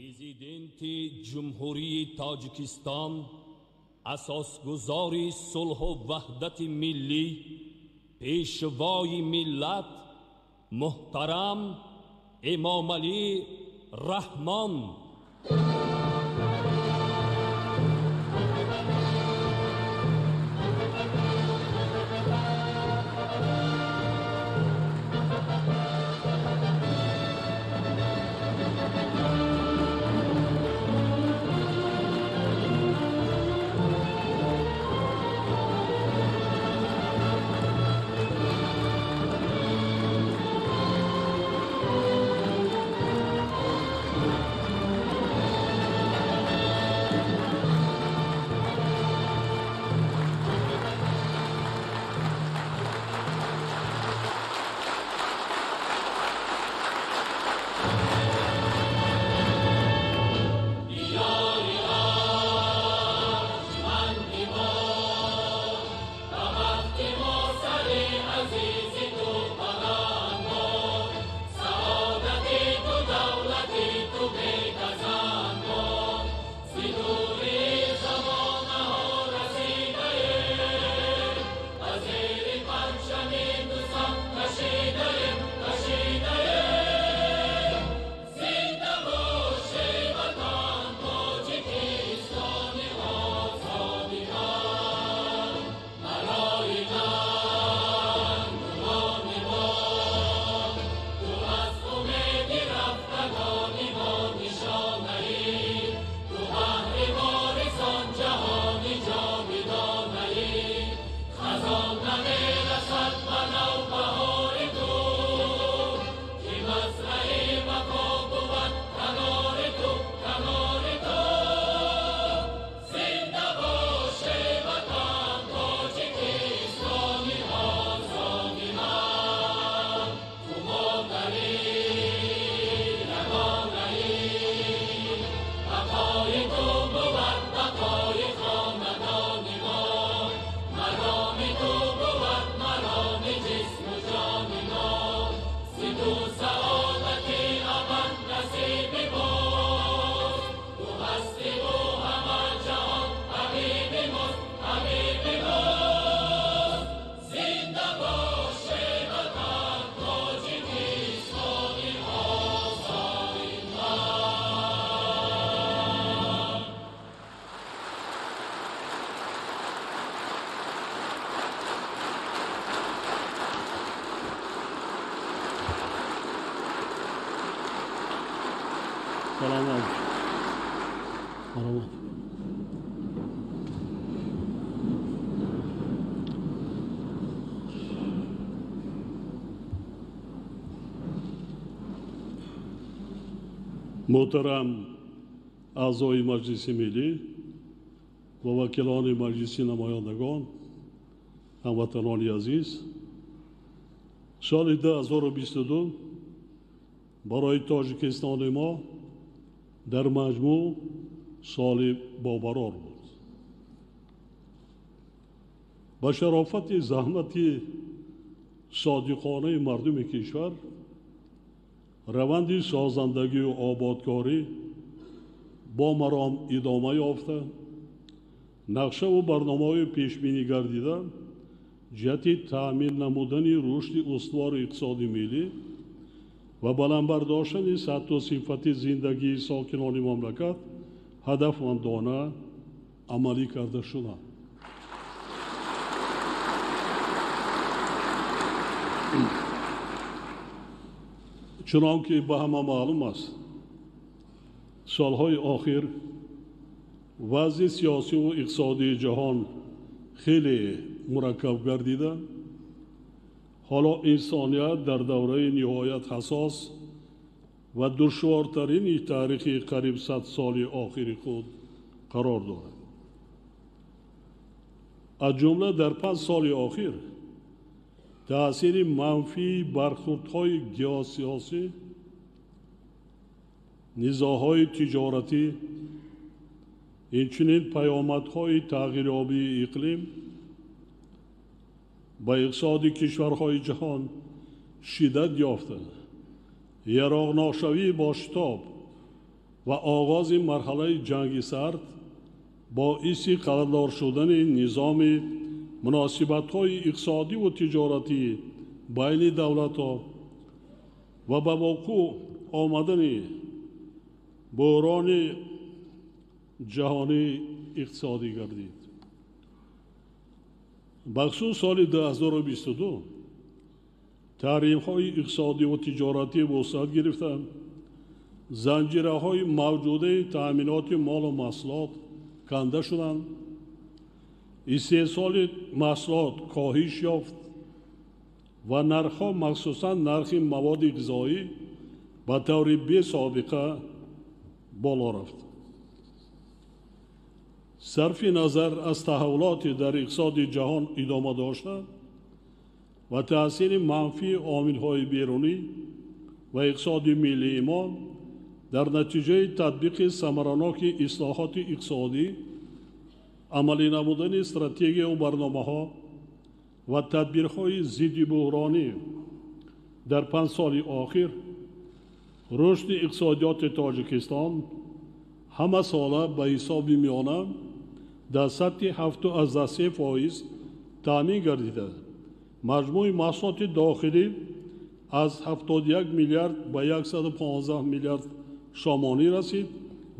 Президенти Ҷумҳурии Тоҷикистон, асосгузори сулҳу ваҳдати миллӣ, пешвои миллат, муҳтарам Эмомалӣ Раҳмон. Салом. Салом. Муҳтарам аъзои Маҷлиси Миллӣ ва вакилони Маҷлиси Намояндагон, ҳамватанони азиз, соли 2022 барои Тоҷикистони мо дар маҷмӯъ соли бобарор буд. Ба шарофати заҳмати содиқонаи мардуми кишвар, раванди созандагию ободкорӣ бо маром идома ёфта, нақшаву барномаҳои пешбинӣ гардида ҷиҳати таъмин намудани рушди устувори иқтисоди миллӣ ва баланд бардоштани сатҳу сифати зиндагии сокинони мамлакат ҳадафмандона амалӣ карда шуданд. Чунон ки ба ҳама маълум аст, солҳои охир вазъи сиёсиву иқтисодии ҷаҳон хеле мураккаб гардида, ҳоло инсоният дар давраи ниҳоят ҳассос ва душвортарини таърихи қариб 100 соли охири худ қарор дорад. Аз ҷумла дар 5 соли охир таъсири манфии бархӯрдҳои геосиёсӣ, низоъҳои тиҷоратӣ, инчунин паёмадҳои тағйирёбии иқлим ба иқтисоди кишварҳои ҷаҳон шиддат ёфта, яроғношавии бо шитоб ва оғози марҳалаи ҷанги сард боиси қарордор шудани низоми муносибатҳои иқтисодиву тиҷоратӣ байни давлатҳо ва ба воқӯъ омадани буҳрони ҷаҳонии иқтисодӣ гардид. Бахусус соли 2022 таҳримҳои иқтисодиву тиҷоратӣ вусъат гирифтанд, занҷираҳои мавҷудаи таъминоти молу маҳсулот канда шуданд, истеҳсоли маҳсулот коҳиш ёфт ва нархҳо, махсусан нархи маводи ғизоӣ, ба таври бесобиқа боло рафт. Сарфи назар аз таҳаввулоти дар иқтисоди ҷаҳон идома дошта ва таъсири манфии омилҳои берунӣ ва иқтисоди миллии мо дар натиҷаи татбиқи самараноки ислоҳоти иқтисодӣ, амалӣ намудани стратегияву барномаҳо ва тадбирҳои зидди буҳронӣ дар 5 соли охир рушди иқтисодиёти Тоҷикистон ҳама сола ба ҳисоби миёна дар сатҳи 7,3% таъмин гардида, маҷмӯи маҳсулоти дохилӣ аз 71 миллиард ба 115 миллиард сомонӣ расид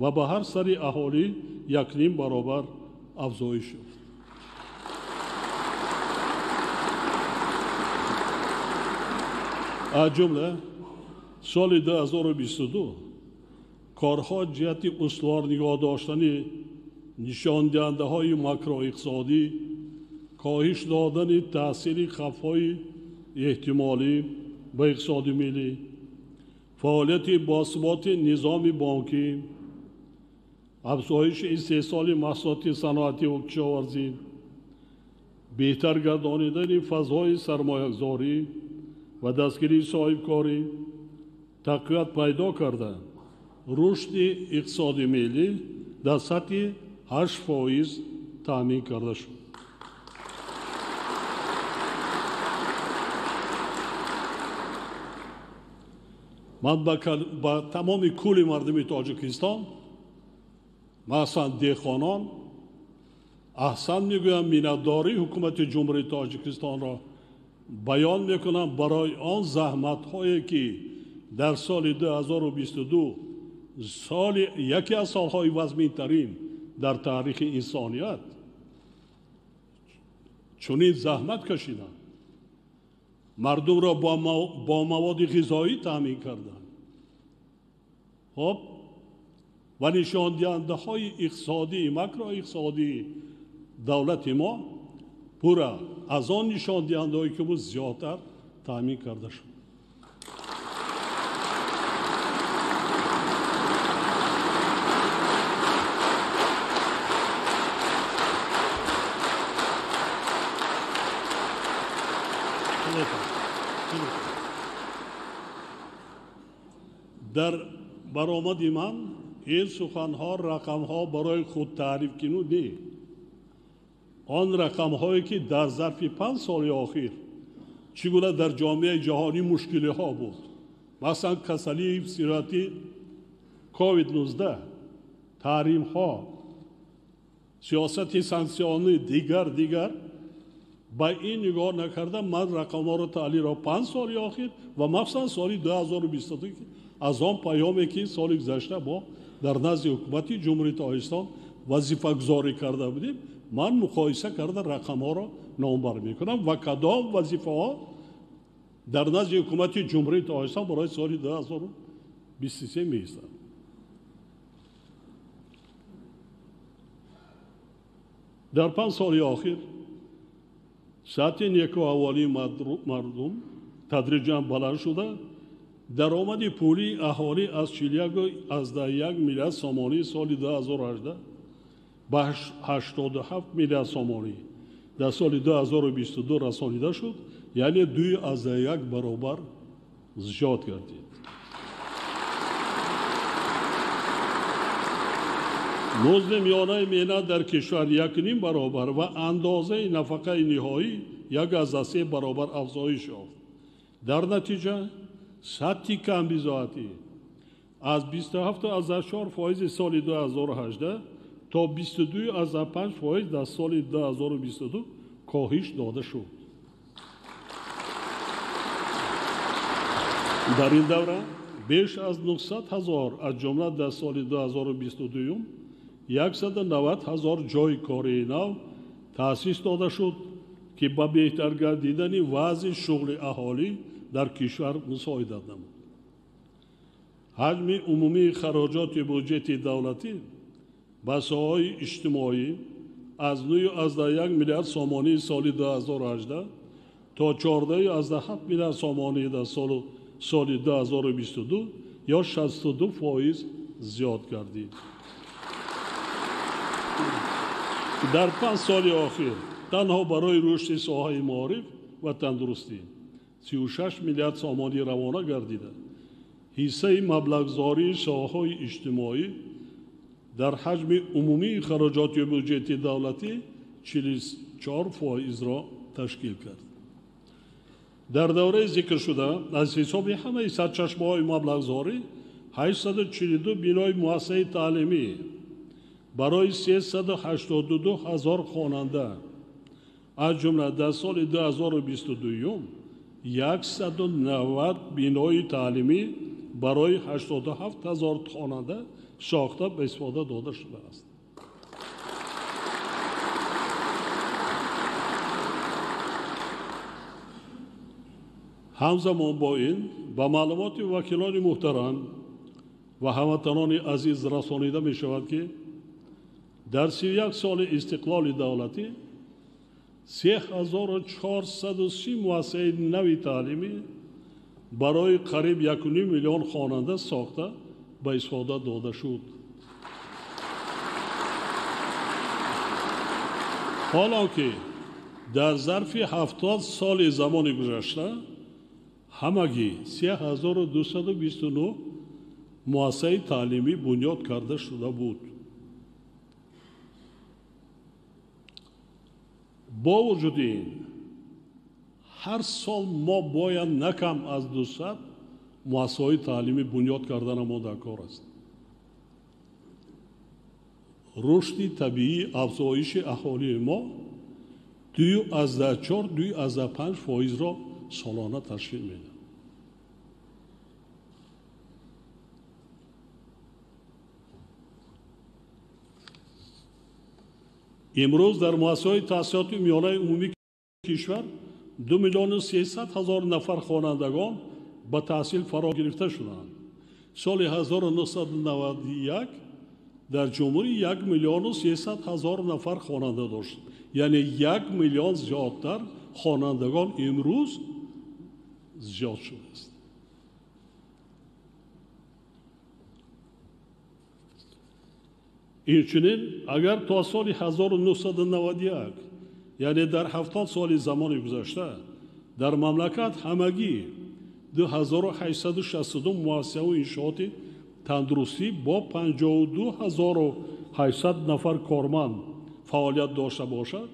ва ба ҳар сари аҳолӣ 1,5 баробар афзоиш ёфт. Аз ҷумла соли 2022 корҳо ҷиҳати устувор нигоҳ доштани нишондиҳандаҳои макроиқтисодӣ, коҳиш додани таъсири хавфҳои эҳтимолӣ ба иқтисоди миллӣ, фаъолияти босуботи низоми бонкӣ, афзоиши истеҳсоли маҳсулоти саноативу кишоварзӣ, беҳтар гардонидани фазои сармоягузорӣ ва дастгирии соҳибкорӣ тақвият пайдо карда, рушди иқтисоди миллӣ дар сатҳи 8% таъмин карда шуд. Ман ба тамоми кулли мардуми Тоҷикистон, махсусан деҳқонон, аҳсан мегӯям, миннатдории ҳукумати Ҷумҳурии Тоҷикистонро баён мекунам барои он заҳматҳое ки дар соли 2022, соли яке аз солҳои вазминтарин дар таърихи инсоният, чунин заҳмат кашиданд, мардумро бо маводи ғизоӣ таъмин карданд. Хоб, ва нишондиҳандаҳои иқтисодии макроиқтисодии давлати мо пурра аз он нишондиҳандаҳое ки буд зиёдтар таъмин карда шуд. Дар баромади ман ин суханҳо, рақамҳо барои худтаъриф кину не. Он рақамҳое ки дар зарфи 5 соли охир чӣ гуна дар ҷомеаи ҷаҳонӣ мушкилиҳо буд, масалан касалии сироятӣ COVID-19, таҳримҳо, сиёсати санксионӣ, дигар ба ин нигоҳ накарда ман рақамҳоро таҳлилро 5 соли охир ва махсусан соли 2022 аз он паёме ки соли гузашта мо дар назди ҳукумати Ҷумҳурии Тоҷикистон вазифагузорӣ карда будем, ман муқоиса карда рақамҳоро номбар мекунам ва кадом вазифаҳо дар назди ҳукумати Ҷумҳурии Тоҷикистон барои соли 2023 меистанд. Дар 5 соли охир сатҳи некӯаҳволии мардум тадриҷан баланд шуда, даромади пулии аҳолӣ аз 41,1 миллиард сомонӣ соли 2018 ба 87 миллиард сомонӣ дар соли 2022 расонида шуд, яъне 2,1 баробар зиёд гардид. Музди миёнаи меҳнат дар кишвар 1,5 баробар ва андозаи нафақаи ниҳоӣ 1,3 баробар афзоиш ёфт. Дар натиҷа сатҳи камбизоатӣ аз 27,4 фоизи соли 2018 то 22,5 фоиз дар соли 2022 коҳиш дода шуд. Дар ин давра беш аз 900 ҳазор, аз ҷумла дар соли 2022 190 ҳазор ҷойи кории нав таъсис дода шуд, ки ба беҳтар гардидани вазъи шуғли аҳолӣ дар кишвар мусоидат намуд. Ҳаҷми умумии хароҷоти буҷети давлатӣ ба соҳаҳои иҷтимоӣ аз 9,1 миллиард сомонии соли 2018 то 14,7 миллиард сомонӣ дар соли 2022 ё 62 фоиз зиёд гардид. Дар 5 соли охир танҳо барои рушди соҳаи маориф ва тандурустӣ 36 миллиард сомонӣ равона гардида, ҳиссаи маблағгузории соҳаҳои иҷтимоӣ дар ҳаҷми умумии хароҷоти буҷети давлатӣ 44 фоизро ташкил кард. Дар давраи зикршуда аз ҳисоби ҳамаи сарчашмаҳои маблағгузорӣ 842 бинои муассисаи таълимӣ барои 382 ҳазор хонанда, аз ҷумла дар соли 2022 190 бинои таълимӣ барои 87 ҳазор хонанда сохта ба истифода дода шудааст. Ҳамзамон бо ин ба маълумоти вакилони муҳтарам ва ҳамватанони азиз расонида мешавад, ки дар 31 соли истиқлоли давлатӣ 3430 муассисаи нави таълимӣ барои қариб 1,5 миллион хонанда сохта ба истифода дода шуд. Ҳоло ки дар зарфи 70 соли замони гузашта ҳамагӣ 3229 муассисаи таълимӣ бунёд карда шуда буд. Бо вуҷуди ин ҳар сол мо бояд на кам аз 200 муассисаҳои таълимӣ бунёд карданамо дар кор аст. Рушди табиии афзоиши аҳолии мо 2,4-2,5 фоизро солона ташкил медиҳад. Имрӯз дар муассисаҳои таҳсилоти миёнаи умумии кишвар 2 300 000 нафар хонандагон ба таҳсил фаро гирифта шуданд. Соли 1991 дар ҷумҳурӣ 1 300 000 нафар хонанда дошт, яъне 1 миллион зиёдтар хонандагон имрӯз зиёд шудааст. Инчунин агар то соли 1991, яъне дар 70 соли замони гузашта, дар мамлакат ҳамагӣ 2862 муассисаву иншооти тандурустӣ бо 52800 нафар корманд фаъолият дошта бошад,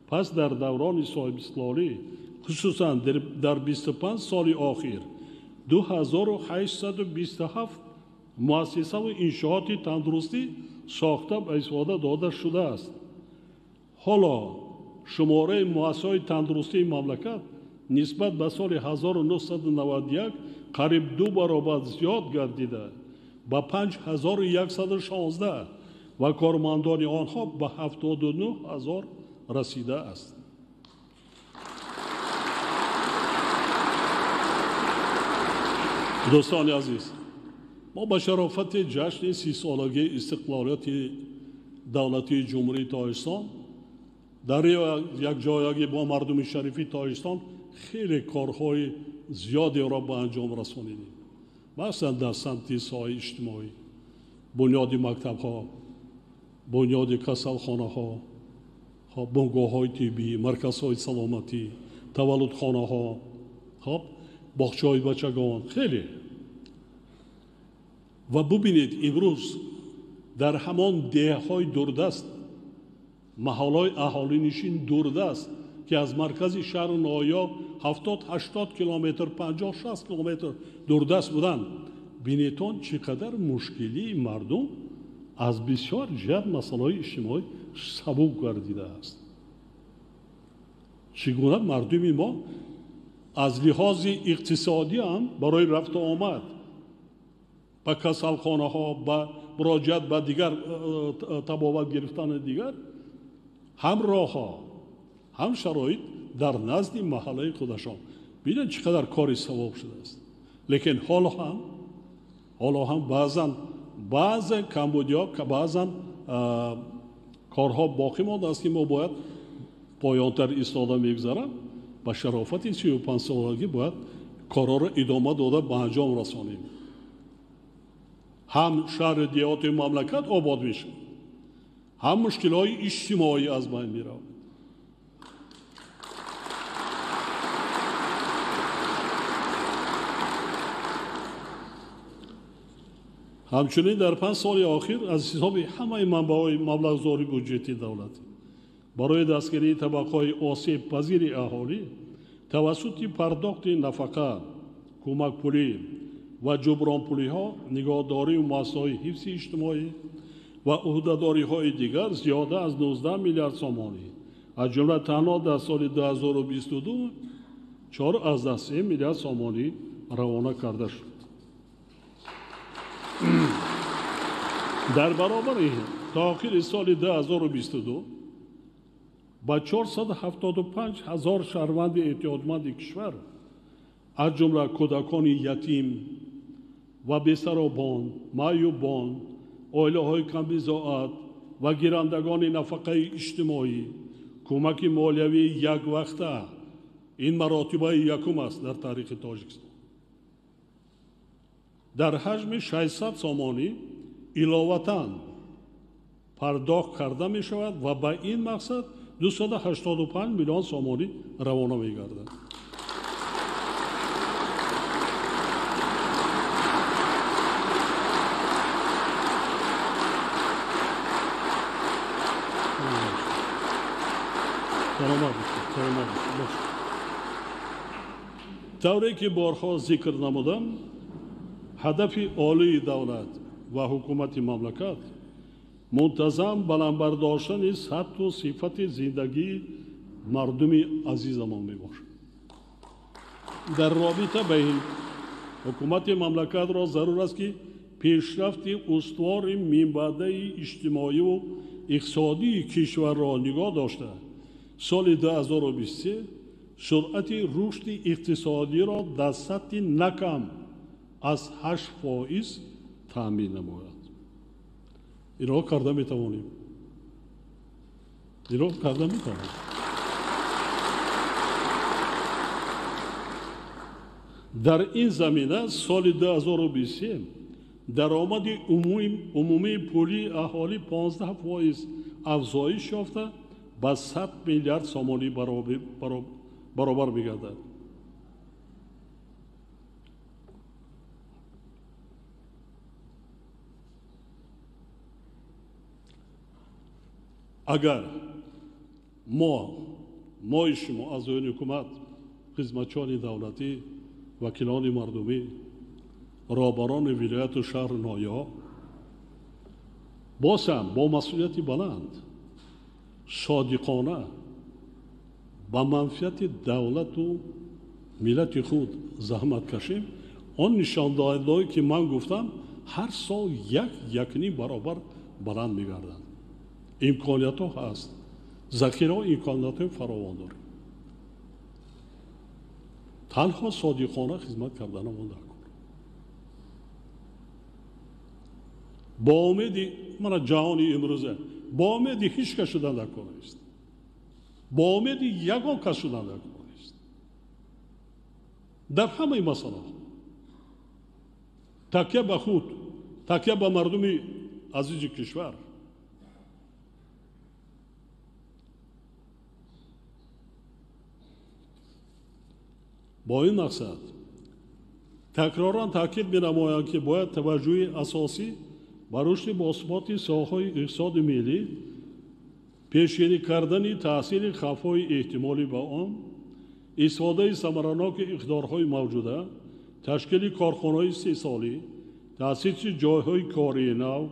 пас дар даврони соҳибистиқлолӣ, хусусан дар 25 соли охир 2827 муассисаву иншооти тандурустӣ сохта ба истифода дода шудааст. Ҳоло шумораи муассисаҳои тандурустии мамлакат нисбат ба соли 1991 қариб 2 баробар зиёд гардида ба 5116 ва кормандони онҳо ба 79 ҳазор расидааст. Дӯстони азиз, мо ба шарофати ҷашни 30-солагии истиқлолияти давлатии Ҷумҳурии Тоҷикистон дар якҷоягӣ бо мардуми шарифи Тоҷикистон хеле корҳои зиёдеро ба анҷом расонидем. Махсусан дар самти соҳаи иҷтимоӣ, бунёди мактабҳо, бунёди касалхонаҳо, бунгоҳҳои тиббӣ, марказҳои саломатӣ, таваллудхонаҳо, боғчаҳои бачагон, хеле. Ва бубинед, имрӯз дар ҳамон деҳҳои дурдаст, маҳалҳои аҳолинишин дурдаст, ки аз маркази шаҳру ноҳия 70-80 километр, 50-60 километр дурдаст буданд, Бинетон чӣ қадар мушкилии мардум аз бисёр ҷиҳат масъалаҳои иҷтимоӣ сабук гардидааст. Чӣ гуна мардуми мо аз лиҳози иқтисодӣ ҳам барои рафту омад ба касалхонаҳо, ба муроҷиат ба дигар табобат гирифтани дигар ҳам роҳҳо, ҳам шароит дар назди маҳаллаи худашон. Бинед чӣ қадар кори савоб шудааст. Лекин ҳоло ҳам баъзе камбудиҳо, баъзан корҳо боқӣ мондааст, ки мо бояд поёнтар истода мегузарам. Ба шарофати 35 солагӣ бояд корҳоро идома дода ба анҷом расонем. Ҳам шаҳри деҳоти мамлакат обод мешавад, ҳам мушкилҳои иҷтимоӣ аз байн меравад. Ҳамчунин дар 5 соли охир аз ҳисоби ҳамаи манбаъҳои маблағгузори буҷети давлатӣ барои дастгирии табақаҳои осебпазири аҳолӣ тавассути пардохти нафақа, кӯмакпулӣ ва ҷубронпулиҳо, нигоҳдории муассисаҳои ҳифзи иҷтимоӣ ва ӯҳдадориҳои дигар зиёда аз 19 миллиард сомонӣ, аз ҷумла танҳо дар соли 2022 4,3 миллиард сомонӣ равона карда шуд. Дар баробари ин то охири соли 2022 ба 475 ҳазор шаҳрванди эътиёдманди кишвар, аз ҷумла кӯдакони ятим ва бесаробон, маъюбон, оилаҳои камбизоат ва гирандагони нафақаи иҷтимоӣ кӯмаки молиявии яквақта, ин маротибаи якум аст дар таърихи Тоҷикистон, дар ҳаҷми 600 сомонӣ иловатан пардохт карда мешавад ва ба ин мақсад 285 миллион сомонӣ равона мегардад. Тавре ки борҳо зикр намудам, ҳадафи олии давлат ва ҳукумати мамлакат мунтазам баланд бардоштани сатҳу сифати зиндагии мардуми азизамон мебошад. Дар робита ба ин ҳукумати мамлакатро зарур аст, ки пешрафти устувори минбаъдаи иҷтимоиву иқтисодии кишварро нигоҳ дошта, соли 2023 суръати рушди иқтисодиро дар сатҳи на кам аз 8% таъмин намояд. Инро карда метавонем. Инро карда метавонем. Дар ин замина соли 2023 даромади умумии пулии аҳолӣ 15% афзоиш ёфта ба 100 миллиард сомонӣ баробар мегардад. Агар мои шумо аъзоёни ҳукумат, хизматчиёни давлатӣ, вакилони мардумӣ, роҳбарони вилояту шаҳру ноҳияҳо боз ҳам бо масъулияти баланд, содиқона ба манфиати давлату миллати худ заҳмат кашем, он нишондиҳандаҳое ки ман гуфтам ҳар сол як-якним баробар баланд мегарданд. Имкониятҳо ҳаст, захираҳо имкониятҳои фаровон дорем. Танҳо содиқона хизмат карданамон дар кор. Бо умеди мана ҷаҳони имрӯза, бо умеди ҳеҷ кас шудан дар кор нест, бо умеди ягон кас шудан дар кор нест. Дар ҳамаи масъалаҳо такя ба худ, такя ба мардуми азизи кишвар. Бо ин мақсад такроран таъкид менамоям, ки бояд таваҷҷӯҳи асосӣ ба рушди босуботи соҳаҳои иқтисоди миллӣ, пешгирӣ кардани таъсири хавфҳои эҳтимолӣ ба он, истифодаи самараноки иқтидорҳои мавҷуда, ташкили корхонаҳои истеҳсолӣ, Таъсиси ҷойҳои кории нав,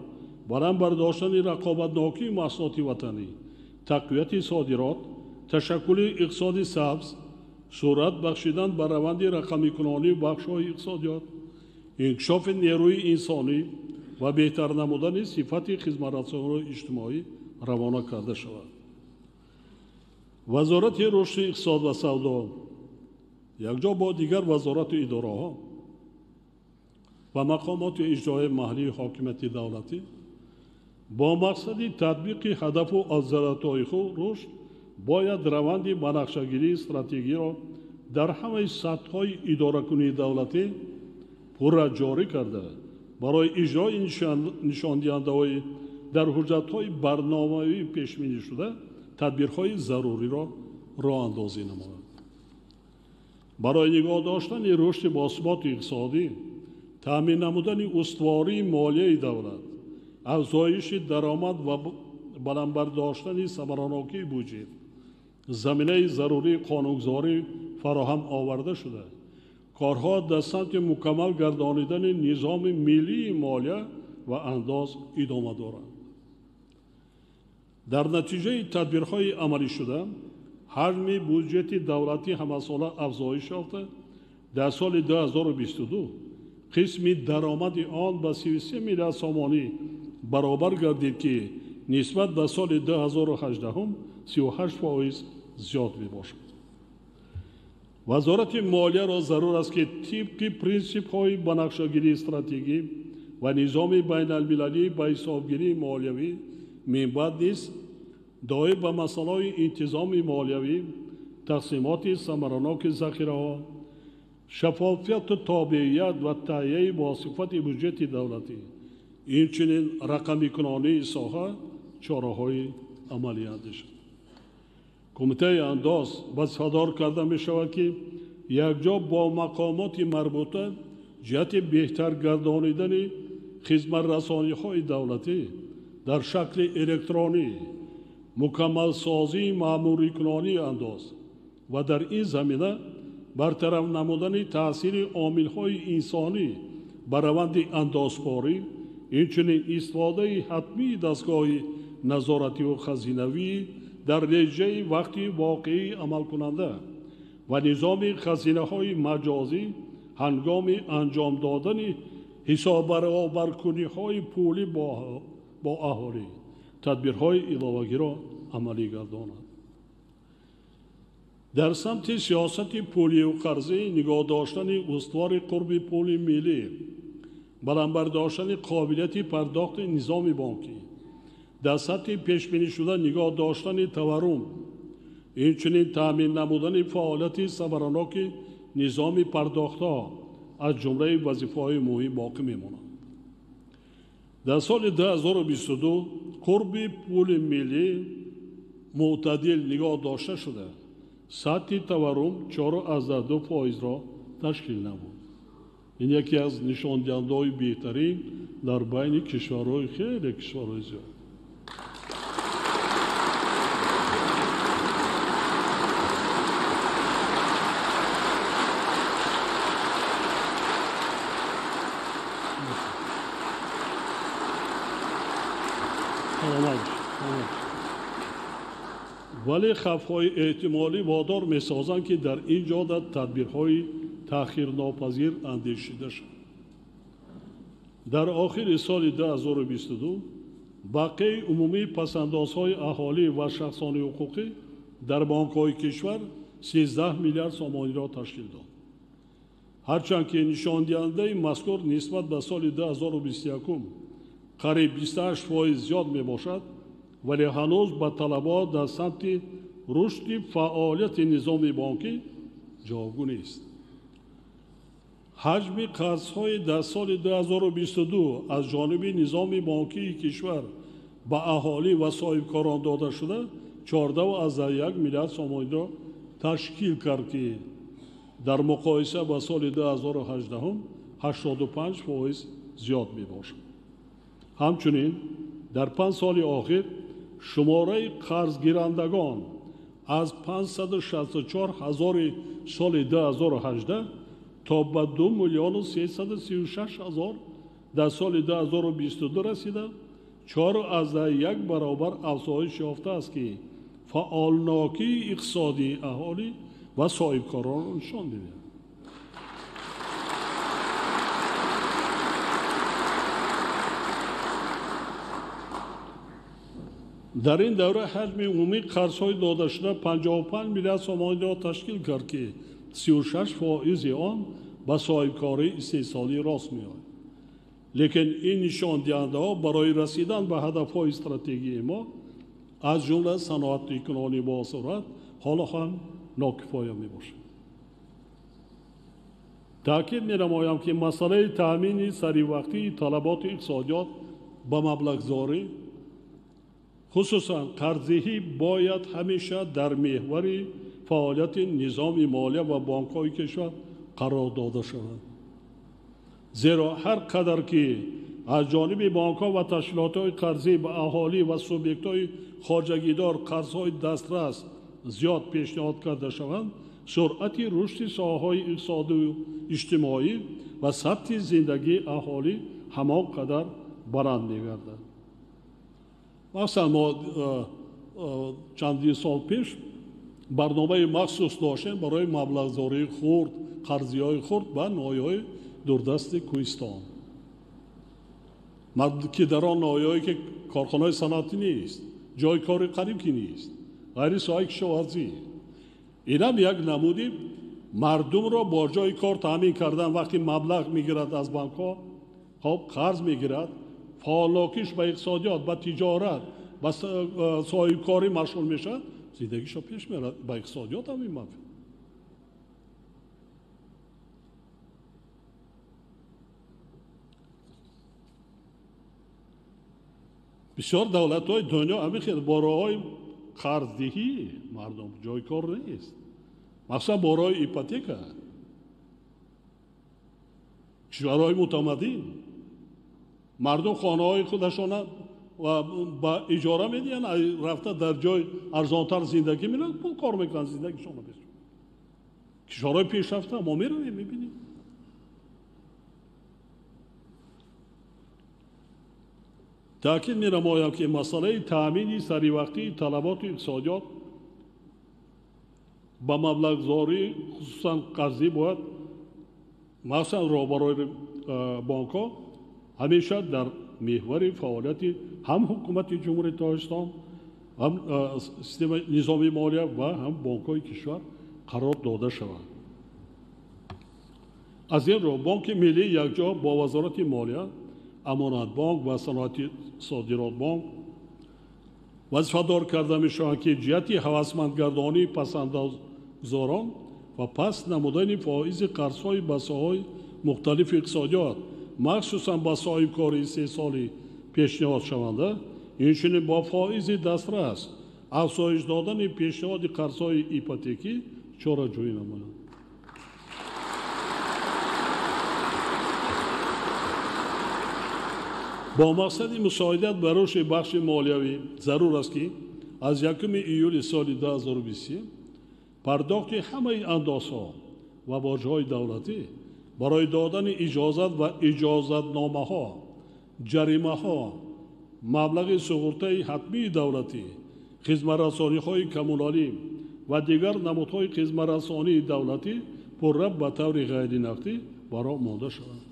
баланд бардоштани рақобатнокии маҳсулоти ватанӣ, тақвияти содирот, ташаккули иқтисоди сабз, суръат бахшидан ба раванди рақамикунонии бахшҳои иқтисодиёт, инкишофи нерӯи инсонӣ ва беҳтар намудани сифати хизматрасониҳои иҷтимоӣ равона карда шавад. Вазорати рушди иқтисод ва савдо якҷо бо дигар вазорату идораҳо ва мақомоти иҷроияи маҳаллии ҳокимияти давлатӣ бо мақсади татбиқи ҳадафу афзалиятҳои худ рушд бояд раванди банақшагирии стратегиро дар ҳамаи сатҳҳои идоракунии давлатӣ пурра ҷорӣ карда, барои иҷрои нишондиҳандаҳои дар ҳуҷҷатҳои барномавӣ пешбинӣ шуда тадбирҳои заруриро роҳандозӣ намояд. Барои нигоҳ доштани рушди босуботи иқтисодӣ, таъмин намудани устувории молияи давлат, афзоиши даромад ва баланд бардоштани самаранокии буҷет, заминаи зарурии қонунгузорӣ фароҳам оварда шуда, корҳо дар самти мукаммал гардонидани низоми миллии молия ва андоз идома доранд. Дар натиҷаи тадбирҳои амалӣ шуда, ҳаҷми буҷети давлатӣ ҳамасола афзоиш ёфта, дар соли 2022 қисми даромади он ба 33 миллиард сомонӣ баробар гардид, ки нисбат ба соли 2018 38% зиёд мебошад. Вазорати молияро зарур аст, ки тибқи принсипҳои банақшагирии стратегӣ ва низоми байналмилалӣ ба ҳисобгирии молиявӣ минбаъд низ доир ба масъалаҳои интизоми молиявӣ, тақсимоти самараноки захираҳо, шаффофияту тобеият ва таҳияи босифати буҷети давлатӣ, инчунин рақамикунонии соҳа чораҳои амалӣ андешад. Кумитаи андоз вазифадор карда мешавад, ки якҷо бо мақомоти марбута ҷиҳати беҳтар гардонидани хизматрасониҳои давлатӣ дар шакли электронӣ, мукаммалсозии маъмурикунонии андоз ва дар ин замина бартараф намудани таъсири омилҳои инсонӣ ба раванди андозпорӣ, инчунин истифодаи ҳатмии дастгоҳи назоративу хазинавӣ дар реҷаи вақти воқеӣ амалкунанда ва низоми хазинаҳои маҷозӣ ҳангоми анҷом додани ҳисоббаробаркуниҳои пулӣ бо аҳолӣ тадбирҳои иловагиро амалӣ гардонад. Дар самти сиёсати пулию қарзӣ нигоҳ доштани устувори қурби пули миллӣ, баланд бардоштани қобилияти пардохти низоми бонкӣ, дар сатҳи пешбинишуда нигоҳ доштани таваррум, инчунин таъмин намудани фаъолияти самараноки низоми пардохтҳо аз ҷумлаи вазифаҳои муҳим боқӣ мемонад. Дар соли 2022 қурби пули миллӣ мӯътадил нигоҳ дошта шуда, сатҳи таваррум 4,2%-ро ташкил намуд. Ин яке аз нишондиҳандаҳои беҳтарин дар байни кишварҳои хеле кишварҳои зиёд. Вале хавфҳои эҳтимолӣ водор месозанд, ки дар ин ҷода тадбирҳои таъхирнопазир андешида шавад. Дар охири соли 2022 бақияи умумии пасандозҳои аҳолӣ ва шахсони ҳуқуқӣ дар бонкҳои кишвар 13 миллиард сомониро ташкил дод. Ҳарчанд ки нишондиҳандаи мазкур нисбат ба соли 2021 қариб 28% зиёд мебошад, вале ҳанӯз ба талабот дар самти рушди фаъолияти низоми бонкӣ ҷавобгӯ нест. Ҳаҷми қарзҳои дар соли 2022 аз ҷониби низоми бонкии кишвар ба аҳолӣ ва соҳибкорон дода шуда 14,1 миллиард сомониро ташкил кард, ки дар муқоиса ба соли 2018 85% зиёд мебошад. Ҳамчунин дар 5 соли охир шумораи қарзгирандагон аз 564 ҳазори соли 2018 то ба 2 336 000 дар соли 2022 расида 4,1 баробар афзоиш ёфтааст, ки фаъолнокии иқтисодии аҳолӣ ва соҳибкоронро нишон медиҳад. Дар ин давра ҳаҷми умумии қарзҳои додашуда 55 миллиард сомониро ташкил кард, ки 36% он ба соҳибкории истеҳсолӣ рост меояд. Лекин ин нишондиҳандаҳо барои расидан ба ҳадафҳои стратегии мо, аз ҷумла саноатикунонӣ босуръат, ҳоло ҳам нокифоя мебошад. Таъкид менамоям, ки масъалаи таъмини саривақтии талаботи иқтисодиёт ба маблағгузорӣ, хусусан қарздиҳӣ, бояд ҳамеша дар меҳвари фаъолияти низоми молия ва бонкҳои кишвар қарор дода шавад. Зеро ҳар қадар ки аз ҷониби бонкҳо ва ташкилотҳои қарзӣ ба аҳолӣ ва субъектҳои хоҷагидор қарзҳои дастрас зиёд пешниҳод карда шаванд, суръати рушди соҳаҳои иқтисодию иҷтимоӣ ва сатҳи зиндагии аҳолӣ ҳамон қадар баланд мегардад. Масалан, мо чандин сол пеш барномаи махсус доштем барои маблағгузории хурд, қарзиҳои хурд ба ноҳияҳои дурдасти Кӯҳистон, ки дар он ноҳияҳое ки корхонаҳои саноатӣ нест, ҷои кори қариб ки нест, ғайри соҳаи кишоварзӣ. Инам як намуди мардумро бо ҷои кор таъмин кардан. Вақти маблағ мегирад аз банкҳо, хоб қарз мегирад, фаъолнокиш ба иқтисодиёт, ба тиҷорат, ба соҳибкорӣ машғул мешавад, зиндагиашо пеш меравад, ба иқтисодиёт ҳам ин манфиат. Бисёр давлатҳои дунё ҳамин хел бо роҳҳои қарздиҳӣ мардум ҷои кор нест, махсусан бо роҳи ипотека. Кишварҳои мутамаддин мардум хонаҳои худашона ба иҷора медиҳанд, рафта дар ҷои арзонтар зиндагӣ мекунанд, пул кор мекунанд, зиндагишонро пеш. Кишварҳои пешрафта мо меравем, мебинем. Таъкид менамоям, ки масъалаи таъмини саривақтии талаботи иқтисодиёт ба маблағгузорӣ, хусусан қарзӣ, бояд махсусан роҳбарони бонкҳо ҳамеша дар меҳвари фаъолияти ҳам ҳукумати Ҷумҳурии Тоҷикистон, ҳам системаи низоми молия ва ҳам бонкҳои кишвар қарор дода шаванд. Аз ин рӯ Бонки Миллӣ якҷо бо Вазорати молия, Амонатбонк ва Саноати Содиротбонк вазифадор карда мешаванд, ки ҷиҳати ҳавасмандгардонии пасандозгузорон ва паст намудани фоизи қарзҳои ба соҳаҳои мухталифи иқтисодиёт, махсусан ба соҳибкории истеҳсолӣ пешниҳод шаванда, инчунин бо фоизи дастрас афзоиш додани пешниҳоди қарзҳои ипотекӣ чораҷӯӣ намоянд. Бо мақсади мусоидат ба рушди бахши молиявӣ зарур аст, ки аз 1 июли соли 2023 пардохти ҳамаи андозҳо ва боҷҳои давлатӣ барои додани иҷозат ва иҷозатномаҳо, ҷаримаҳо, маблағи суғуртаи ҳатмии давлатӣ, хизматрасониҳои коммуналӣ ва дигар намудҳои хизматрасонии давлатӣ пурра ба таври ғайринақдӣ ба роҳ монда шаванд.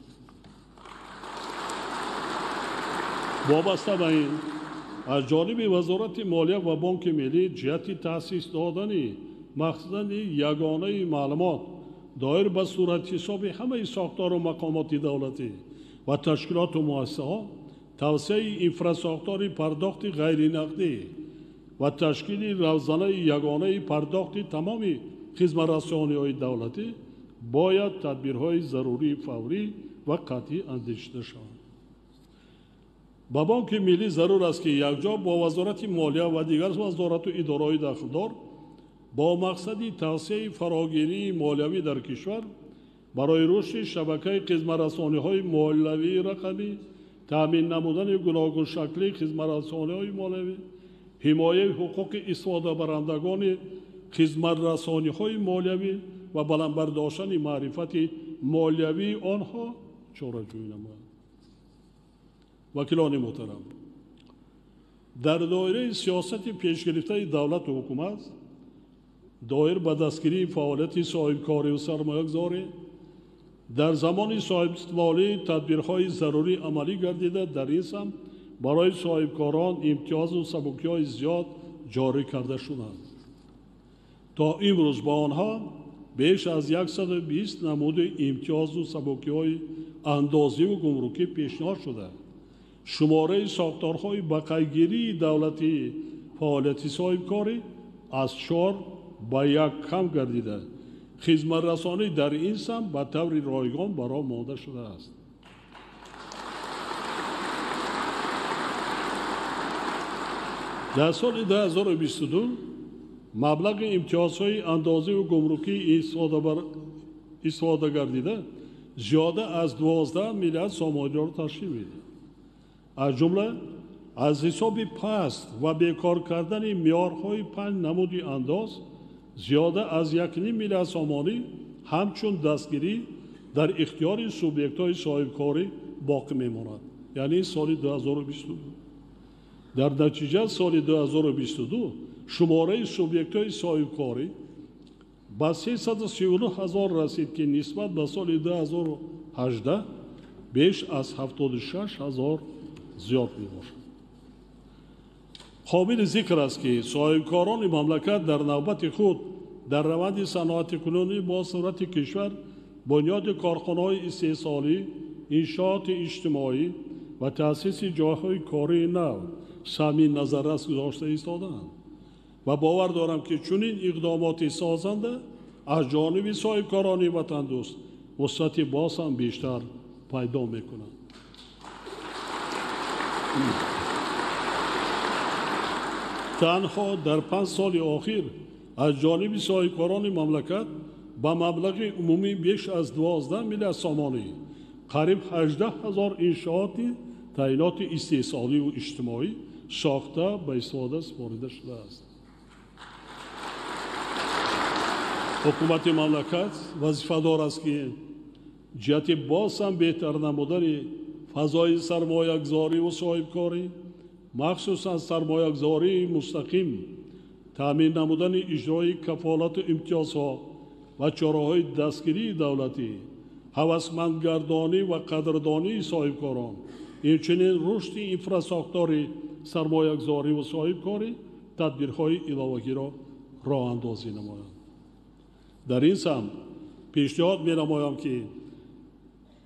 Вобаста ба ин, аз ҷониби Вазорати молия ва Бонки Миллӣ ҷиҳати таъсис додани махзани ягонаи маълумот доир ба суратҳисоби ҳамаи сохтору мақомоти давлатӣ ва ташкилоту муассисаҳо, тавсеаи инфрасохтори пардохти ғайринақдӣ ва ташкили равзанаи ягонаи пардохти тамоми хизматрасониҳои давлатӣ бояд тадбирҳои зарурии фаврӣ ва қатъӣ андешида шаванд. Ба Бонки Миллӣ зарур аст, ки якҷо бо Вазорати молия ва дигар вазорату идораҳои дахлдор бо мақсади тавсеаи фарогирии молиявӣ дар кишвар барои рушди шабакаи хизматрасониҳои молиявии рақамӣ, таъмин намудани гуногуншаклии хизматрасониҳои молиявӣ, ҳимояи ҳуқуқи истифодабарандагони хизматрасониҳои молиявӣ ва баланд бардоштани маърифати молиявии онҳо чораҷӯӣ намояд. Вакилони муҳтарам, дар доираи сиёсати пешгирифтаи давлату ҳукумат доир ба дастгирии фаъолияти соҳибкорию сармоягузорӣ дар замони соҳибистиқлолӣ тадбирҳои зарурӣ амалӣ гардида, дар ин самт барои соҳибкорон имтиёзу сабукиҳои зиёд ҷорӣ карда шуданд. То имрӯз ба онҳо беш аз 120 намуди имтиёзу сабукиҳои андозиву гумрукӣ пешниҳод шуда, шумораи сохторҳои ба қайдгирии давлатии фаъолияти соҳибкорӣ аз 4 ба 1 кам гардида, хизматрасонӣ дар ин самт ба таври ройгон ба роҳ монда шудааст. Дар соли 2022 маблағи имтиёзҳои андозиву гумрукӣ истифода гардида зиёда аз 12 миллиард сомониро ташкил медиҳад. Аз ҷумла аз ҳисоби паст ва бекор кардани меъёрҳои 5 намуди андоз зиёда аз 1,5 миллиард сомонӣ ҳамчун дастгирӣ дар ихтиёри субъектҳои соҳибкорӣ боқӣ мемонад, яъне соли 2022. Дар натиҷа соли 2022 шумораи субъектҳои соҳибкорӣ ба 339 ҳазор расид, ки нисбат ба соли 2018 беш аз 76 ҳазор зиёд мебошад. Қобили зикр аст, ки соҳибкорони мамлакат дар навбати худ дар раванди саноатикунонӣ бо суръати кишвар бунёди корхонаҳои истеҳсолӣ, иншооти иҷтимоӣ ва таъсиси ҷойҳои кории нав саҳми назаррас гузошта истодаанд ва бовар дорам, ки чунин иқдомоти созанда аз ҷониби соҳибкорони ватандӯст вусъати боз ҳам бештар пайдо мекунанд. Танҳо дар 5 соли охир аз ҷониби соҳибкорони мамлакат ба маблағи умумӣ беш аз 12 миллиард сомонӣ қариб 18 ҳазор иншооти таъиноти истеҳсоливу иҷтимоӣ сохта ба истифода супорида шудааст. Ҳукумати мамлакат вазифадор аст, ки ҷиҳати боз ҳам беҳтар намудани фазои сармоягузориву соҳибкорӣ, махсусан сармоягузории мустақим, таъмин намудани иҷрои кафолату имтиёзҳо ва чораҳои дастгирии давлатӣ, ҳавасмандгардонӣ ва қадрдонии соҳибкорон, инчунин рушди инфрасохтори сармоягузориву соҳибкорӣ тадбирҳои иловагиро роҳандозӣ намоянд. Дар ин самт пешниҳод менамоям, ки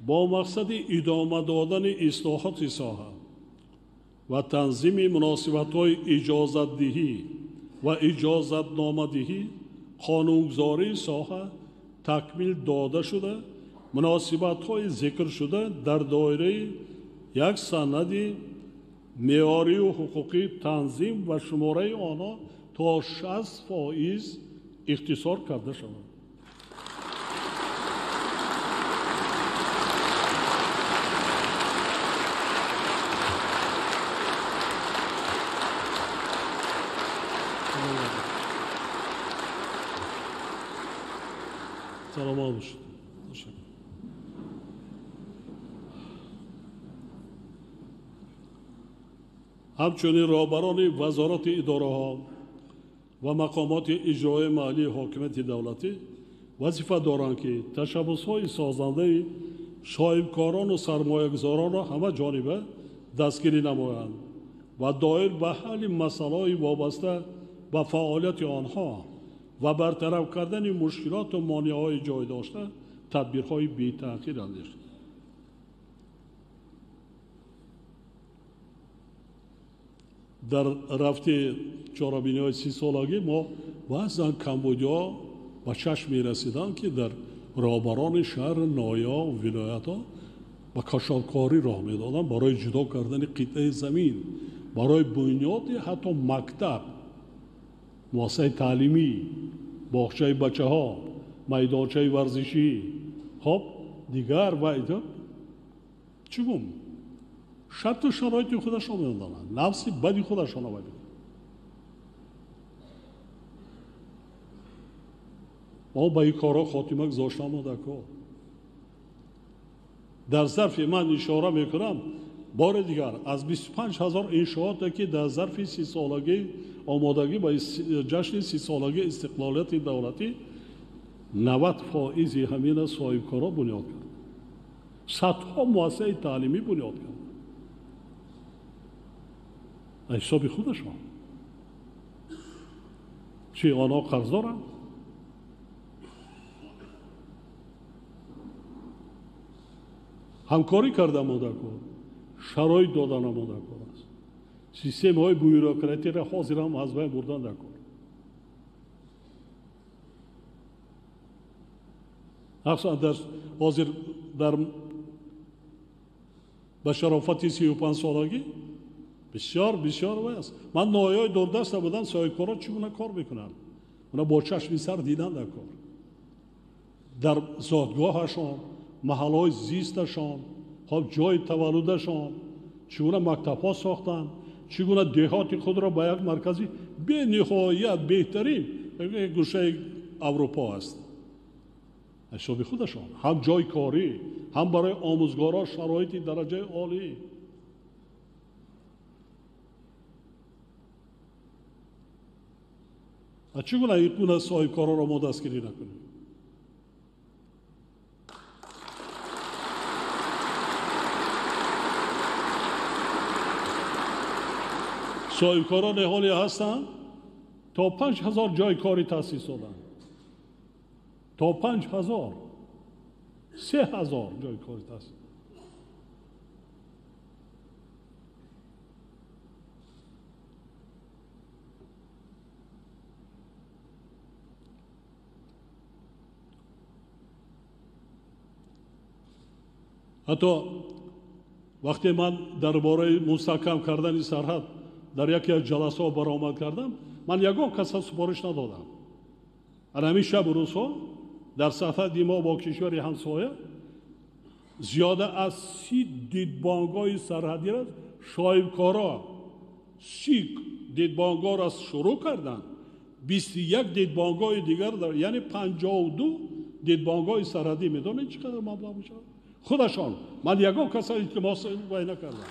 бо мақсади идома додани ислоҳоти соҳа ва танзими муносибатҳои иҷозатдиҳӣ ва иҷозатномадиҳӣ қонунгузории соҳа такмил дода шуда, муносибатҳои зикршуда дар доираи як санади меъёрию ҳуқуқӣ танзим ва шумораи онҳо то 60% ихтисор карда шавад. Саломат бошед. Ҳамчунин роҳбарони вазорати идораҳо ва мақомоти иҷроии маҳаллии ҳокимияти давлатӣ вазифа доранд, ки ташаббусҳои созандаи соҳибкорону сармоягузоронро ҳама ҷониба дастгирӣ намоянд ва доир ба ҳалли масъалаҳои вобаста ба фаъолияти онҳо ва бартараф кардани мушкилоту монеаҳои ҷой дошта тадбирҳои бетаъхир андешанд. Дар рафти чорабиниҳои 30-солагӣ мо баъзан камбудиҳо ба чашм мерасиданд, ки дар роҳбарони шаҳр, ноҳияҳо, вилоятҳо ба кашолкорӣ роҳ медоданд барои ҷудо кардани қитъаи замин, барои бунёди ҳатто мактаб, муассисаи таълимӣ, боғчаи бачаҳо, майдончаи варзишӣ, хоб дигар ва чӣ гум шарту шароити худашон медонанд, нафси бади худашон овард. Мо ба ин корҳо хотима гузоштамо дар кор. Дар зарфи ман ишора мекунам, Бори дигар аз 25 ҳазор иншооте ки дар зарфи 30-солагӣ омодагӣ ба ҷашни 30-солагии истиқлолияти давлатӣ 90% ҳамина соҳибкорҳо бунёд кард. Садҳо муассисаи таълимӣ бунёд кард. Аз ҳисоби худашон. Чӣ онҳо қарз доранд? Ҳамкорӣ карда модакор, шароит дода намодакор аст. Системаҳои бюрократияро ҳозир ҳам аз байн бурдан дар кор. Махсусан дар ҳозир дар ба шарофати 35-солагӣ бисёр бисёр вай аст. Ман ноҳияҳои дурдаста будам, соҳибкорҳо чӣ гуна кор мекунанд? Она бо чашми сар дидан дар кор. Дар зодгоҳашон, маҳаллаҳои зисташон, хоб ҷои таваллудашон, чӣ гуна мактабҳо сохтанд, чӣ гуна деҳоти худро ба як маркази бениҳоят беҳтарин гӯшаи Аврупо аст. Ҳисоби худашон, ҳам ҷои корӣ, ҳам барои омӯзгорон шароити дараҷаи олӣ. Чӣ гуна ин гуна соҳибкорҳоро мо дастгирӣ накунем? Соҳибкороне ҳоле ҳастанд то 5000 ҷои кори таъсис доданд. То 5000, 3000 ҷои кори таъсис. Ҳатто вақте ман дар бораи мустаҳкам кардани сарҳад дар яке аз ҷаласаҳо баромад кардам, ман ягон каса супориш надодам. Ана ҳамин шабу рӯзҳо дар сарҳади мо бо кишвари ҳамсоя зиёда аз 30 дидбонгоҳи сарҳадиро соҳибкорҳо 30 дидбонгоҳро шурӯъ карданд, 21 дидбонгоҳи дигар, яъне 52 дидбонгоҳи сарҳадӣ. Медонед чӣ қадар маблағ мешавад? Худашон. Ман ягон каса илтимос вай накардам.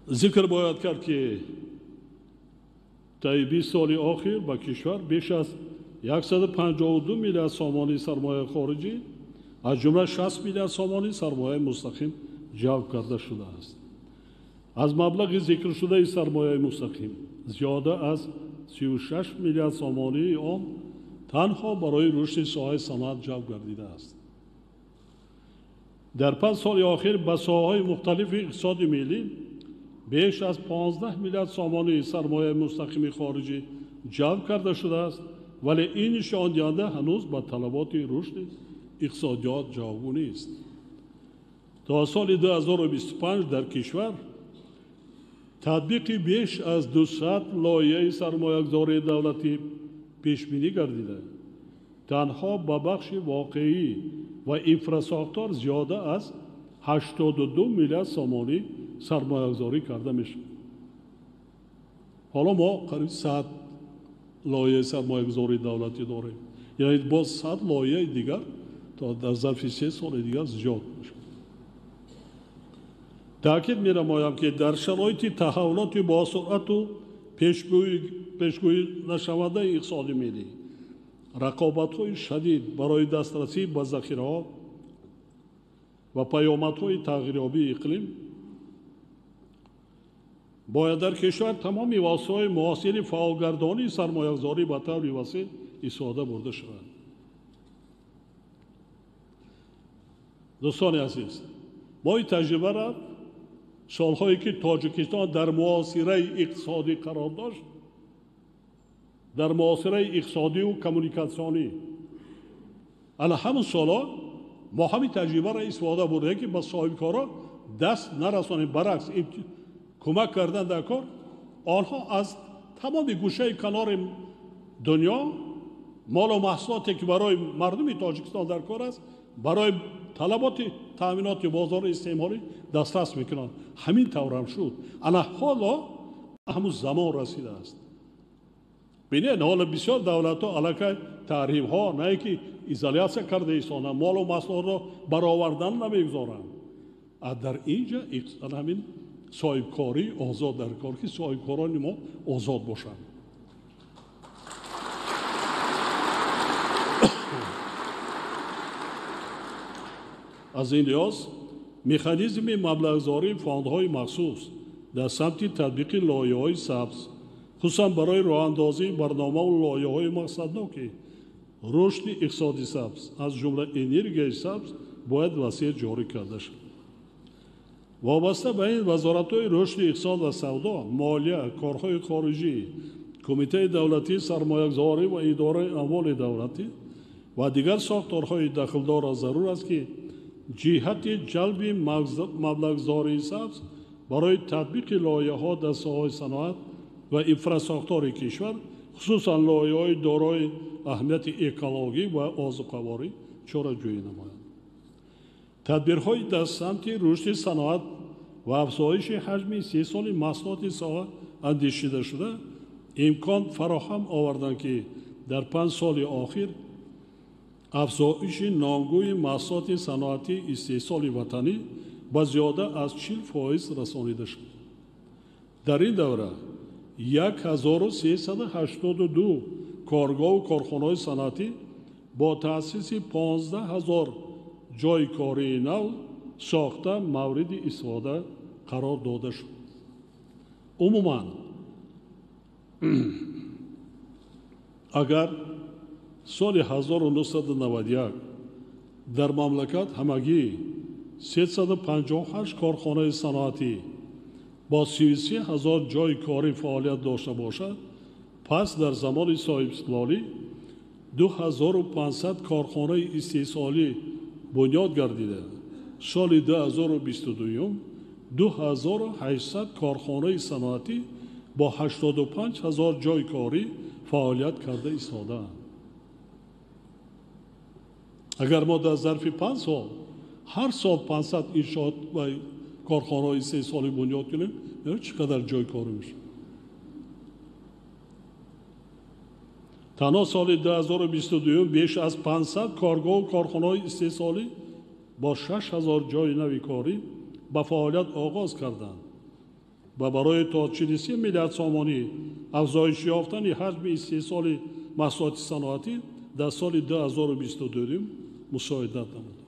Зикр бояд кард, ки таи 20 соли охир ба кишвар беш аз 152 миллиард сомонии сармояи хориҷӣ, аз ҷумла 60 миллиард сомонии сармояи мустақим ҷалб карда шудааст. Аз маблағи зикршудаи сармояи мустақим зиёда аз 36 миллиард сомонии он танҳо барои рушди соҳаи саноат ҷалб гардидааст. Дар 5 соли охир ба соҳаҳои мухталифи иқтисоди миллӣ беш аз 15 миллиард сомонии сармояи мустақими хориҷӣ ҷалб карда шудааст, вале ин нишондиҳанда ҳанӯз ба талаботи рушди иқтисодиёт ҷавобгӯ нест. То соли 2025 дар кишвар татбиқи беш аз 200 лоиҳаи сармоягузории давлатӣ пешбинӣ гардида, танҳо ба бахши воқеӣ ва инфрасохтор зиёда аз 82 миллиард сомонӣ сармоягузорӣ карда мешавад. Ҳоло мо қариб 100 лоиҳаи сармоягузории давлатӣ дорем, яъне боз 100 лоиҳаи дигар то дар зарфи 3 соли дигар зиёд мешавад. Таъкид менамоям, ки дар шароити таҳаввулоти босуръату пешгӯӣ нашавандаи иқтисоди миллӣ, рақобатҳои шадид барои дастрасӣ ба захираҳо ва паёмадҳои тағйирёбии иқлим бояд дар кишвар тамоми воситаҳои муосири фаъолгардонии сармоягузорӣ ба таври васеъ истифода бурда шавад. Дӯстони азиз, мо ин таҷрибаро солҳое ки Тоҷикистон дар муосираи иқтисодӣ қарор дошт, дар муосираи иқтисодиву коммуникатсионӣ, ана ҳамон солҳо мо ҳамин таҷрибаро истифода бурдем, ки ба соҳибкорҳо даст нарасонем, баръакс кӯмак кардан дар кор. Онҳо аз тамоми гӯшаи канори дунё молу маҳсулоте ки барои мардуми Тоҷикистон дар кор аст, барои талаботи таъминоти бозори истеъмолӣ дастрас мекунанд. Ҳамин таврам шуд. Ана ҳоло Ҳамун замон расидааст. Бинед, ҳоло бисёр давлатҳо аллакай таҳримҳо, на ин ки изолятсия карда истонанд, молу маҳсулотро баровардан намегузоранд. Дар ин ҷо ҳамин соҳибкории озод дар кор, ки соҳибкорони мо озод бошанд. Аз ин лиҳоз механизми маблағгузории фондҳои махсус дар самти татбиқи лоиҳаҳои сабз, хусусан барои роҳандозии барномаву лоиҳаҳои мақсадноки рушди иқтисоди сабз, аз ҷумла энергияи сабз, бояд васеъ ҷорӣ карда шавад. Вобаста ба ин вазоратҳои рушди иқтисод ва савдо, молия, корҳои хориҷӣ, Кумитаи давлатии сармоягузорӣ ва идораи амволи давлатӣ ва дигар сохторҳои дахлдорро зарур аст, ки ҷиҳати ҷалби маблағгузории сабз барои татбиқи лоиҳаҳо дар соҳаи саноат ва инфрасохтори кишвар, хусусан лоиҳаҳои дорои аҳамияти экологӣ ва озуқаворӣ чораҷӯӣ намоянд. Тадбирҳои дар самти рушди саноат ва афзоиши ҳаҷми истеҳсоли маҳсулоти соҳа андешида шуда, имкон фароҳам оварданд, ки дар 5 соли охир афзоиши номгӯи маҳсулоти саноатии истеҳсоли ватанӣ ба зиёда аз 40% расонида шуд. Дар ин давра 1382 коргоҳу корхонаҳои саноатӣ бо таъсиси 15 000 ҷойи кории нав сохта мавриди истифода қарор дода шуд. Умуман, агар соли 1991 дар мамлакат ҳамагӣ 358 корхонаи саноатӣ бо 33 000 ҷойи корӣ фаъолият дошта бошад, пас дар замони соҳибистиқлолӣ 2500 корхонаи истеҳсолӣ бунёд гардида, соли 2022 2800 корхонаи саноатӣ бо 85 000 ҷойи корӣ фаъолият карда истодаанд. Агар мо дар зарфи 5 сол ҳар сол 500 иншоот ва корхонаҳои истеҳсолӣ бунёд кунем, чӣ қадар ҷойи корӣ мешавад? Танҳо соли 2022 беш аз 500 коргоҳу корхонаҳои истеҳсолӣ бо 6000 ҷойи нави корӣ ба фаъолият оғоз карданд ва барои то 43 миллиард сомонӣ афзоиш ёфтани ҳаҷми истеҳсоли маҳсулоти саноатӣ дар соли 2022 мусоидат намуданд.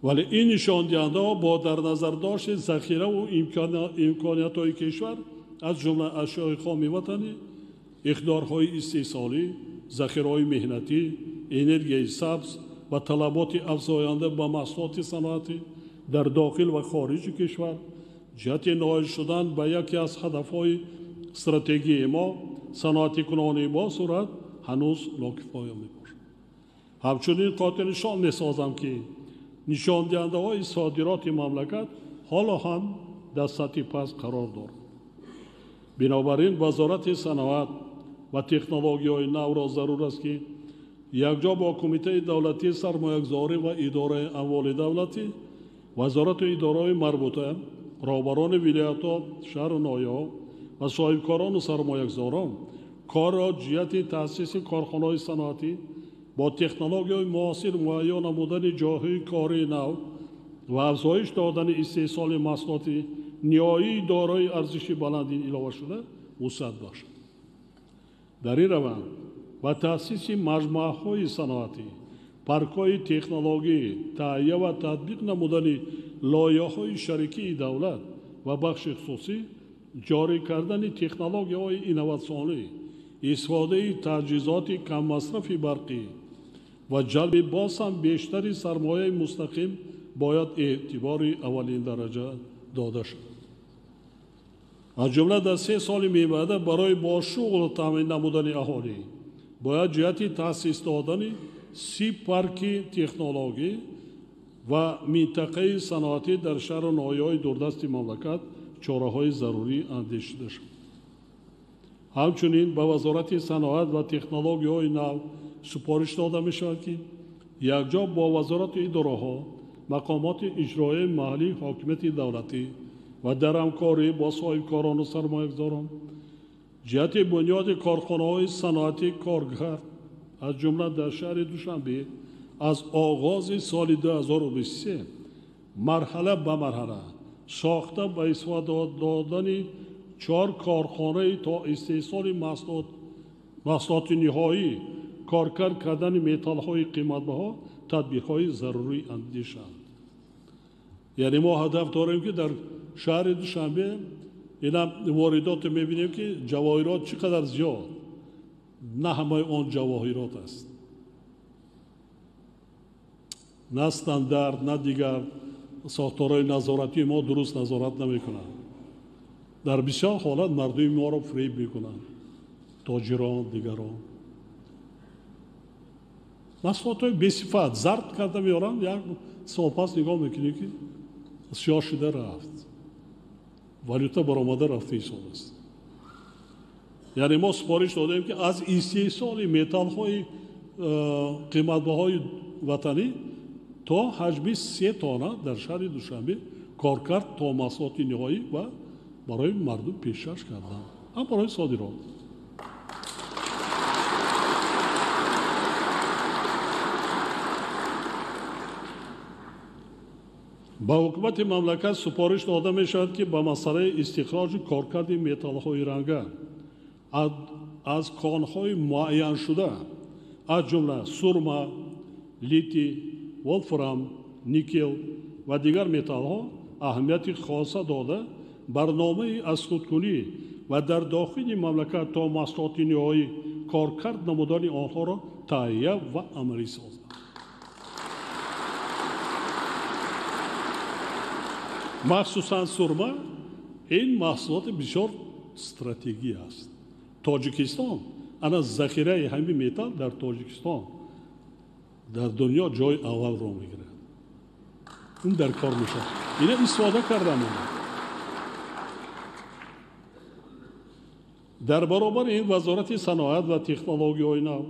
Вале ин нишондиҳандаҳо бо дар назардошти захираву имкониятҳои кишвар, аз ҷумла ашёи хоми ватанӣ, иқдорҳои истеҳсолӣ, захираҳои меҳнатӣ, энергияи сабз ва талаботи афзоянда ба маҳсулоти саноатӣ дар дохил ва хориҷи кишвар, ҷиҳати ноил шудан ба яке аз ҳадафҳои стратегии мо, саноатикунонии бо суръат, ҳанӯз нокифоя мебошад. Ҳамчунин қотилнишон месозам, ки нишондиҳандаҳои содироти мамлакат ҳоло ҳам дар сатҳи паст қарор дорад. Бинобар ин Вазорати саноат ва технологияҳои навро зарур аст, ки якҷо бо Кумитаи давлатии сармоягузорӣ ва идораи амволи давлатӣ, вазорату идораҳои марбута, роҳбарони вилоятҳо, шаҳру ноҳияҳо ва соҳибкорону сармоягузорон корро ҷиҳати таъсиси корхонаҳои саноатӣ бо технологияҳои муосир муҳайё намудани ҷойҳои кории нав ва афзоиш додани истеҳсоли маҳсулоти ниҳоии дорои арзиши баланди иловашуда вусъат бахшад. Дар ин раванд ба таъсиси маҷмӯаҳои саноатӣ, паркҳои технологӣ, таҳия ва татбиқ намудани лоиҳаҳои шарикии давлат ва бахши хусусӣ, ҷорӣ кардани технологияҳои инноватсионӣ, истифодаи таҷҳизоти каммасрафи барқӣ ва ҷалби боз ҳам бештари сармояи мустақим бояд эътибори аввалин дараҷа дода шавад. Аз ҷумла дар 3 соли мебаъда барои бо шуғл таъмин намудани аҳолӣ бояд ҷиҳати таъсис додани 30 парки технологӣ ва минтақаи саноатӣ дар шаҳру ноҳияҳои дурдасти мамлакат чораҳои зарурӣ андешида шавад. Ҳамчунин ба Вазорати саноат ва технологияҳои нав супориш дода мешавад, ки якҷо бо вазорату идораҳо, мақомоти иҷроияи маҳаллии ҳокимияти давлатӣ, ва дар ҳамкорӣ бо соҳибкорону сармоягузорон ҷиҳати бунёди корхонаҳои саноатӣ коргар аз ҷумла дар шаҳри Душанбе аз оғози соли 2023 марҳала ба марҳала сохта ба истифода додани 4 корхонаи то истеҳсоли маҳсулоти ниҳоӣ, коркард кардани металлҳои қиматбаҳо тадбирҳои зарурӣ андешанд. Яъне мо ҳадаф дорем, ки дар шаҳри Душанбе ина воридотро мебинем, ки ҷавоҳирот чӣ қадар зиёд, на ҳамаи он ҷавоҳирот аст, на стандарт, на дигар сохторҳои назоратии мо дуруст назорат намекунанд. Дар бисёр ҳолат мардуми моро фиреб мекунанд, тоҷирон, дигарон. Маҳсулотҳои бесифат зарб карда меоранд, як сол пас нигоҳ мекунӣ, ки сиёҳ шуда рафт, валюта баромада рафта ҳисоб аст. Яъне мо супориш додем, ки аз истеҳсоли металлҳои қиматбаҳои ватанӣ то ҳаҷми 3 тонна дар шаҳри Душанбе коркард то маҳсулоти ниҳоӣ ва барои мардум пешкаш кардан, ҳам барои содирот. Ба ҳукумати мамлакат супориш дода мешавад, ки ба масъалаи истихроҷу коркарди металлҳои ранга аз конҳои муайяншуда, аз ҷумла сурма, литий, волфрам, никел ва дигар металлҳо аҳамияти хоса дода, барномаи азхудкунӣ ва дар дохили мамлакат то маҳсулоти ниҳоӣ коркард намудани онҳоро таҳия ва амалӣ созад. Махсусан сурма ин маҳсулоти бисёр стратегӣ аст. Тоҷикистон ана захираи ҳамин металл дар Тоҷикистон дар дунё ҷои аввалро мегирад. Ин дар кор мешавад. Ина истифода кардам. Дар баробари ин Вазорати саноат ва технологияҳои нав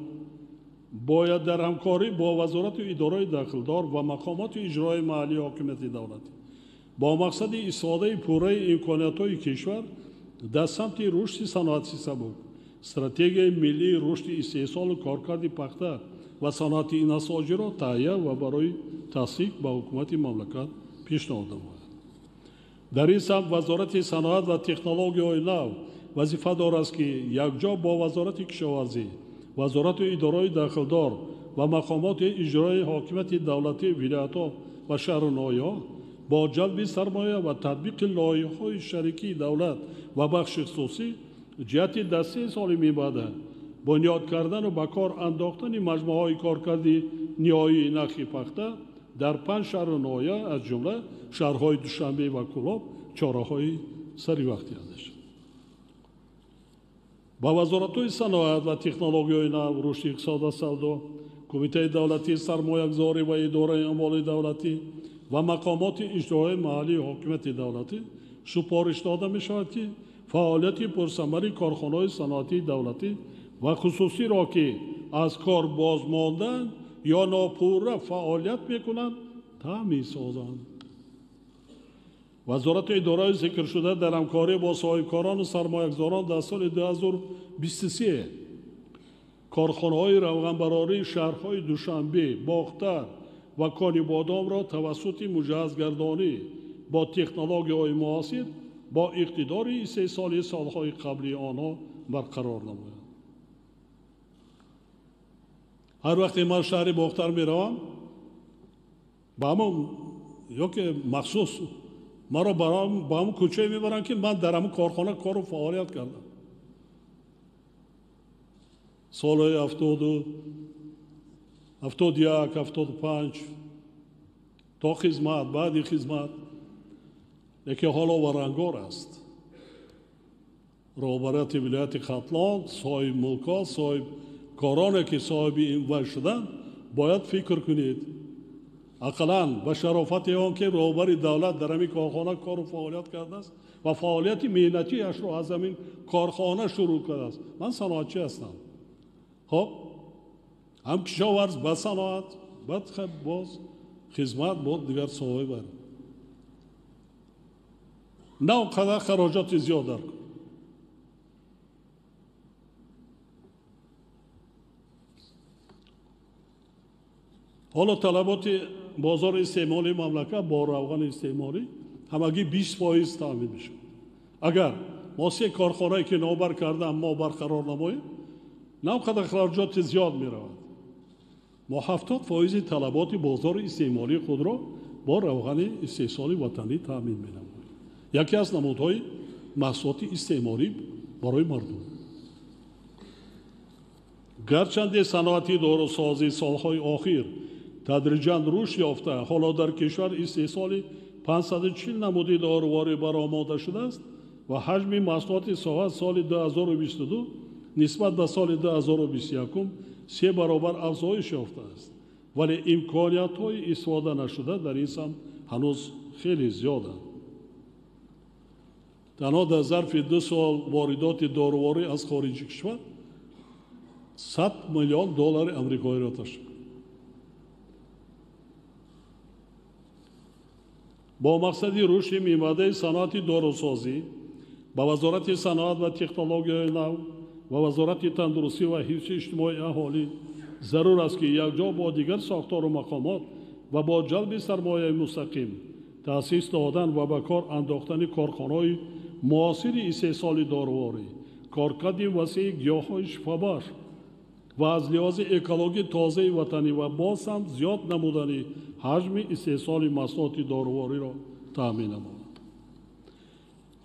бояд дар ҳамкорӣ бо Вазорати идораи дахлдор ва мақомоти иҷрои маҳаллии ҳокимияти давлатӣ бо мақсади истифодаи пурраи имкониятҳои кишвар дар самти рушди саноати сабук, стратегияи миллии рушди истеҳсолу коркарди пахта ва саноати инасоҷиро таҳия ва барои тасдиқ ба ҳукумати мамлакат пешниҳод намояд. Дар ин самт Вазорати саноат ва технологияҳои нав вазифадор аст, ки якҷо бо Вазорати кишоварзӣ, Вазорати идораҳои дахлдор ва мақомоти иҷрои ҳокимияти давлатии вилоятҳо ва шаҳру ноҳияҳо бо ҷалби сармоя ва татбиқи лоиҳаҳои шарикии давлат ва бахши хусусӣ ҷиҳати дар 3 соли минбаъда бунёд кардану ба кор андохтани маҷмӯаҳои коркарди ниҳоии нахи пахта дар 5 шаҳру ноҳия аз ҷумла шаҳрҳои Душанбе ва Кӯлоб чораҳои саривақтӣ андешад. Ба вазоратҳои саноат ва технологияҳои нав, рушди иқтисод ва савдо, Кумитаи давлатии сармоягузорӣ ва идораи амволи давлатӣ ва мақомоти иҷроии маҳаллии ҳокимияти давлатӣ супориш дода мешавад, ки фаъолияти пурсамари корхонаҳои саноатии давлатӣ ва хусусиро, ки аз кор бозмонданд ё нопурра фаъолият мекунанд, таъмин созанд. Вазорати идораи зикршуда дар ҳамкорӣ бо соҳибкорону сармоягузорон дар соли 2023 корхонаҳои равғанбарории шаҳрҳои Душанбе, Бохтар ва Конибодомро тавассути муҷаҳҳазгардонӣ бо технологияҳои муосир бо иқтидори истеҳсоли солҳои қаблии онҳо барқарор намояд. Ҳар вақте ман шаҳри Бохтар меравам, ба ҳамон ё ки махсус маро ба ҳамон кӯчае мебаранд, ки ман дар ҳамон корхона кору фаъолият кардам. Солҳои 71, 75 то хизмат, баъди хизмат, лекин ҳоло варангор аст. Роҳбарияти вилояти Хатлон, соҳибмулкҳо, соҳибкороне, ки соҳиби ин вай шуданд, бояд фикр кунед. Ақаллан ба шарофати он ки роҳбари давлат дар ҳамин корхона кору фаъолият кардааст ва фаъолияти меҳнатиашро аз ҳамин корхона шурӯъ кардааст. Ман саноатчӣ ҳастам. Хоб, ҳам кишоварз, ба саноат, баъд боз хизмат, бо дигар соҳаҳои бар. На он қадар хароҷоти зиёд дар кор. Ҳоло талаботи бозори истеъмолии мамлакат бо равғани истеъмолӣ ҳамагӣ 20% таъмин мешавад. Агар мо се корхонае ки номбар кардаам мо барқарор намоем, на он қадар хароҷоти зиёд меравад. Мо 70% талаботи бозори истеъмолии худро бо равғани истеҳсоли ватанӣ таъмин менамоем. Яке аз намудҳои маҳсулоти истеъмолӣ барои мардум. Гарчанде саноати дорусозӣ солҳои охир тадриҷан рушд ёфта, ҳоло дар кишвар истеҳсоли 540 намуди доруворӣ баромода шудааст ва ҳаҷми маҳсулоти соҳа соли 2022 нисбат ба соли 2021 се баробар афзоиш ёфтааст, вале имкониятҳои истифода нашуда дар ин самт ҳанӯз хеле зиёданд. Танҳо дар зарфи 2 сол воридоти доруворӣ аз хориҷи кишвар 100 миллион доллари амрикоиро ташкил. Бо мақсади рушди минбаъдаи саноати дорусозӣ ба Вазорати саноат ва технологияҳои нав ва Вазорати тандурустӣ ва ҳифзи иҷтимоии аҳолӣ зарур аст, ки якҷо бо дигар сохтору мақомот ва бо ҷалби сармояи мустақим таъсис додан ва ба кор андохтани корхонаҳои муосири истеҳсоли доруворӣ, коркарди васеи гиёҳҳои шифобахш ва аз лиҳози экологӣ тозаи ватанӣ ва боз ҳам зиёд намудани ҳаҷми истеҳсоли маҳсулоти дорувориро таъмин намояд.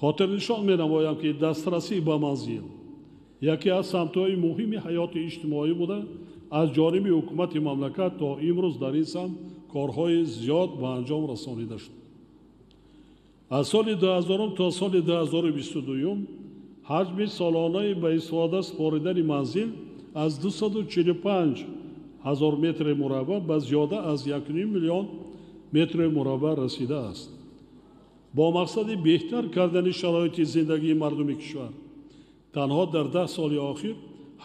Хотирнишон менамоям, ки дастрасӣ ба манзил яке аз самтҳои муҳими ҳаёти иҷтимоӣ буда, аз ҷониби ҳукумати мамлакат то имрӯз дар ин самт корҳои зиёд ба анҷом расонида шуд. Аз соли 2000 то соли 2022 ҳаҷми солонаи ба истифода супоридани манзил аз 245 ҳазор метри мураббаъ ба зиёда аз 1,5 миллион метри мураббаъ расидааст. Бо мақсади беҳтар кардани шароити зиндагии мардуми кишвар танҳо дар 10 соли охир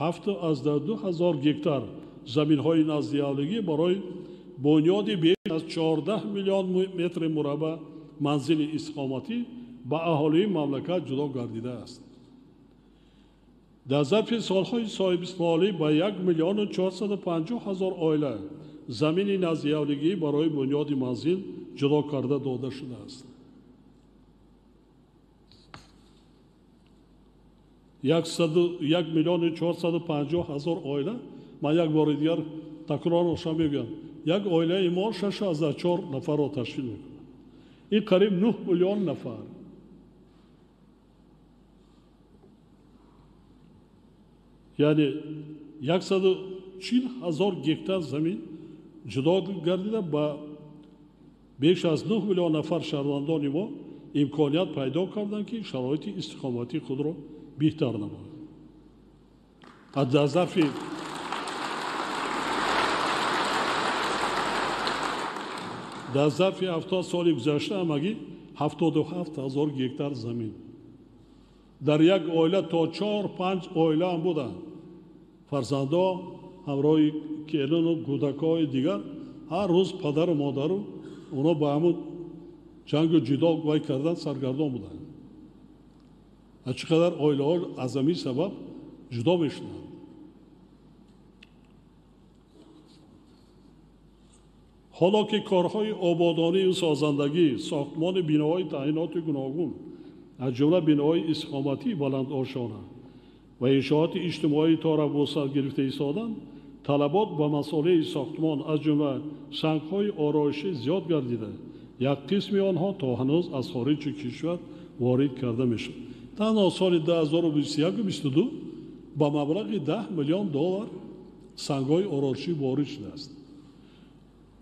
7,2 ҳазор гектар заминҳои наздиавлигӣ барои бунёди беш аз 14 миллион метри мураббаъ манзили истиқоматӣ ба аҳолии мамлакат ҷудо гардидааст. Дар зарфи солҳои соҳибистиқлолӣ ба 1 450 000 оила замини наздиавлигӣ барои бунёди манзил ҷудо карда дода шудааст. 1 450 000 оила, ман як бори дигар такрор мегӯям, як оилаи мо 6,4 нафарро ташкил мекунад. Ин қариб 9 миллион нафар. Яъне 140 000 гектар замин ҷудо гардида ба беш аз 9 миллион нафар шаҳрвандони мо имконият пайдо карданд, ки шароити истиқоматии худро беҳтар намоянд. Дар зарфи 70 соли гузашта ҳамагӣ 77 000 гектар замин. Дар як оила то 4-5 оила ҳам буданд. Фарзандо ҳамроҳи келину кӯдакҳои дигар ҳар рӯз падару модару онҳо ба ҳамун ҷангу ҷидол вай кардан саргардон буданд. Аз чӣ қадар оилаҳо аз ҳамин сабаб ҷудо мешуданд. Ҳоло ки корҳои ободонию созандагӣ, сохтмони биноҳои таъиноти гуногун, аз ҷумла биноҳои истиқоматии баландошона ва иншооти иҷтимоӣ тора вусъат гирифта истоданд, талабот ба масолеҳи сохтмон аз ҷумла сангҳои ороишӣ зиёд гардида, як қисми онҳо то ҳанӯз аз хориҷи кишвар ворид карда мешавад. Танҳо соли 2021-22 ба маблағи 10 миллион доллар сангҳои ороишӣ ворид шудааст.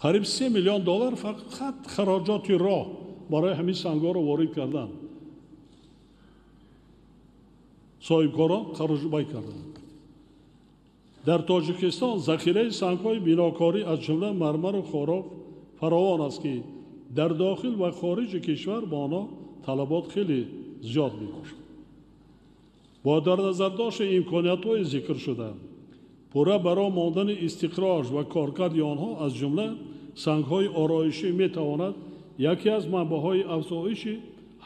Қариб 3 миллион доллар фақат хароҷоти роҳ барои ҳамин сангҳоро ворид кардан. Соҳибкорон хароҷбай карданд. Дар Тоҷикистон захираи сангҳои бинокорӣ аз ҷумла мармару хороб фаровон аст, ки дар дохил ва хориҷи кишвар ба онҳо талабот хеле зиёд мебошад. Бо дар назардошти имкониятҳои зикршуда, пурра барои мондани истиқроҷ ва коркарди онҳо аз ҷумла сангҳои ороишӣ метавонад яке аз манбаъҳои афзоиши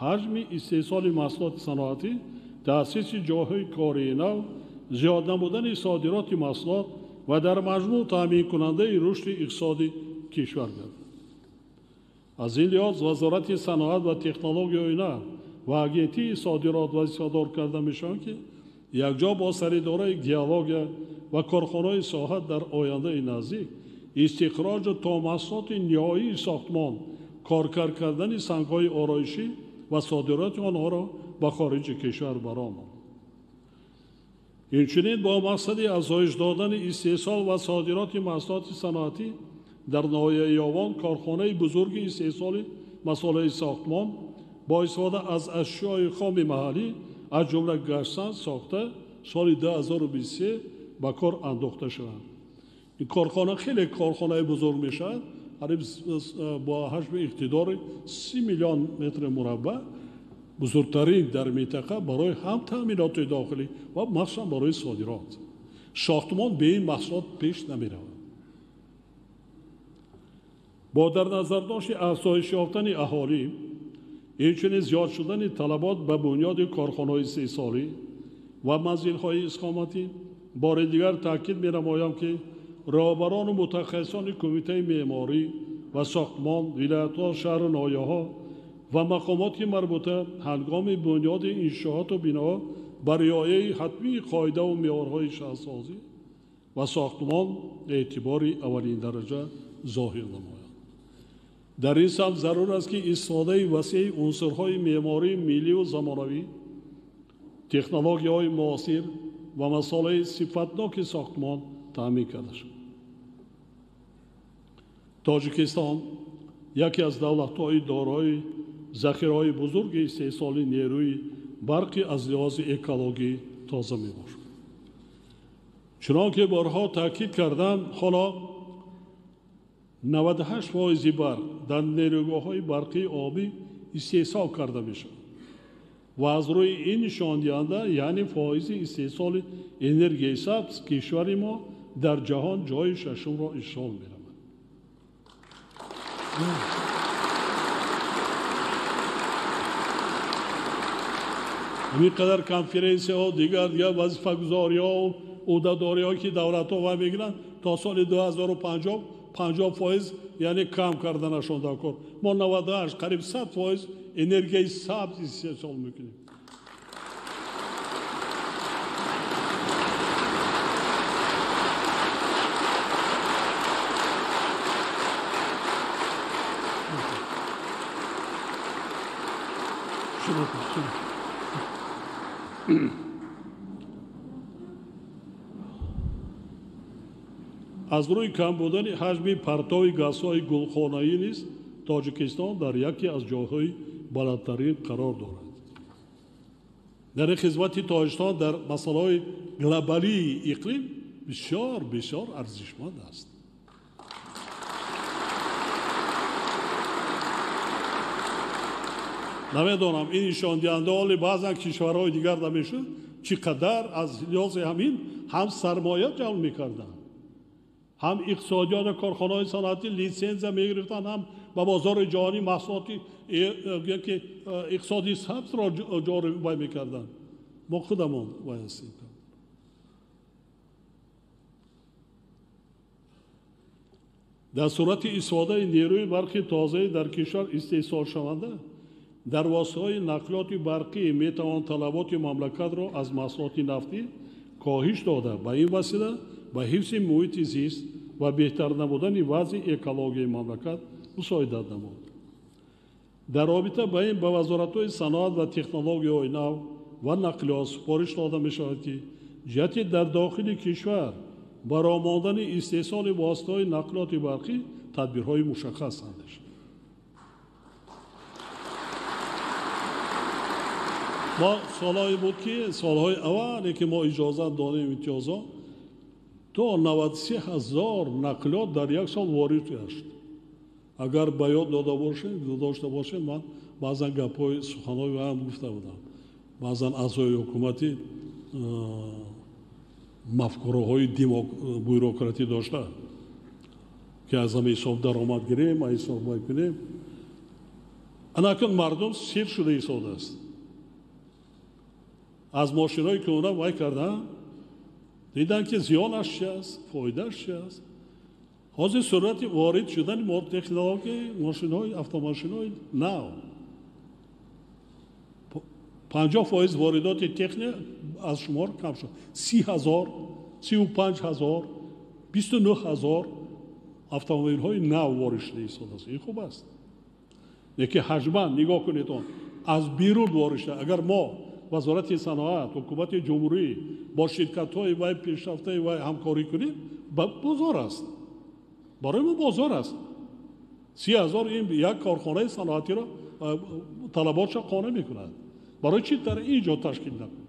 ҳаҷми истеҳсоли маҳсулоти саноатӣ, таъсиси ҷойҳои кории нав, зиёд намудани содироти маҳсулот ва дар маҷмӯъ таъминкунандаи рушди иқтисоди кишвар гардад. Аз ин лиҳоз Вазорати саноат ва технологияҳои нав ва Агентии содирот вазифадор карда мешаванд, ки якҷо бо саридораи геология ва корхонаҳои соҳа дар ояндаи наздик истихроҷу то маҳсулоти ниҳоии сохтмон, коркард кардани сангҳои ороишӣ ва содироти онҳоро ба хориҷи кишвар бароманд. Инчунин бо мақсади афзоиш додани истеҳсол ва содироти маҳсулоти саноатӣ дар ноҳияи Ёвон корхонаи бузурги истеҳсоли масолеҳи сохтмон бо истифода аз ашёи хоми маҳаллӣ, аз ҷумла гаштсан сохта соли 2023 ба кор андохта шаванд. Ин корхона хеле корхонаи бузург мешавад, қариб бо ҳаҷми иқтидори 30 миллион метри мураббаъ, бузургтарин дар минтақа барои ҳам таъминоти дохилӣ ва махсусан барои содирот. Сохтмон бе ин маҳсулот пеш намеравад. Бо дар назардошти афзоиш ёфтани аҳолӣ, инчунин зиёд шудани талабот ба бунёди корхонаҳои истеҳсолӣ ва манзилҳои истиқоматӣ, бори дигар таъкид менамоям, ки роҳбарону мутахассисони Кумитаи меъморӣ ва сохтмон, вилоятҳо, шаҳру ноҳияҳо ва мақомоти марбута ҳангоми бунёди иншооту биноҳо ба риояи ҳатмии қоидаву меъёрҳои шаҳрсозӣ ва сохтмон эътибори аввалиндараҷа зоҳир намоянд. Дар ин самт зарур аст, ки истифодаи васеи унсурҳои меъмории миллию замонавӣ, технологияҳои муосир ва масолеҳи сифатноки сохтмон таъмин карда шавад. Тоҷикистон яке аз давлатҳои дорои захираҳои бузурги истеҳсоли нерӯи барқи аз лиҳози экологӣ тоза мебошад. Чунон ки борҳо таъкид кардам, ҳоло 98% барқ дар нерӯгоҳҳои барқии обӣ истеҳсол карда мешавад ва аз рӯи ин нишондиҳанда, яъне фоизи истеҳсоли энергияи сабз, кишвари мо дар ҷаҳон ҷойи шашумро ишғол менамояд. Ҳамин қадар конференсияҳо, дигар вазифагузориҳо, ӯҳдадориҳо, ки давлатҳо вай мегиранд, то соли 2050 50%, яъне кам карданашон дар кор. Мо 98, қариб 100% энергияи сабз истеҳсол мекунем. Аз рӯи кам будани ҳаҷми партови газҳои гулхонаӣ низ Тоҷикистон дар яке аз ҷойҳои баландтарин қарор дорад. Дар хизмати Тоҷикистон дар масъалаҳои глобалии иқлим бисёр бисёр арзишманд аст. Намедонам ин нишондиҳанда ҳоли баъзан кишварҳои дигар намешуд, чӣ қадар аз лиҳози ҳамин ҳам сармоя ҷалб мекарданд, ҳам иқтисодиёт ва корхонаҳои саноатӣ литсензия мегирифтанд, ҳам ба бозори ҷаҳонӣ маҳсулоти иқтисоди сабзро ҷорӣ вай мекарданд. Мо худамон вай ҳастем. Дар сурати истифодаи нерӯи барқи тозаи дар кишвар истеҳсолшаванда, дар воситаҳои нақлиёти барқӣ метавон талаботи мамлакатро аз маҳсулоти нафтӣ коҳиш дода, ба ин васила ба ҳифзи муҳити зист ва беҳтар намудани вазъи экологияи мамлакат мусоидат намуд. Дар робита ба ин ба вазоратҳои саноат ва технологияҳои нав ва нақлиёт супориш дода мешавад, ки ҷиҳати дар дохили кишвар барои мондани истеҳсоли воситаҳои нақлиёти барқӣ тадбирҳои мушаххас андешанд. Мо солҳое буд, ки солҳои аввале ки мо иҷозат додем имтиёзҳо, то 93 ҳазор нақлиёт дар як сол ворид гашт. Агар ба ёд дода бошем, дошта бошем, ман баъзан гапҳои суханҳои ҳам гуфта будам. Баъзан аъзои ҳукуматӣ мафкураҳои бюрократӣ дошта, ки аз ҳама ҳисоб даромад гирем, аз ҳисоб вай кунем. Анакун мардум сир шуда истодааст. Аз мошинҳои кӯҳна вай кардан, дидан ки зиёнаш чи аст, фоидааш чи аст. Ҳозир суръати ворид шудани технологияи мошинҳои автомошинҳои нав 50% воридоти техника аз шумор кам шуд. 30 000, 35 000, 29 000 автомобилҳои нав ворид шуда истодааст. Ин хуб аст. Лекин ҳаҷман нигоҳ кунед, он аз берун ворид шуда. Агар мо вазорати саноат, ҳукумати ҷумҳурӣ бо ширкатҳои вай пешрафтаи вай ҳамкорӣ кунем, бозор аст. Барои мо бозор аст. 30 000 ин як корхонаи саноатиро талаботша қонеъ мекунад. Барои чӣ дар ин ҷо ташкил накунем?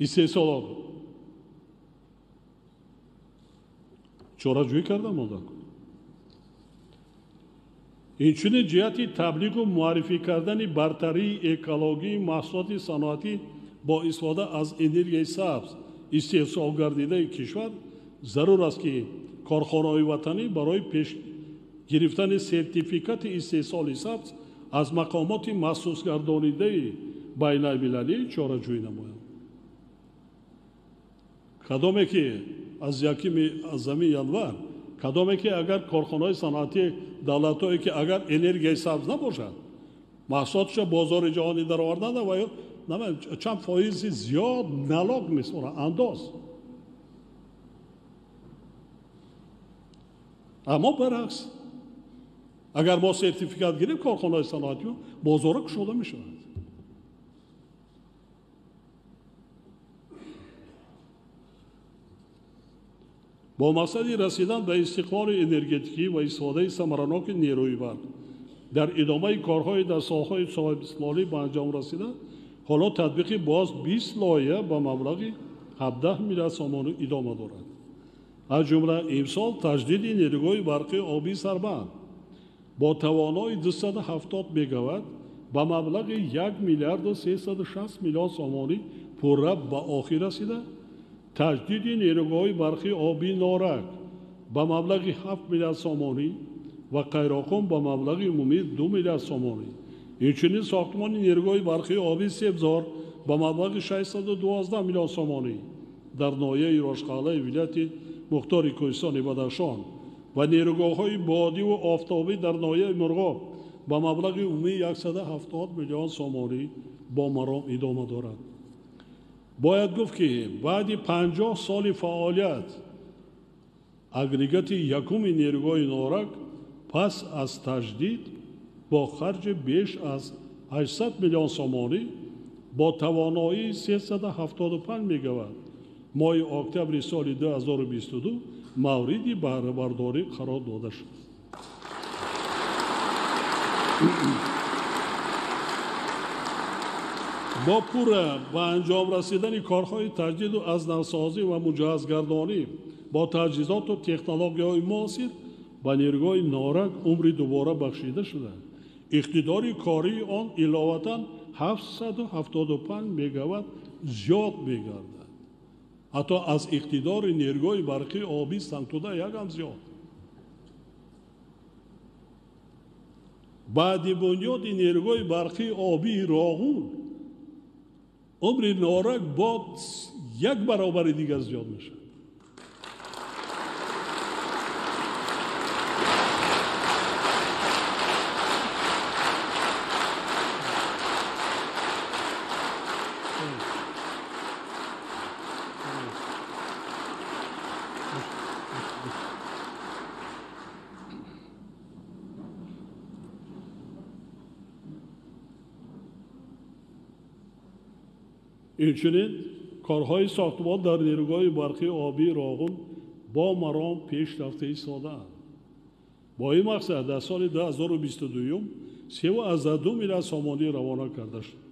Истеҳсолот чораҷӯӣ карда монда. Инчунин ҷиҳати таблиғу муаррифӣ кардани бартарии экологии маҳсулоти саноатӣ бо истифода аз энергияи сабз истеҳсол гардидаи кишвар зарур аст, ки корхонаҳои ватанӣ барои пеш гирифтани сертификати истеҳсоли сабз аз мақомоти махсусгардонидаи байналмилалӣ чораҷӯӣ намоянд. Кадоме ки аз 1 январ, кадоме ки агар корхонаҳои саноатии давлатҳое ки агар энергияи сабз набошад, маҳсулоташро бозори ҷаҳонӣ дароварданд ва чанд фоизи зиёд налог меспоранд, андоз. Аммо баръакс, агар мо сертификат гирем, корхонаҳои саноатӣ бозорро кушода мешавад. Бо мақсади расидан ба истиқлоли энергетикӣ ва истифодаи самараноки нерӯи барқ дар идомаи корҳои дар солҳои соҳибистиқлолӣ ба анҷом расида, ҳоло татбиқи боз 20 лоиҳа ба маблағи 17 миллиард сомонӣ идома дорад. Аз ҷумла имсол таҷдиди нерӯгоҳи барқи обии Сарбанд бо тавонои 270 мегаватт ба маблағи 1 миллиарду 360 миллион сомонӣ пурра ба охир расида, таҷдиди нерӯгоҳи барқи обии Норак ба маблағи 7 миллиард сомонӣ ва Қайроқум ба маблағи умумии 2 миллиард сомонӣ. Инчунин сохтмони нерӯгоҳи барқи обии Себзор ба маблағи 612 миллион сомонӣ дар ноҳияи Рошқалъаи вилояти Мухтори Кӯҳистони Бадахшон ва нерӯгоҳҳои бодиву офтобӣ дар ноҳияи Мурғоб ба маблағи умумии 170 миллион сомонӣ бо маром идома дорад. Бояд гуфт, ки баъди 50 соли фаъолият агрегати якуми нерӯгоҳи Норак пас аз таҷдид бо харҷи беш аз 800 миллион сомонӣ бо тавоноии 375 мегаватт моҳи октябри соли 2022 мавриди баҳрабардорӣ қарор дода шуд. Бо пурра ба анҷом расидани корҳои таҷдиду аз навсозӣ ва муҷаҳҳазгардонӣ бо таҷҳизоту технологияҳои муосир ба нерӯгоҳи Норак умри дубора бахшида шуда, иқтидори кории он иловатан 775 мегаватт зиёд мегардад. Ҳатто аз иқтидори нерӯгоҳи барқии обии Сангтуда якам зиёд. Баъди бунёди нерӯгоҳи барқии обии Роғун умри Норак бо як баробари дигар зиёд мешавад. Инчунин корҳои сохтмон дар нерӯгоҳи барқии обии Роғун бо маром пеш рафта истодаанд. Бо ин мақсад дар соли 2022 3,2 миллиард сомонӣ равона карда шуд.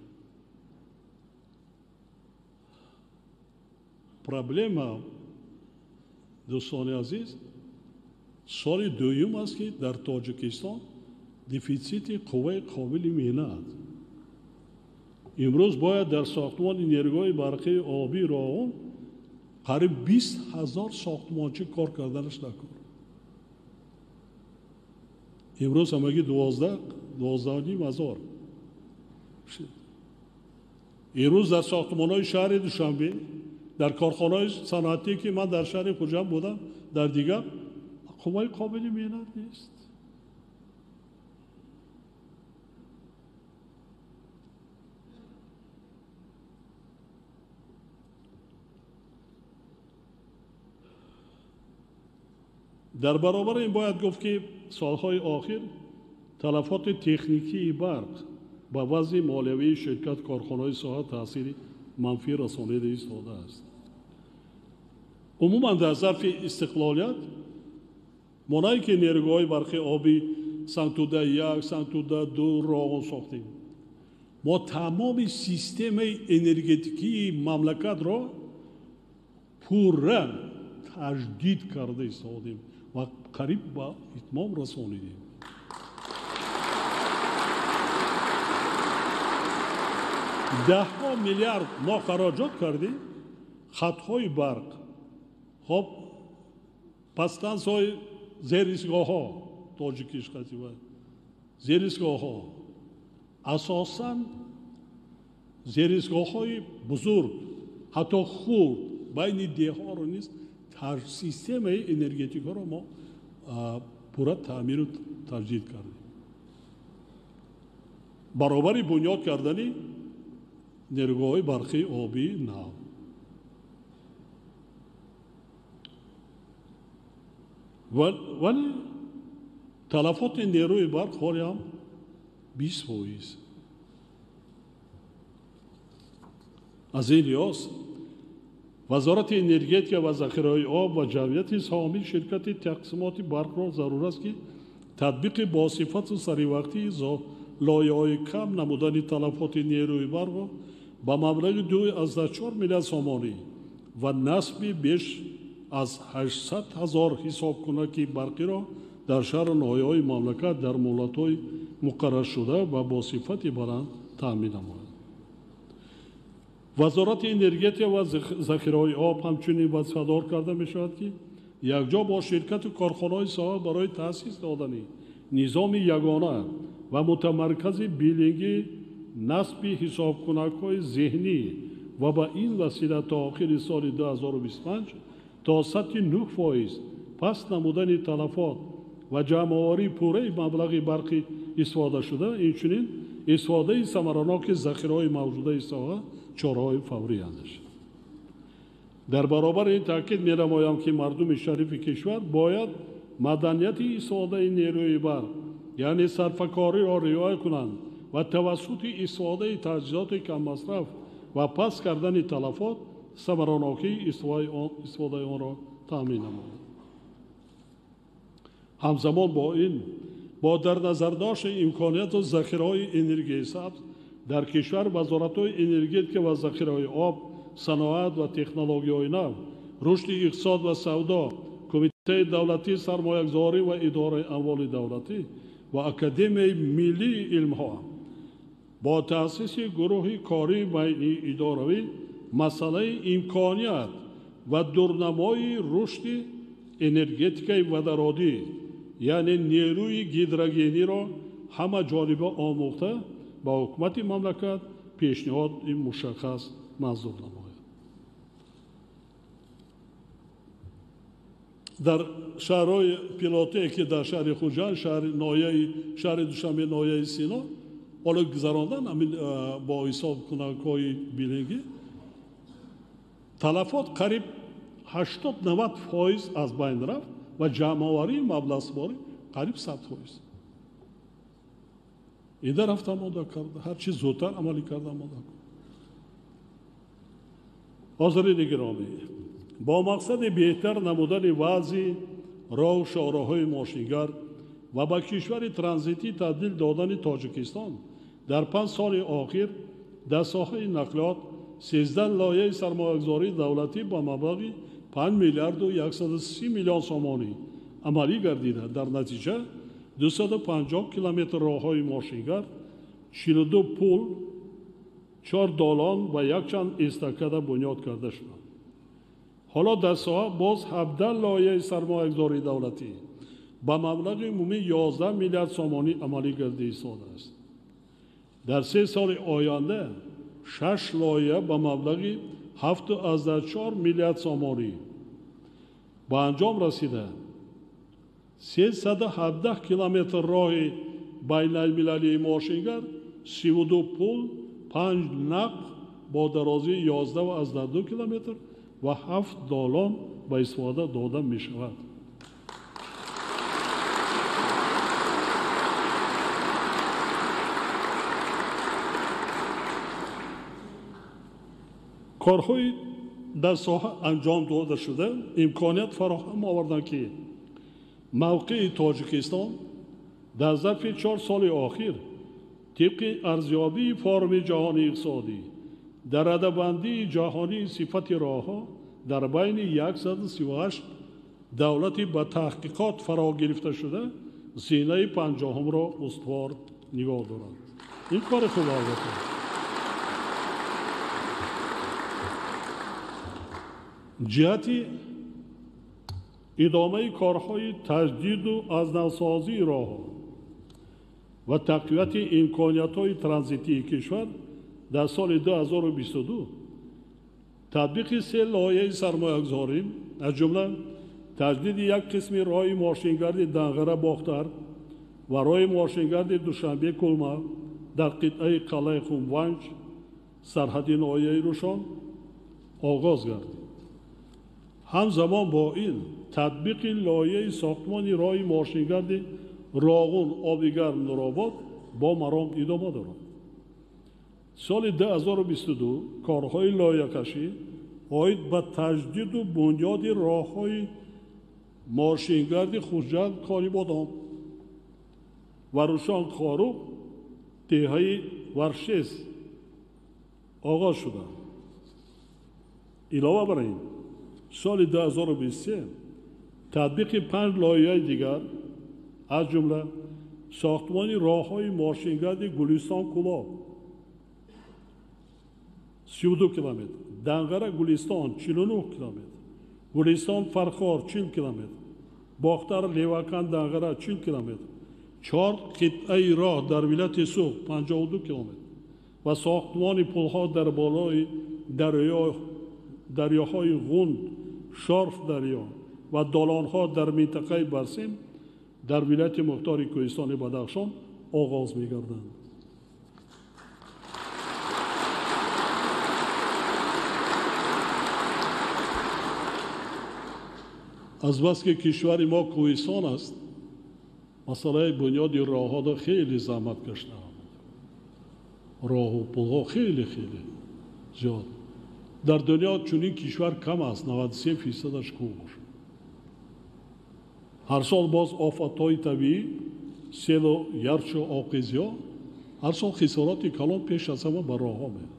Проблема, дӯстони азиз, соли дуюм аст, ки дар Тоҷикистон дефитсити қувваи қобили меҳнат. Имрӯз бояд дар сохтмони нерӯгоҳи барқии обии Роғун қариб 20 000 сохтмончӣ кор карданаш накор. Имрӯз ҳамагӣ 12,5 ҳазор. Имрӯз дар сохтмонҳои шаҳри Душанбе, дар корхонаҳои саноатӣ, ки ман дар шаҳри Хуҷанд будам, дар дигар қувваи қобили меҳнат нест. Дар баробари ин бояд гуфт, ки солҳои охир талафоти техникии барқ ба вазъи молиявии ширкат корхонаҳои соҳа таъсири манфӣ расонида истодааст. Умуман дар зарфи истиқлолият мо на ин ки нерӯгоҳҳои барқи обӣ Сангтуда 1, Сангтуда 2 Роғун сохтем, мо тамоми системаи энергетикии мамлакатро пурра таҷдид карда истодем ва қариб ба итмом расонидем. Даҳҳо миллиард мо хароҷот кардем хатҳои барқ, хоб подстансияҳои зеристгоҳҳо, тоҷикиш қатива зеристгоҳҳо, асосан зеристгоҳҳои бузург, ҳатто хурд байни деҳҳоро низ системаи энергетикаро мо пурра таъмиру таҷдид кардем. Баробари бунёд кардани нерӯгоҳҳои барқии обии нав. Вале талафоти нерӯи барқ ҳоле ҳам 20%. Аз ин лиҳоз Вазорати энергетика ва захираҳои об ва ҷамъияти саҳомии ширкати тақсимоти барқро зарур аст, ки татбиқи босифату саривақтии лоиҳаҳои кам намудани талафоти нерӯи барқро ба маблағи 2,4 миллиард сомонӣ ва насби беш аз 800 ҳазор ҳисобкунаки барқиро дар шаҳру ноҳияҳои мамлакат дар муҳлатҳои муқарраршуда ва бо сифати баланд таъмин намояд. Вазорати энергетика ва захираҳои об ҳамчунин вазифадор карда мешавад, ки якҷо бо ширкату корхонаҳои соҳа барои таъсис додани низоми ягона ва мутамаркази билингӣ, насби ҳисобкунакҳои зеҳнӣ ва ба ин васила то охири соли 2025 то сатҳи 9% паст намудани талафот ва ҷамъоварии пурраи маблағи барқи истифодашуда, инчунин истифодаи самараноки захираҳои мавҷудаи соҳа чораҳои фаврӣ андешад. Дар баробари ин таъкид менамоям, ки мардуми шарифи кишвар бояд маданияти истифодаи нерӯи барқ, яъне сарфакориро риоя кунанд ва тавассути истифодаи таҷҳизоти каммасраф ва паст кардани талафот самаранокии истифодаи онро таъмин намоянд. Ҳамзамон бо ин, бо дар назардошти имконияту захираҳои энергияи сабз дар кишвар, вазоратҳои энергетика ва захираҳои об, саноат ва технологияҳои нав, рушди иқтисод ва савдо, Кумитаи давлатии сармоягузорӣ ва идораи амволи давлатӣ ва Академияи миллии илмҳо бо таъсиси гурӯҳи кории байниидоравӣ масъалаи имконият ва дурнамои рушди энергетикаи водородӣ, яъне нерӯи гидрогениро ҳамаҷониба омӯхта ба ҳукумати мамлакат пешниҳоди мушаххас манзур намояд. Дар шаҳрҳои пилотие, ки дар шаҳри Хуҷанд, шаҳри Душанбе, ноҳияи Сино ҳоло гузарондан ҳамин бо ҳисобкунакҳои билингӣ талафот қариб 80-90% аз байн рафт ва ҷамъоварии маблағсупорӣ қариб 100%. Ида рафта омода карда, ҳарчи зудтар амалӣ карда омода кард. Ҳозирини гиромӣ, бо мақсади беҳтар намудани вазъи роҳу шоҳроҳҳои мошингард ва ба кишвари транзитӣ табдил додани Тоҷикистон дар 5 соли охир дар соҳаи нақлиёт 13 лоиҳаи сармоягузории давлатӣ ба маблағи 5 миллиарду 130 миллион сомонӣ амалӣ гардида, дар натиҷа 250 километр роҳҳои мошингард, 42 пул, 4 долон ва якчанд эстакада бунёд карда шуданд. Ҳоло дар соҳа боз 17 лоиҳаи сармоягузории давлатӣ ба маблағи умумии 11 миллиард сомонӣ амалӣ гардида истодааст. Дар 3 соли оянда 6 лоиҳа ба маблағи 7,4 миллиард сомонӣ ба анҷом расида, 317 километр роҳи байналмилалии мошингард, 32 пул, 5 нақб бо дарозии 11,2 километр ва 7 долон ба истифода дода мешавад. Корҳои дар соҳа анҷом дода шуда имконият фароҳам оварданд, ки мавқеи Тоҷикистон дар зарфи 4 соли охир тибқи арзёбии форуми ҷаҳонии иқтисодӣ дар радабандии ҷаҳонии сифати роҳҳо дар байни 138 давлати ба таҳқиқот фаро гирифта шуда зинаи 50-ро устувор нигоҳ дорад. Ин кори хуб албатта. Ҷиҳати идомаи корҳои таҷдиду аз навсозии роҳҳо ва тақвияти имкониятҳои транзитии кишвар дар соли 2022 татбиқи 3 лоиҳаи сармоягузорӣ, аз ҷумла таҷдиди як қисми роҳи мошингарди Данғара-Бохтар ва роҳи мошингарди Душанбе-Кулма дар қитъаи қалъаи Хумванҷ сарҳади ноҳияи Рушон оғоз гардид. Ҳамзамон бо ин татбиқи лоиҳаи сохтмони роҳи мошингарди Роғун Обигарм Нуробод бо маром идома дорад. Соли 2022 корҳои лоиҳакашӣ оид ба таҷдиду бунёди роҳҳои мошингарди Хуҷанд Конибодом ва Рушон Хоруғ деҳаи Варшез оғоз шуданд. Илова бар ин, соли 2023 татбиқи 5 лоиҳаи дигар, аз ҷумла сохтмони роҳҳои мошингарди Гулистон Кулоб 32 километр, Данғара Гулистон 49 километр, Гулистон Фархор 40 километр, Бохтар Левакан Данғара 40 километр, 4 қитъаи роҳ дар вилояти Суғд 52 километр ва сохтмони пулҳо дар болои дарёҳои Ғунд, Шорф дарё ва долонҳо дар минтақаи Барсим дар вилояти мухтори Кӯҳистони Бадахшон оғоз мегарданд. Азбаски кишвари мо кӯҳистон аст, масъалаи бунёди роҳҳо хеле заҳмат кашидаанд. Роҳу пулҳо хеле хеле зиёд. Дар дунё чунин кишвар кам аст, 93%-аш кӯҳ бошад. Ҳар сол боз офатҳои табиӣ, селу ярчу оқизиҳо ҳар сол хисороти калон пеш аз ҳама ба роҳҳо меояд.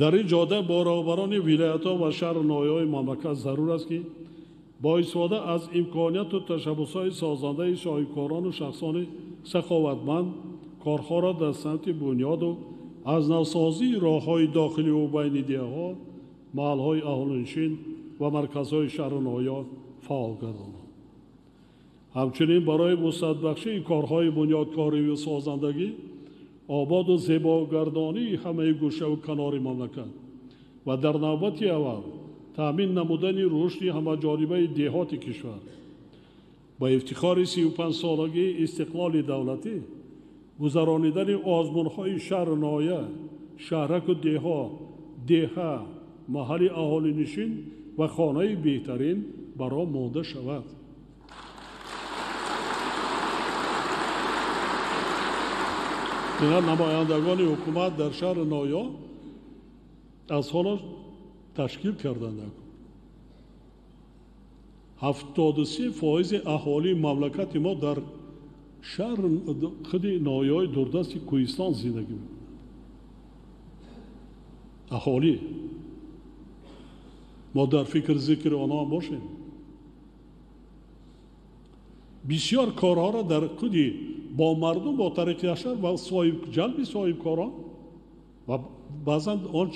Дар ин ҷода бо роҳбарони вилоятҳо ва шаҳру ноҳияҳои мамлакат зарур аст, ки бо истифода аз имконияту ташаббусҳои созандаи соҳибкорону шахсони саховатманд корҳоро дар самти бунёду аз навсозии роҳҳои дохиливу байни деҳаҳо, маҳалҳои аҳолинишин ва марказҳои шаҳру ноҳияҳо фаъол гардонанд. Ҳамчунин барои вусъатбахшии корҳои бунёдкориву созандагӣ, ободу зебогардонии ҳамаи гӯшаву канори мамлакат ва дар навбати аввал таъмин намудани рушди ҳамаҷонибаи деҳоти кишвар ба ифтихори 35-солагии истиқлоли давлатӣ гузаронидани озмунҳои шаҳру ноҳия, шаҳраку деҳо, деҳа, маҳалли аҳолинишин ва хонаи беҳтарин баро монда шавад. Ина намояндагони ҳукумат дар шаҳру ноҳия аз ҳоло ташкил карданд. 73% аҳолии мамлакати мо дар шаҳр худи ноҳияҳои дурдасти кӯҳистон зиндагӣ мекунад. Аҳолӣ мо дар фикр зикри онҳо бошем. Бисёр корҳоро дар худи бо мардум бо тариқи ашар ва ҷалби соҳибкорон ва баъзан он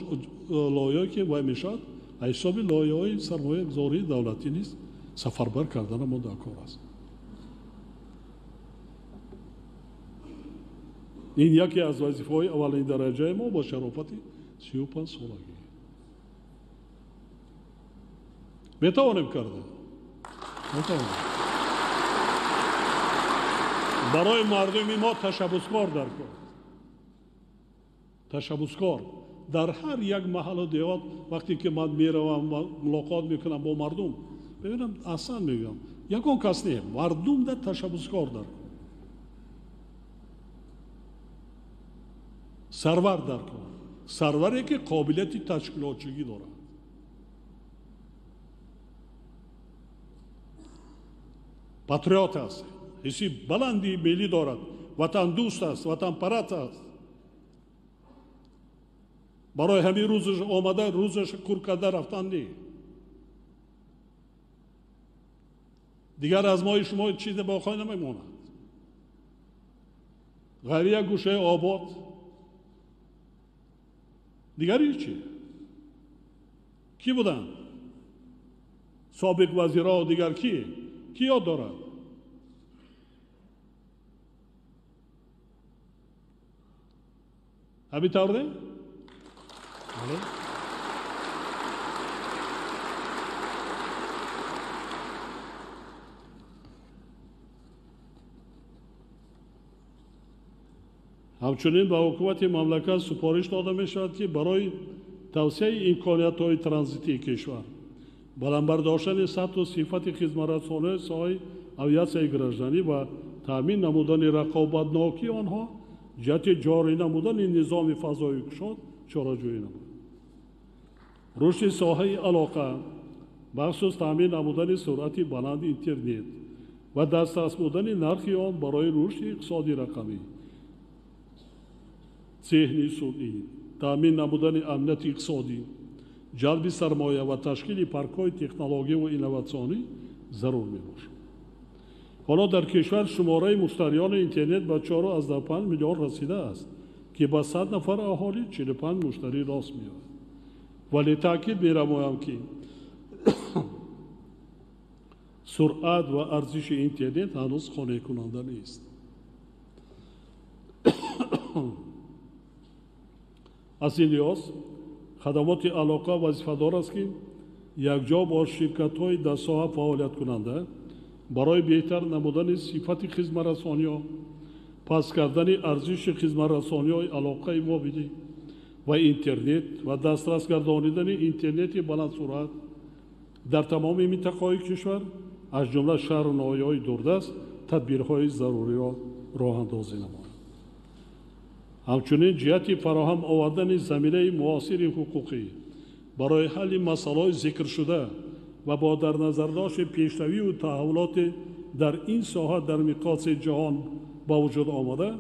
лоиҳае ки вай мешавад, ҳисоби лоиҳаҳои сармоягузории давлатӣ нест, Сафарбар кардана мо дар кор аст. Ин яке аз вазифаҳои аввалин дараҷаи мо бо шарофати 35 солагӣ. Метавонем карда? Метавонем. Барои мардуми мо ташаббускор дар кор. Ташаббускор дар ҳар як маҳаллу деҳот. Вақте ки ман меравам ва мулоқот мекунам бо мардум, мебинам, аслан мегӯям, ягон кас не, мардум дар ташаббускор дар кор, сарвар дар кор, сарваре ки қобилияти ташкилотчигӣ дорад. Патриот аст, ҳисси баланди миллӣ дорад, ватандӯст аст, ватанпараст аст. Барои ҳамин рӯзаш омада, рӯзаш кур карда рафтан не. Дигар аз мои шумо чизе боқӣ намемонад. Ғайри як гӯшаи обод, дигар ҳеҷ. Кӣ буданд? Собиқ вазирҳо, дигар кӣ? Кӣ ёд дорад? Ҳамин тавр не? Бале. Ҳамчунин ба ҳукумати мамлакат супориш дода мешавад, ки барои тавсеаи имкониятҳои транзитии кишвар, баланд бардоштани сатҳу сифати хизматрасониҳои соҳаи авиатсияи гражданӣ ва таъмин намудани рақобатнокии онҳо ҷиҳати ҷорӣ намудани низоми фазои кушод чораҷӯӣ намуд. Рушди соҳаи алоқа, махсус таъмин намудани суръати баланди интернет ва дастрас будани нархи он барои рушди иқтисоди рақамӣ, зеҳни сунъӣ, таъмин намудани амнияти иқтисодӣ, ҷалби сармоя ва ташкили паркҳои технологияву инноватсионӣ зарур мебошад. Ҳоло дар кишвар шумораи муштариёни интернет ба 4,5 миллион расидааст, ки ба 100 нафар аҳолӣ 45 муштарӣ рост меояд. Вале таъкид мерамоям, ки суръат ва арзиши интернет ҳанӯз қонеъкунанда нест. Аз ин лиҳоз хадамоти алоқа вазифадор аст, ки якҷо бо ширкатҳои дар соҳа фаъолияткунанда барои беҳтар намудани сифати хизматрасониҳо, паст кардани арзиши хизматрасониҳои алоқаи мобилӣ ва интернет ва дастрас гардонидани интернети баландсуръат дар тамоми минтақаҳои кишвар, аз ҷумла шаҳру ноҳияҳои дурдаст, тадбирҳои заруриро роҳандозӣ намояд. Ҳамчунин ҷиҳати фароҳам овардани заминаи муосири ҳуқуқӣ барои ҳалли масъалаҳои зикршуда ва бо дар назардошти пешравию таҳаввулоти дар ин соҳа дар миқёси ҷаҳон ба вуҷуд омада,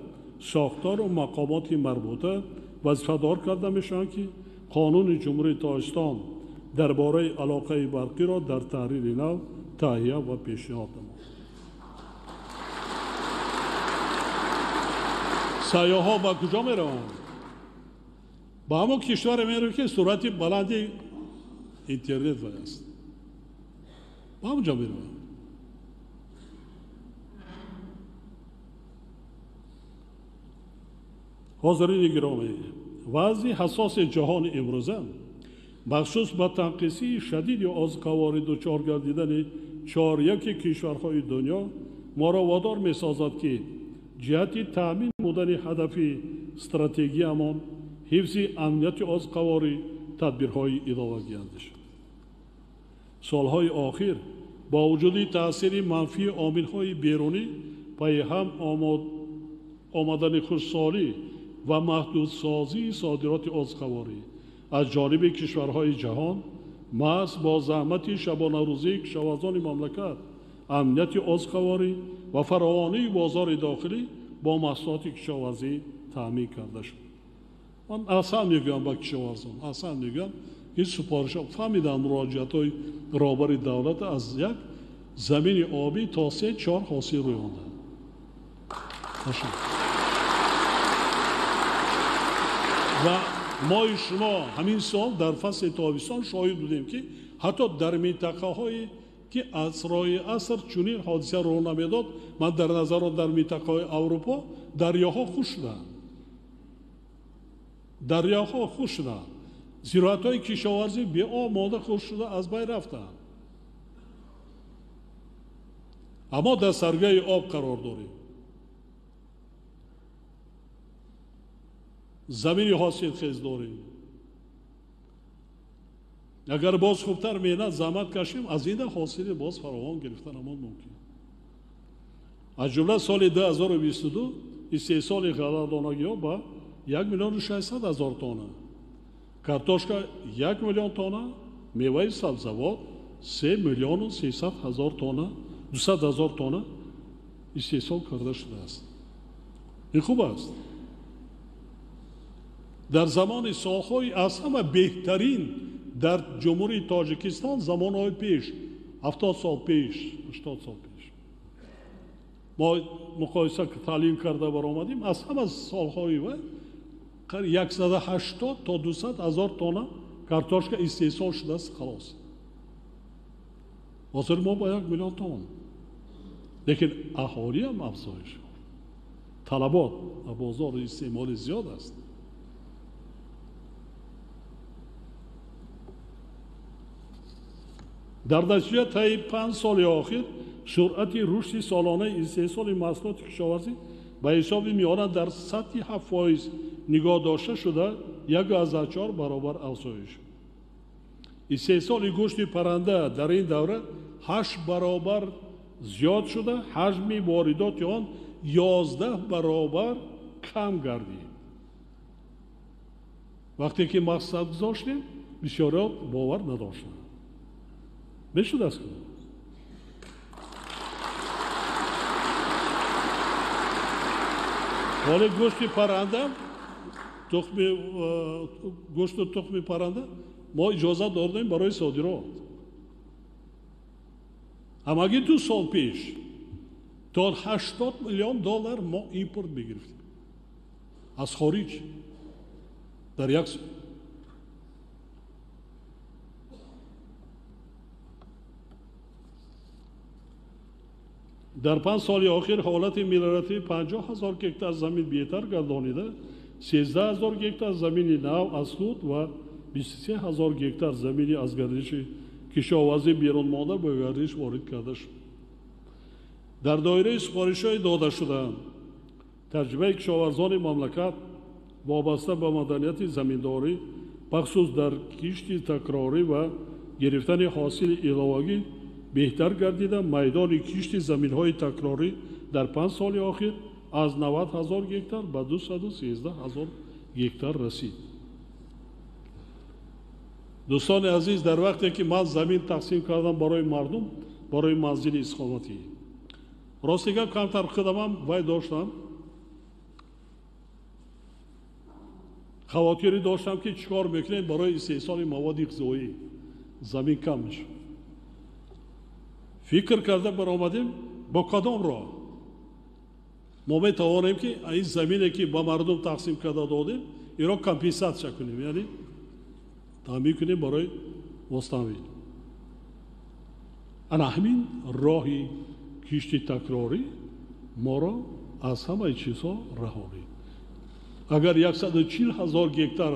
сохтору мақомоти марбута вазифадор карда мешаванд, ки қонуни Ҷумҳурии Тоҷикистон дар бораи алоқаи барқиро дар таҳрири нав таҳия ва пешниҳод намоянд. Сайёҳҳо ба куҷо мераванд? Ба ҳамон кишваре мераванд, ки суръати баланди интернет вай аст. Ба ҳамон ҷо мераванд. Ҳозирини гиромӣ, вазъи ҳассоси ҷаҳони имрӯза, махсус ба танқисии шадиди озуқаворӣ дучор гардидани чоряки кишварҳои дунё моро водор месозад, ки ҷиҳати таъмин намудани ҳадафи стратегиямон ҳифзи амнияти озуқаворӣ тадбирҳои иловагӣ андешад. Солҳои охир бо вуҷуди таъсири манфии омилҳои берунӣ пайи ҳам омадани хушсолӣ ва маҳдудсозии содироти озуқаворӣ аз ҷониби кишварҳои ҷаҳон, маҳз бо заҳмати шабонарӯзии кишоварзони мамлакат, амнияти озуқаворӣ ва фаровонии бозори дохилӣ бо маҳсулоти кишоварзӣ таъмин карда шуд. Ман аҳсан мегӯям ба кишоварзон, аҳсан мегӯям, ки супоришҳо фаҳмиданд муроҷиатҳои роҳбари давлат аз як замини обӣ то 3-4 ҳосил рӯёнданд. Ва мои шумо ҳамин сол дар фасли тобистон шоҳид будем, ки ҳатто дар минтақаҳое ки аз роҳи аср чунин ҳодиса рӯ намедод. Ман дар назарот дар минтақаҳои Аврупо дарёҳо хушк шуданд, дарёҳо хушк шуданд, зироатҳои кишоварзӣ беоб монда хушк шуда аз байн рафтанд. Аммо дар саргаи об қарор дорем. Замини ҳосилхез дорем. Агар боз хубтар меҳнат заҳмат кашем, аз ин ҳосили боз фаровон гирифтанамон мумкин. Аз ҷумла соли 2022 истеҳсоли ғалладонагиҳо ба 1 600 000 тонна, картошка 1 миллион тонна, меваи сабзавот 3 300 000 тонна, 200 000 тонна истеҳсол карда шудааст. Ин хуб аст. Дар замони солҳои аз ҳама беҳтарин дар Ҷумҳурии Тоҷикистон замонҳои пеш, 70 сол пеш, 80 сол пеш мо муқоиса таълим карда баромадем, аз ҳама солҳои ва 180 то 200 000 тонна картошка истеҳсол шудааст. Халос, ҳозир мо ба 1 миллион тонна, лекин аҳолиам афзоиш ёфт, талабот ва бозори истеъмолӣ зиёд аст. Дар натиҷа таи 5 соли охир суръати рушди солонаи истеҳсоли маҳсулоти кишоварзӣ ба ҳисоби миёна дар сатҳи 7% нигоҳ дошта шуда 1,4 баробар афзоиш. Истеҳсоли гӯшти парранда дар ин давра 8 баробар зиёд шуда, ҳаҷми воридоти он 11 баробар кам гардид. Вақте ки мақсад гузоштем, бисёриҳо бовар надоштанд. Мешудааст ку? Ҳоле гӯшти парранда, гӯшту тухми парранда мо иҷозат додем барои содирот. Ҳамагӣ 2 сол пеш то 80 миллион доллар мо импорт мегирифтем аз хориҷ дар як сол. Дар 5 соли охир ҳолати мелиоративӣ 50 000 гектар замин беҳтар гардонида, 13 000 гектар замини нав аз худ ва 23 000 гектар замини аз гардиши кишоварзӣ берун монда ба гардиш ворид карда шуд. Дар доираи супоришҳои дода шудаанд, таҷрибаи кишоварзони мамлакат вобаста ба маданияти заминдорӣ, бахусус дар кишти такрорӣ ва гирифтани ҳосили иловагӣ беҳтар гардида, майдони кишти заминҳои такрорӣ дар 5 соли охир аз 90 000 гектар ба 213 000 гектар расид. Дӯстони азиз, дар вақте ки ман замин тақсим кардам барои мардум, барои манзили истиқоматӣ, рости гап камтар худамам вай доштам, хавотирӣ доштам ки чӣ кор мекунем барои истеҳсоли маводи ғизоӣ, замин кам мешавад. Фикр карда баромадем, бо кадом роҳ мо метавонем ки ин замине ки ба мардум тақсим карда додем, инро компенсатсия кунем, яъне таъмин кунем барои воситавӣ. Ана ҳамин роҳи кишти такрорӣ моро аз ҳамаи чизҳо раҳонид. Агар 140 000 гектар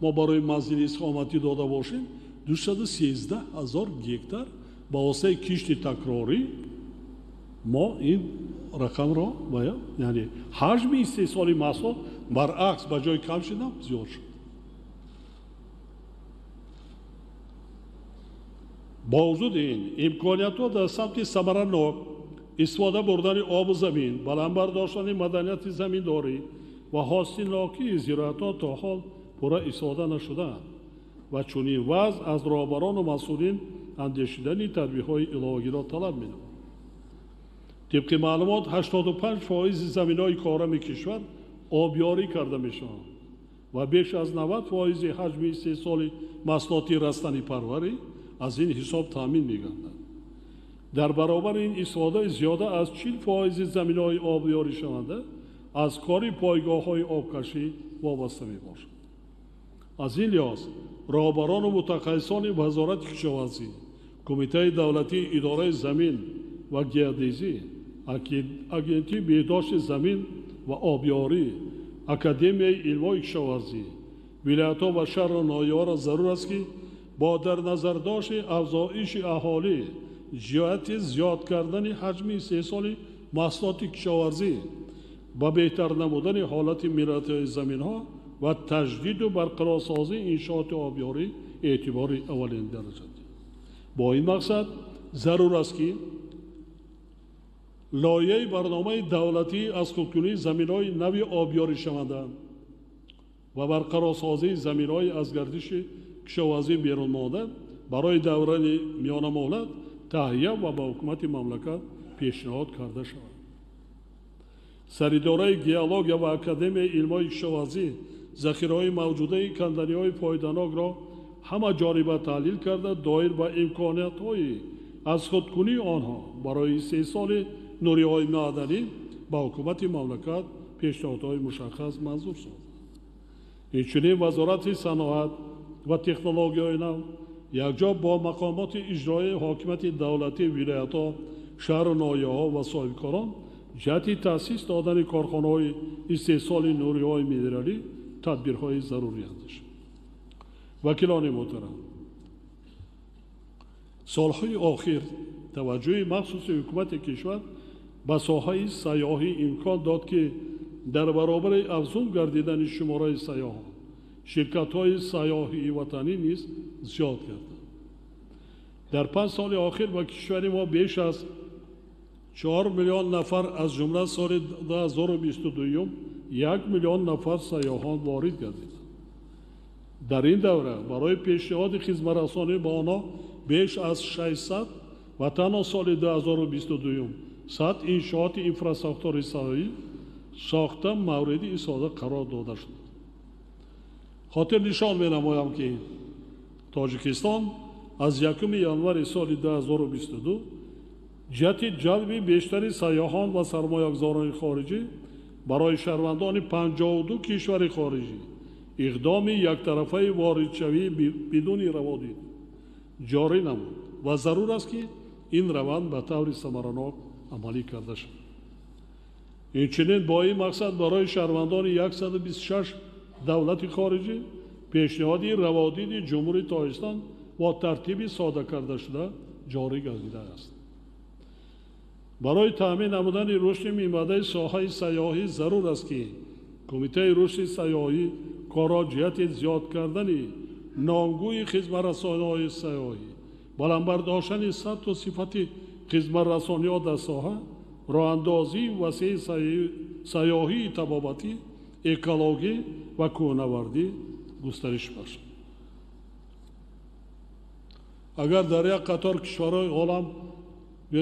мо барои манзили истиқоматӣ дода бошем, 213 000 гектар ба воситаи кишти такрорӣ мо ин рақамро, яъне ҳаҷми истеҳсоли маҳсулот баръакс ба ҷои кам шудан зиёд шуд. Бо вуҷуди ин имкониятҳо дар самти самаранок истифода бурдани обу замин, баланд бардоштани маданияти заминдорӣ ва ҳосилнокии зироатҳо то ҳол пурра истифода нашудаанд ва чунин вазъ аз роҳбарону масъулин андешидани тадбирҳои иловагиро талаб менамояд. Тибқи маълумот, 85% заминҳои корами кишвар обёрӣ карда мешаванд ва беш аз 90% ҳаҷми истеҳсоли маҳсулоти растанипарварӣ аз ин ҳисоб таъмин мегардад. Дар баробари ин истифодаи зиёда аз 40% заминҳои обёришаванда аз кори пойгоҳҳои обкашӣ вобаста мебошад. Аз ин лиҳоз роҳбарону мутахассисони Вазорати кишоварзӣ, Кумитаи давлатии идораи замин ва геодезӣ, Агентии беҳдошти замин ва обёрӣ, Академияи илмҳои кишоварзӣ, вилоятҳо ва шаҳру ноҳияҳоро зарур аст, ки бо дар назардошти афзоиши аҳолӣ ҷиҳати зиёд кардани ҳаҷми истеҳсоли маҳсулоти кишоварзӣ ба беҳтар намудани ҳолати мелиоративии заминҳо ва таҷдиду барқарорсозии иншооти обёрӣ эътибори аввалин дараҷа диҳанд. Бо ин мақсад зарур аст, ки лоиҳаи барномаи давлатӣ аз худкунии заминҳои нави обёришаванда ва барқарорсозии заминҳои аз гардиши кишоварзӣ берун монда барои давраи миёнамуҳлат таҳия ва ба ҳукумати мамлакат пешниҳод карда шавад. Саридораи геология ва Академияи илмҳои кишоварзӣ захираҳои мавҷудаи канданиҳои фоиданокро ҳама ҷониба таҳлил карда, доир ба имкониятҳои аз худкунии онҳо барои истеҳсоли нуриҳои маъданӣ ба ҳукумати мамлакат пешниҳодҳои мушаххас манзур созад. Инчунин Вазорати саноат ва технологияҳои нав якҷо бо мақомоти иҷроии ҳокимияти давлатии вилоятҳо, шаҳру ноҳияҳо ва соҳибкорон ҷиҳати таъсис додани корхонаҳои истеҳсоли нуриҳои минералӣ тадбирҳои зарурӣ андешанд. Вакилони муҳтарам, солҳои охир таваҷҷӯҳи махсуси ҳукумати кишвар ба соҳаи сайёҳӣ имкон дод, ки дар баробари афзун гардидани шумораи сайёҳон ширкатҳои сайёҳии ватанӣ низ зиёд гарданд. Дар 5 соли охир ба кишвари мо беш аз 4 миллион нафар, аз ҷумла соли 2022 1 миллион нафар сайёҳон ворид гардиданд. Дар ин давра барои пешниҳоди хизматрасонӣ ба онҳо беш аз 600 ва танҳо соли 2022 100 иншооти инфрасохтори сайёҳӣ сохта мавриди истифода қарор дода шуд. Хотир нишон менамоям, ки Тоҷикистон аз 1 январи соли 2022 ҷиҳати ҷалби бештари сайёҳон ва сармоягузорони хориҷӣ барои шаҳрвандони 52 кишвари хориҷӣ иқдоми яктарафаи воридшавӣ бидуни раводид ҷорӣ намуд ва зарур аст, ки ин раванд ба таври самаранок амалӣ карда шавад. Инчунин бо ин мақсад барои шаҳрвандони 126 давлати хориҷӣ пешниҳоди раводиди Ҷумҳурии Тоҷикистон бо тартиби сода карда шуда ҷорӣ гардидааст. Барои таъмин намудани рушди минбаъдаи соҳаи сайёҳӣ зарур аст, ки Кумитаи рушди сайёҳӣ корро ҷиҳати зиёд кардани номгӯи хизматрасониҳои сайёҳӣ, баланд бардоштани сатҳу сифати хизматрасониҳо дар соҳа, роҳандозии васеи сайёҳии табобатӣ, экологӣ ва кӯҳнавардӣ густариш бахшад. Агар дар як қатор кишварҳои олам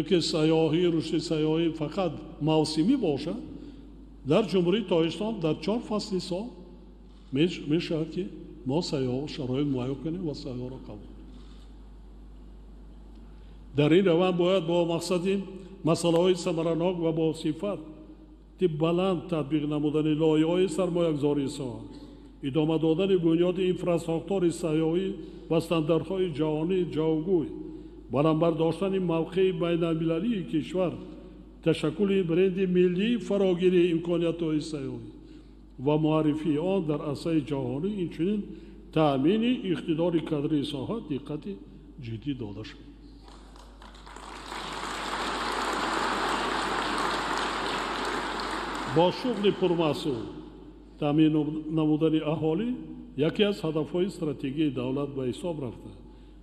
ки сайёҳӣ, рушди сайёҳӣ фақат мавсимӣ бошад, дар Ҷумҳурии Тоҷикистон дар 4 фасли сол мешавад, ки мо сайёҳ шароит муҳайё кунем ва сайёҳро қабул. Дар ин раванд бояд бо мақсади масъалаҳои самаранок ва бо сифати баланд татбиқ намудани лоиҳаҳои сармоягузории соҳа, идома додани бунёди инфрасохтори сайёҳӣ ва стандартҳои ҷаҳонии ҷавобгӯй, баланд бардоштани мавқеи байналмилалии кишвар, ташаккули бренди миллии фарогирии имкониятҳои сайёҳӣ ва муаррифии он дар арсаи ҷаҳонӣ, инчунин таъмини иқтидори кадрии соҳа диққати ҷиддӣ дода шуд. Бо шуғли пурмаҳсул таъмин намудани аҳолӣ яке аз ҳадафҳои стратегии давлат ба ҳисоб рафта,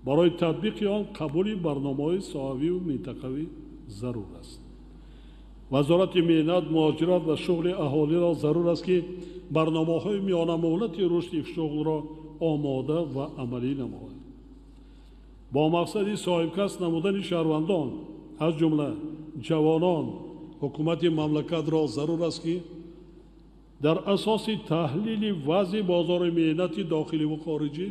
барои татбиқи он қабули барномаҳои соҳавию минтақавӣ зарур аст. Вазорати меҳнат, муҳоҷират ва шуғли аҳолиро зарур аст, ки барномаҳои миёнамуҳлати рушди шуғлро омода ва амалӣ намояд. Бо мақсади соҳибкасб намудани шаҳрвандон, аз ҷумла ҷавонон, ҳукумати мамлакатро зарур аст, ки дар асоси таҳлили вазъи бозори меҳнати дохилӣ ва хориҷӣ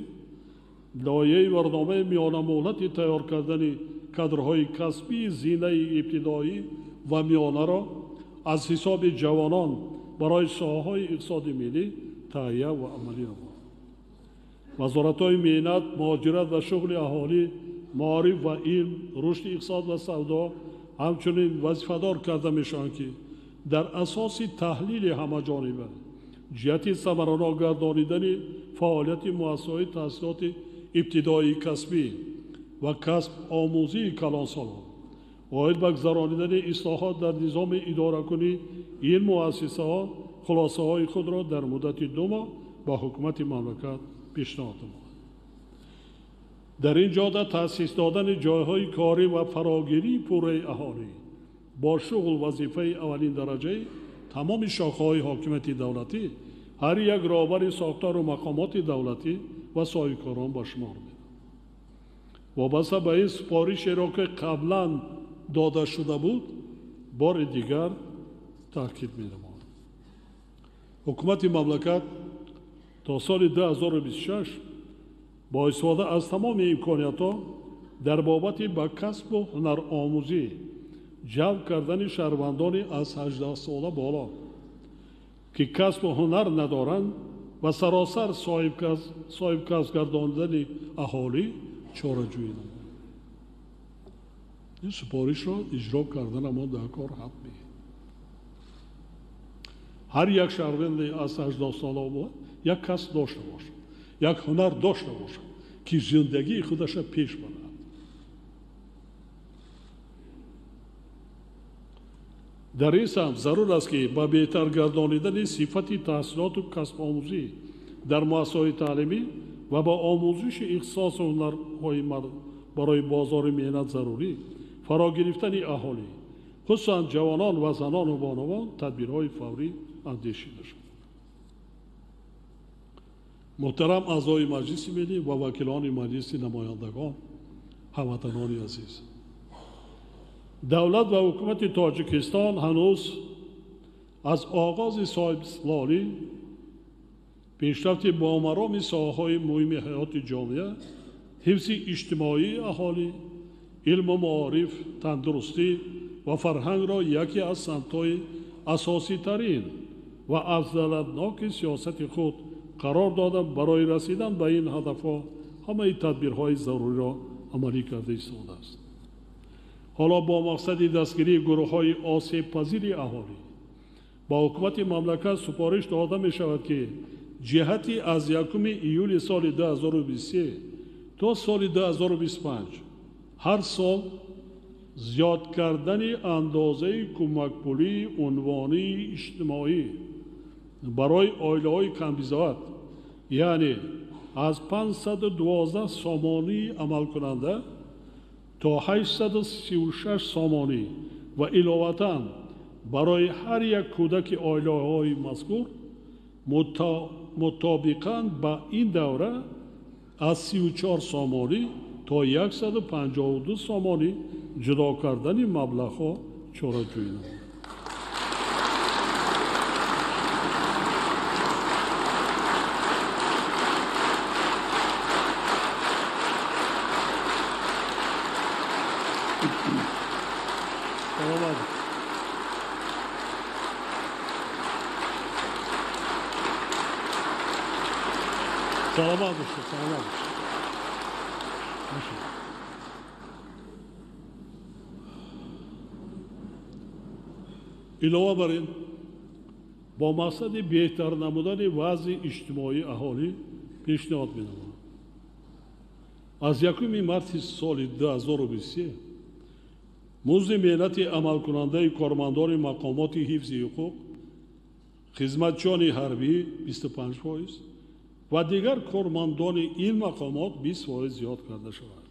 лоиҳаи барномаи миёнамуҳлати тайёр кардани кадрҳои касбии зинаи ибтидоӣ ва миёнаро аз ҳисоби ҷавонон барои соҳаҳои иқтисоди миллӣ таҳия ва амалӣ намояд. Вазоратҳои меҳнат, муҳоҷират ва шуғли аҳолӣ маориф ва илм, рушди иқтисод ва савдо ҳамчунин вазифадор карда мешаванд, ки дар асоси таҳлили ҳамаҷониба ҷиҳати самаранок гардонидани фаъолияти муассисаҳои таҳсилоти ибтидоии касбӣ ва касб-омӯзии калонсолон оид ба гузаронидани ислоҳот дар низоми идоракунии ин муассисаҳо хулосаҳои худро дар муддати 2 моҳ ба ҳукумати мамлакат пешниҳод намояд. Дар ин ҷода таъсис додани ҷойҳои корӣ ва фарогирии пурраи аҳолӣ бо шуғл вазифаи аввалин дараҷаи тамоми шохаҳои ҳокимияти давлатӣ, ҳар як роҳбари сохтору мақомоти давлатӣ ва соҳибкорон ба шумор меравад. Вобаста ба ин супоришеро, ки қаблан дода шуда буд, бори дигар таъкид менамоям. Ҳукумати мамлакат то соли 2026 бо истифода аз тамоми имкониятҳо дар бобати ба касбу ҳунаромӯзӣ ҷалб кардани шаҳрвандони аз 18 сола боло, ки касбу ҳунар надоранд, ва саросар соҳибкасб гардондани аҳолӣ чораҷӯӣ намояд. Ин супоришро иҷро кардана мо дар кор ҳатмӣ. Ҳар як шаҳрванде аз 18 сола бояд як касб дошта бошад, як ҳунар дошта бошад, ки зиндагии худаша пеш барад. Дар ин самт зарур аст, ки ба беҳтар гардонидани сифати таҳсилоту касбомӯзӣ дар муассисаҳои таълимӣ ва ба омӯзиши ихтисосу ҳунарҳои барои бозори меҳнат зарурӣ фаро гирифтани аҳолӣ, хусусан ҷавонон ва занону бонувон, тадбирҳои фаврӣ андешида шуд. Муҳтарам аъзои Маҷлиси Миллӣ ва вакилони Маҷлиси намояндагон, ҳамватанони азиз, давлат ва ҳукумати Тоҷикистон ҳанӯз аз оғози соҳибистиқлолӣ пешрафти бомароми соҳаҳои муҳими ҳаёти ҷомеа, ҳифзи иҷтимоии аҳолӣ, илму маориф, тандурустӣ ва фарҳангро яке аз самтҳои асоситарин ва афзалиятноки сиёсати худ қарор дода, барои расидан ба ин ҳадафҳо ҳамаи тадбирҳои заруриро амалӣ карда истодааст. Ҳоло бо мақсади дастгирии гурӯҳҳои осебпазири аҳолӣ ба ҳукумати мамлакат супориш дода мешавад, ки ҷиҳати аз 1 июли соли 2023 то соли 2025 ҳар сол зиёд кардани андозаи кӯмакпулии унвонии иҷтимоӣ барои оилаҳои камбизоат, яъне аз 512 сомонии амалкунанда то 836 сомонӣ ва иловатан барои ҳар як кӯдаки оилаҳои мазкур мутобиқан ба ин давра аз 34 сомонӣ то 152 сомонӣ ҷудо кардани маблағҳо чораҷӯӣ намояд. Саломат бошед, саломат бошед. Илова бар ин, бо мақсади беҳтар намудани вазъи иҷтимоии аҳолӣ пешниҳод менамоям. Аз 1 марти соли 2023 музди меҳнати амалкунандаи кормандони мақомоти ҳифзи ҳуқуқ, хизматчиёни ҳарбӣ 25% ва дигар кормандони ин мақомот 20% зиёд карда шавад.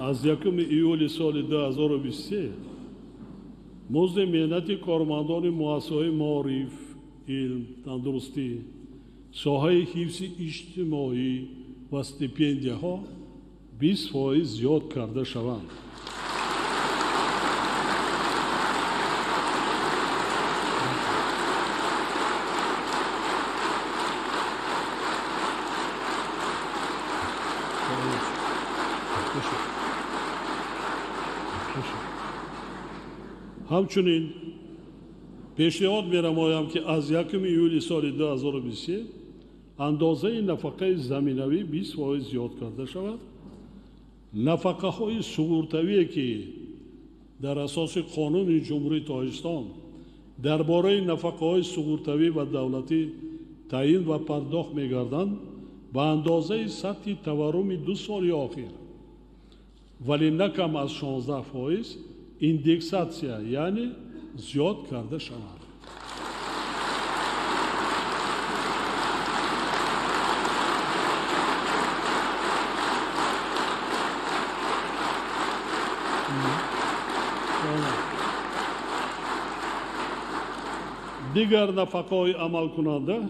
Аз 1 июли соли 2023 музди меҳнати кормандони муассисаҳои маориф, илм, тандурустӣ, соҳаи ҳифзи иҷтимоӣ ва стипендияҳо 20% зиёд карда шаванд. Ҳамчунин пешниҳод менамоям, ки аз 1 июли соли 2023 андозаи нафақаи заминавӣ 20% зиёд карда шавад. Нафақаҳои суғуртавие, ки дар асоси қонуни Ҷумҳурии Тоҷикистон дар бораи нафақаҳои суғуртавӣ ва давлатӣ таъин ва пардохт мегарданд, ба андозаи сатҳи таварруми 2 соли охир, вале на кам аз 16% индексатсия, яъне зиёд карда шаванд. Дигар нафақаҳои амалкунанда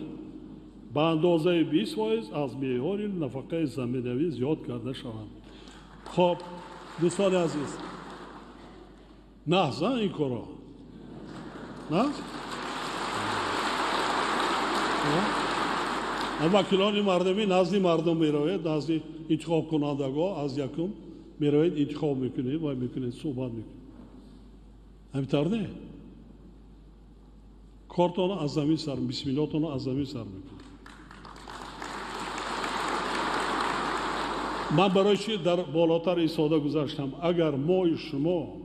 ба андозаи 20% аз меъёри нафақаи заминавӣ зиёд карда шаванд. Хоб, дӯстони азиз, наҳза ин корро? На? Вакилони мардумӣ назди мардум меравед, назди интихобкунандагон аз якум меравед, интихоб мекунед ва мекунед, суҳбат мекунед. Ҳамин тавр не? Кортонро аз замин сар, бисмиллотонро аз замин сар мекунед. Ман барои чи дар болотар истода гузаштам? Агар мои шумо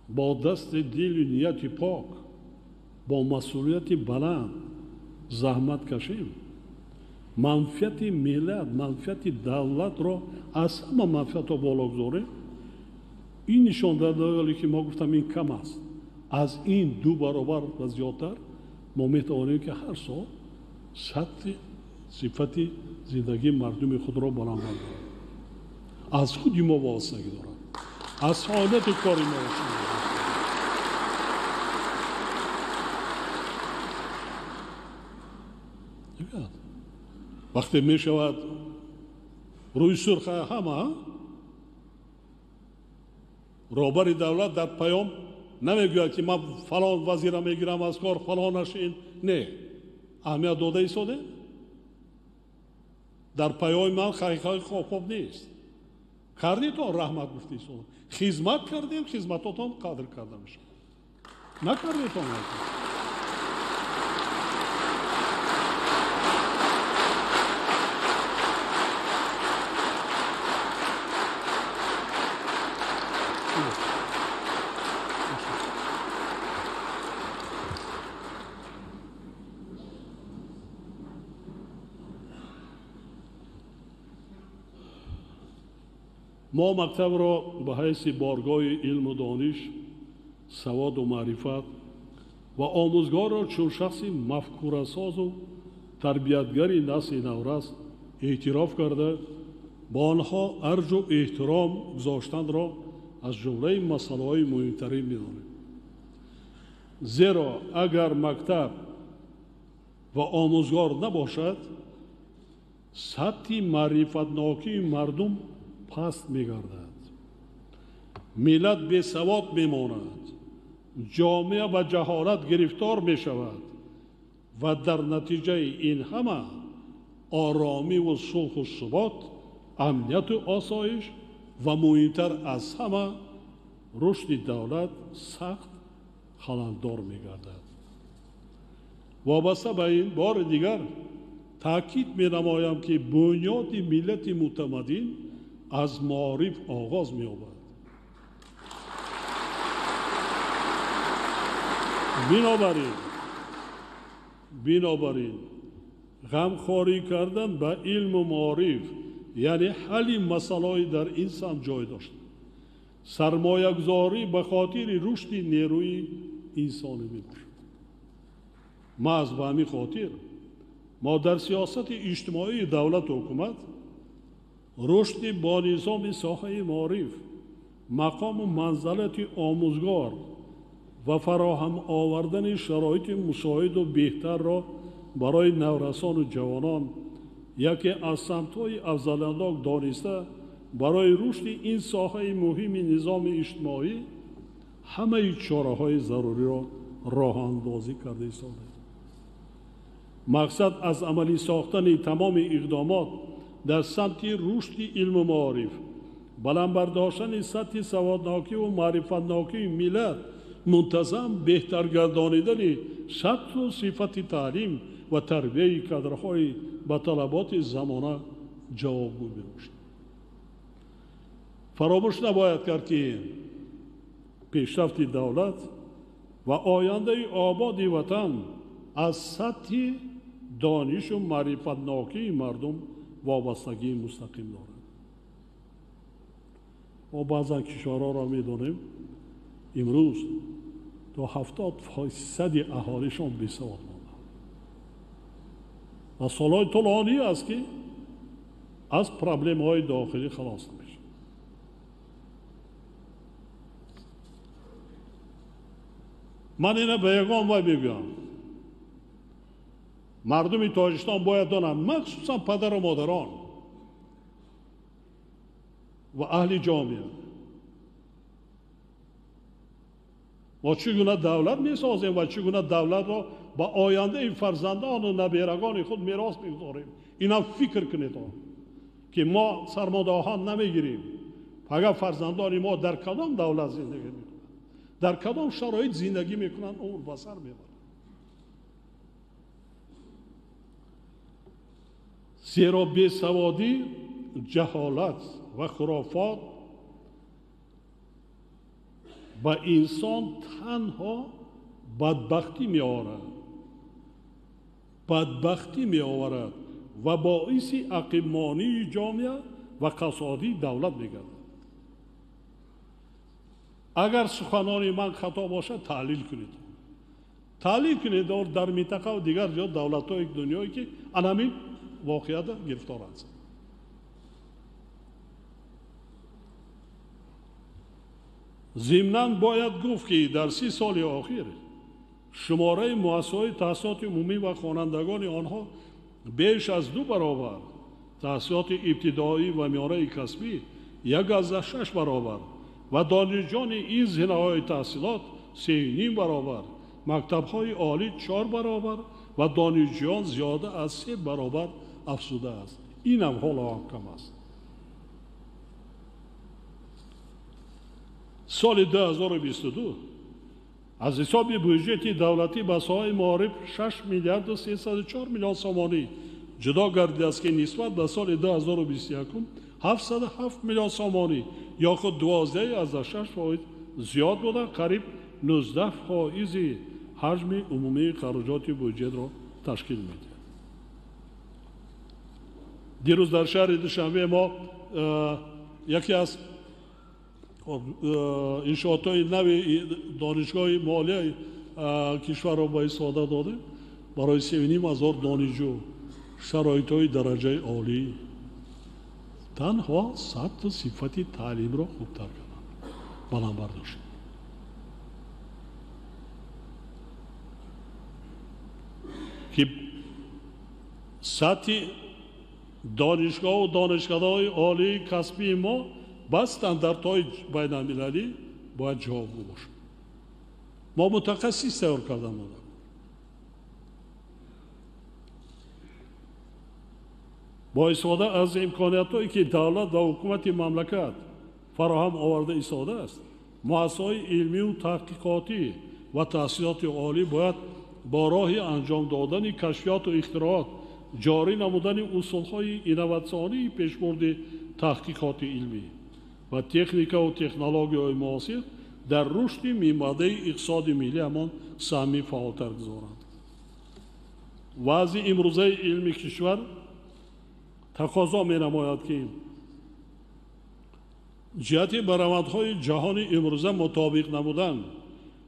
бо дасти дилу нияти пок, бо масъулияти баланд заҳмат кашем, манфиати миллат, манфиати давлатро аз ҳама манфиатҳо боло гузорем, ин нишондиҳандаҳое ки мо гуфтам ин кам аст, аз ин 2 баробар ва зиёдтар мо метавонем ки ҳар сол сатҳи сифати зиндагии мардуми худро баланд бардорем. Аз худи мо вобастагӣ дорад, аз фаъолияти кори мо вобастагӣ дорад. Вақте мешавад рӯи сурх ҳама, роҳбари давлат дар паём намегӯяд, ки ман фалон вазира мегирам аз кор, фалонаш ин. Не, аҳамият дода истодем. Дар паёми ман ҳақиқати хоб нест. Кардитон раҳмат гуфта истодам. Хизмат кардем, хизматотон қадр карда мешавад. Накардитон накардем. Мо мактабро ба ҳайси боргоҳи илму дониш, саводу маърифат ва омӯзгорро чун шахси мафкурасозу тарбиятгари насли наврас эътироф карда, ба онҳо арҷу эҳтиром гузоштанро аз ҷумлаи масъалаҳои муҳимтарин медонем. Зеро агар мактаб ва омӯзгор набошад, сатҳи маърифатнокии мардум паст мегардад, миллат бесавод мемонад, ҷомеа ба ҷаҳолат гирифтор мешавад ва дар натиҷаи ин ҳама оромиву сулҳу субот, амнияту осоиш ва муҳимтар аз ҳама рушди давлат сахт халалдор мегардад. Вобаста ба ин бори дигар таъкид менамоям, ки бунёди миллати мутамаддин аз маориф оғоз меёбад. Бинобар ин ғамхорӣ кардан ба илму маориф, яъне ҳалли масъалаҳои дар ин самт ҷой дошта, сармоягузорӣ ба хотири рушди нерӯи инсонӣ мебошад. Маҳз ба ҳамин хотир мо дар сиёсати иҷтимоии давлату ҳукумат рушди бонизоми соҳаи маориф, мақому манзалати омӯзгор ва фароҳам овардани шароити мусоиду беҳтарро барои наврасону ҷавонон яке аз самтҳои афзалиятнок дониста, барои рушди ин соҳаи муҳими низоми иҷтимоӣ ҳамаи чораҳои заруриро роҳандозӣ карда истодаем. Мақсад аз амалӣ сохтани тамоми иқдомот дар самти рушди илму маориф Баланд бардоштани сатҳи саводнокӣ ва маърифатнокии миллат, мунтазам беҳтар гардонидани сатҳу сифати таълим ва тарбияи кадрҳои ба талаботи замона ҷавобгӯ мебошад. Фаромӯш набояд кард, ки пешрафти давлат ва ояндаи ободи ватан аз сатҳи донишу маърифатнокии мардум вобастагии мустақим дорад. Мо баъзан кишварҳоро медонем, имрӯз то 70% аҳолишон бесавод монданд ва солҳои тӯлонӣ аст, ки аз проблемаҳои дохилӣ халос намешаванд. Ман ина ба ягон вай мегӯям, мардуми Тоҷикистон бояд донанд, махсусан падару модарон ва аҳли ҷомеа, мо чӣ гуна давлат месозем ва чӣ гуна давлатро ба ояндаи фарзандону наберагони худ мерос мегузорем. Инам фикр кунед, ки мо сармодаҳо намегирем. Фақат фарзандони мо дар кадом давлат зиндагӣ мекунанд, дар кадом шароит зиндагӣ мекунанд, умр ба сар мебаранд. Зеро бесаводӣ, ҷаҳолат ва хурофот ба инсон танҳо бадбахтӣ меорад, бадбахтӣ меоварад ва боиси ақибмонии ҷомеа ва қасодии давлат мегардад. Агар суханони ман хато бошад, таҳлил кунед. Таҳлил кунед дар минтақа ва дигар ҷо давлатҳои дунёе, ки анамин воқеада гирифтор ҳастанд. Зимнан бояд гуфт, ки дар 30 соли охир шумораи муассисаҳои таҳсилоти умумӣ ва хонандагони онҳо беш аз 2 баробар, таҳсилоти ибтидоӣ ва миёнаи касбӣ 1,6 баробар ва донишҷӯёни ин зинаҳои таҳсилот 3,5 баробар, мактабҳои олӣ 4 баробар ва донишҷӯён зиёда аз 3 баробар афзудааст. Инам ҳоло ҳам кам аст. Соли 2022 аз ҳисоби бюҷети давлатӣ ба соҳаи маориф 6 миллиарду 304 миллион сомонӣ ҷудо гардидааст, ки нисбат ба соли 2021 707 миллион сомонӣ ё худ 12,6% зиёд буда, қариб 19% ҳаҷми умумии хароҷоти бюҷетро ташкил медиҳад. Дирӯз дар шаҳри Душанбе мо яке аз иншоотҳои нави донишгоҳи молияи кишварро ба истифода додем. Барои 3,5 ҳазор донишҷӯ шароитҳои дараҷаи олӣ, танҳо сатҳу сифати таълимро хубтар карданд, баланд бардоштанд. Ки сатҳи донишгоҳу донишкадаҳои олии касбии мо ба стандартҳои байналмилалӣ бояд ҷавобгӯ бошад. Мо мутахассис тайёр карда монда. Бо истифода аз имкониятҳое, ки давлат ва ҳукумати мамлакат фароҳам оварда истодааст, муассисаҳои илмию таҳқиқотӣ ва таҳсилоти олӣ бояд бо роҳи анҷом додани кашфиёту ихтироот, ҷорӣ намудани усулҳои инноватсионии пешбурди таҳқиқоти илмӣ ва техникаву технологияҳои муосир дар рушди минбаъдаи иқтисоди миллӣ ҳамон саҳми фаъолтар гузоранд. Вазъи имрӯзаи илми кишвар тақозо менамояд, ки ҷиҳати ба равандҳои ҷаҳони имрӯза мутобиқ намудан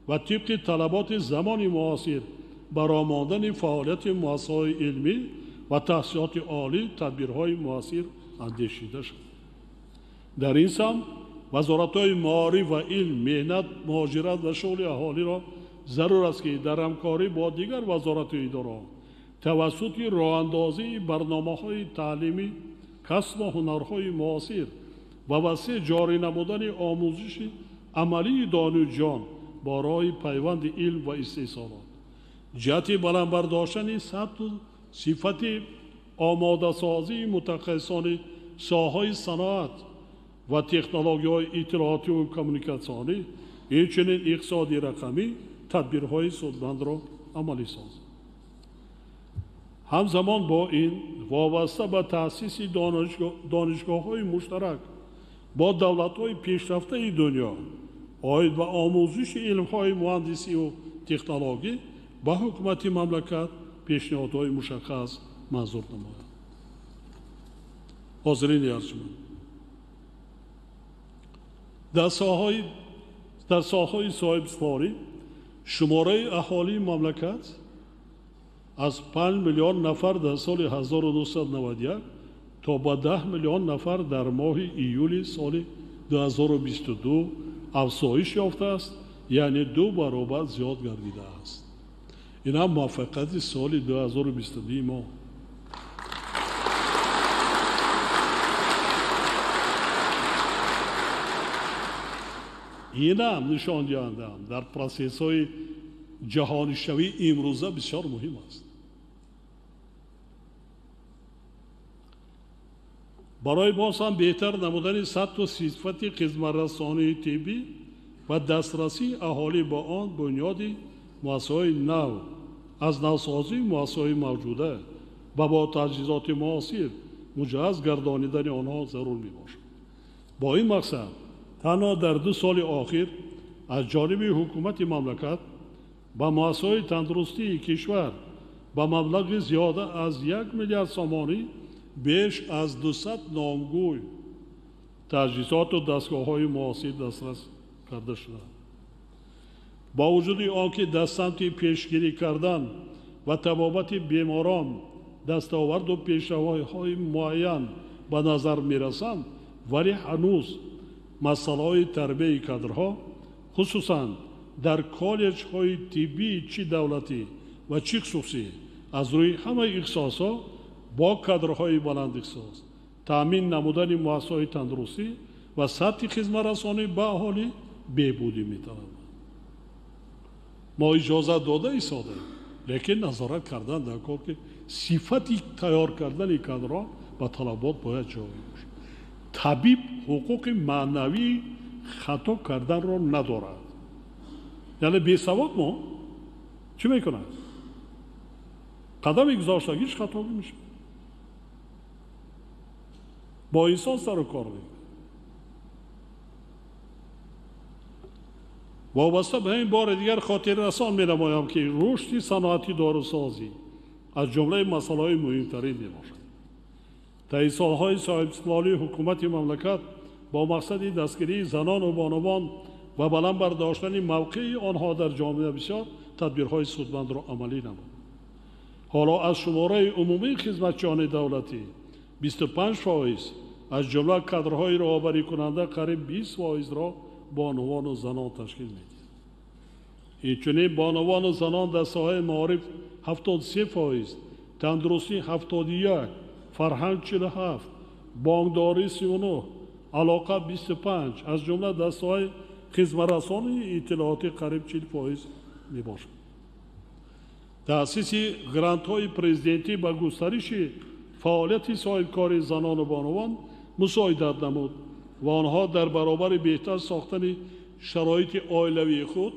ва тибқи талаботи замони муосир баромондани фаъолияти муассисаҳои илмӣ ва таҳсилоти олӣ тадбирҳои муассир андешида шуд. Дар ин самт вазоратҳои маориф ва илм, меҳнат, муҳоҷират ва шуғли аҳолиро зарур аст, ки дар ҳамкорӣ бо дигар вазорату идораҳо тавассути роҳандозии барномаҳои таълимӣ, касбу ҳунарҳои муосир ва васеъ ҷорӣ намудани омӯзиши амалии донишҷӯён бо роҳи пайванди илм ва истеҳсолот, ҷиҳати баланд бардоштани сатҳу сифати омодасозии мутахассисони соҳаҳои саноат ва технологияҳои иттилоотиву коммуникатсионӣ, инчунин иқтисоди рақамӣ тадбирҳои судмандро амалӣ созад. Ҳамзамон бо ин вобаста ба таъсиси донишгоҳҳои муштарак бо давлатҳои пешрафтаи дунё оид ба омӯзиши илмҳои муҳандисиву технологӣ ба ҳукумати мамлакат пешниҳодҳои мушаххас манзур намояд. Ҳозирини арҷманд, дар соҳаҳои соҳибистиқлолӣ шумораи аҳолии мамлакат аз 5 миллион нафар дар соли 1991 то ба 10 миллион нафар дар моҳи июли соли 2022 афзоиш ёфтааст, яъне 2 баробар зиёд гардидааст. Ин ҳам муваффақияти соли 2022 мо. Ин ҳам нишондиҳандаам дар процессҳои ҷаҳонишавии имрӯза бисёр муҳим аст. Барои боз ҳам беҳтар намудани сатҳу сифати хизматрасонии тиббӣ ва дастрасии аҳолӣ ба он бунёди муассисаҳои нав, аз навсозии муассисаҳои мавҷуда ва бо таҷҳизоти муосир муҷаҳҳаз гардонидани онҳо зарур мебошад. Бо ин мақсад танҳо дар 2 соли охир аз ҷониби ҳукумати мамлакат ба муассисаҳои тандурустии кишвар ба маблағи зиёда аз 1 миллиард сомонӣ беш аз 200 номгӯй таҷҳизоту дастгоҳҳои муосир дастрас карда шуданд. Бо вуҷуди он ки дар самти пешгирӣ кардан ва табобати беморон дастоварду пешравиҳои муайян ба назар мерасанд, вале ҳанӯз масъалаҳои тарбияи кадрҳо, хусусан дар коллеҷҳои тиббии чӣ давлатӣ ва чӣ хусусӣ аз рӯи ҳамаи ихтисосҳо бо кадрҳои баландихтисос таъмин намудани муассисаҳои тандурустӣ ва сатҳи хизматрасонӣ ба аҳолӣ беҳбудӣ металабад. Мо иҷозат дода истодаем, лекин назорат кардан дар кор, ки сифати тайёр кардани кадрҳо ба талабот бояд ҷавобгӯ бошад. Табиб ҳуқуқи маънавии хато карданро надорад. Яъне бесавод мо чӣ мекунад? Қадами гузоштагиш хатогӣ мешавад. Бо инсон сару кор мекунад. Вобаста ба ин бори дигар хотиррасон менамоям, ки рушди саноати дорусозӣ аз ҷумлаи масъалаҳои муҳимтарин мебошад. Таи солҳои соҳибистиқлолии ҳукумати мамлакат бо мақсади дастгирии занону бонувон ва баланд бардоштани мавқеи онҳо дар ҷомеа бисёр тадбирҳои судмандро амалӣ намуд. Ҳоло аз шумораи умумии хизматчиёни давлатӣ 25%, аз ҷумла кадрҳои роҳбарикунанда қариб 20%-ро бонувану занон ташкил медиҳад. Инчунин бонувану занон дар соҳаи маориф 73%, тандурустӣ 71%, фарҳанг 47%, бонкдорӣ 39%, алоқа 25%, аз ҷумла дар соҳаи хизматрасонии иттилоотӣ қариб 40% мебошад. Таъсиси грантҳои президентӣ ба густариши фаъолияти соҳибкори занону бонувон мусоидат намуд ва онҳо дар баробари беҳтар сохтани шароити оилавии худ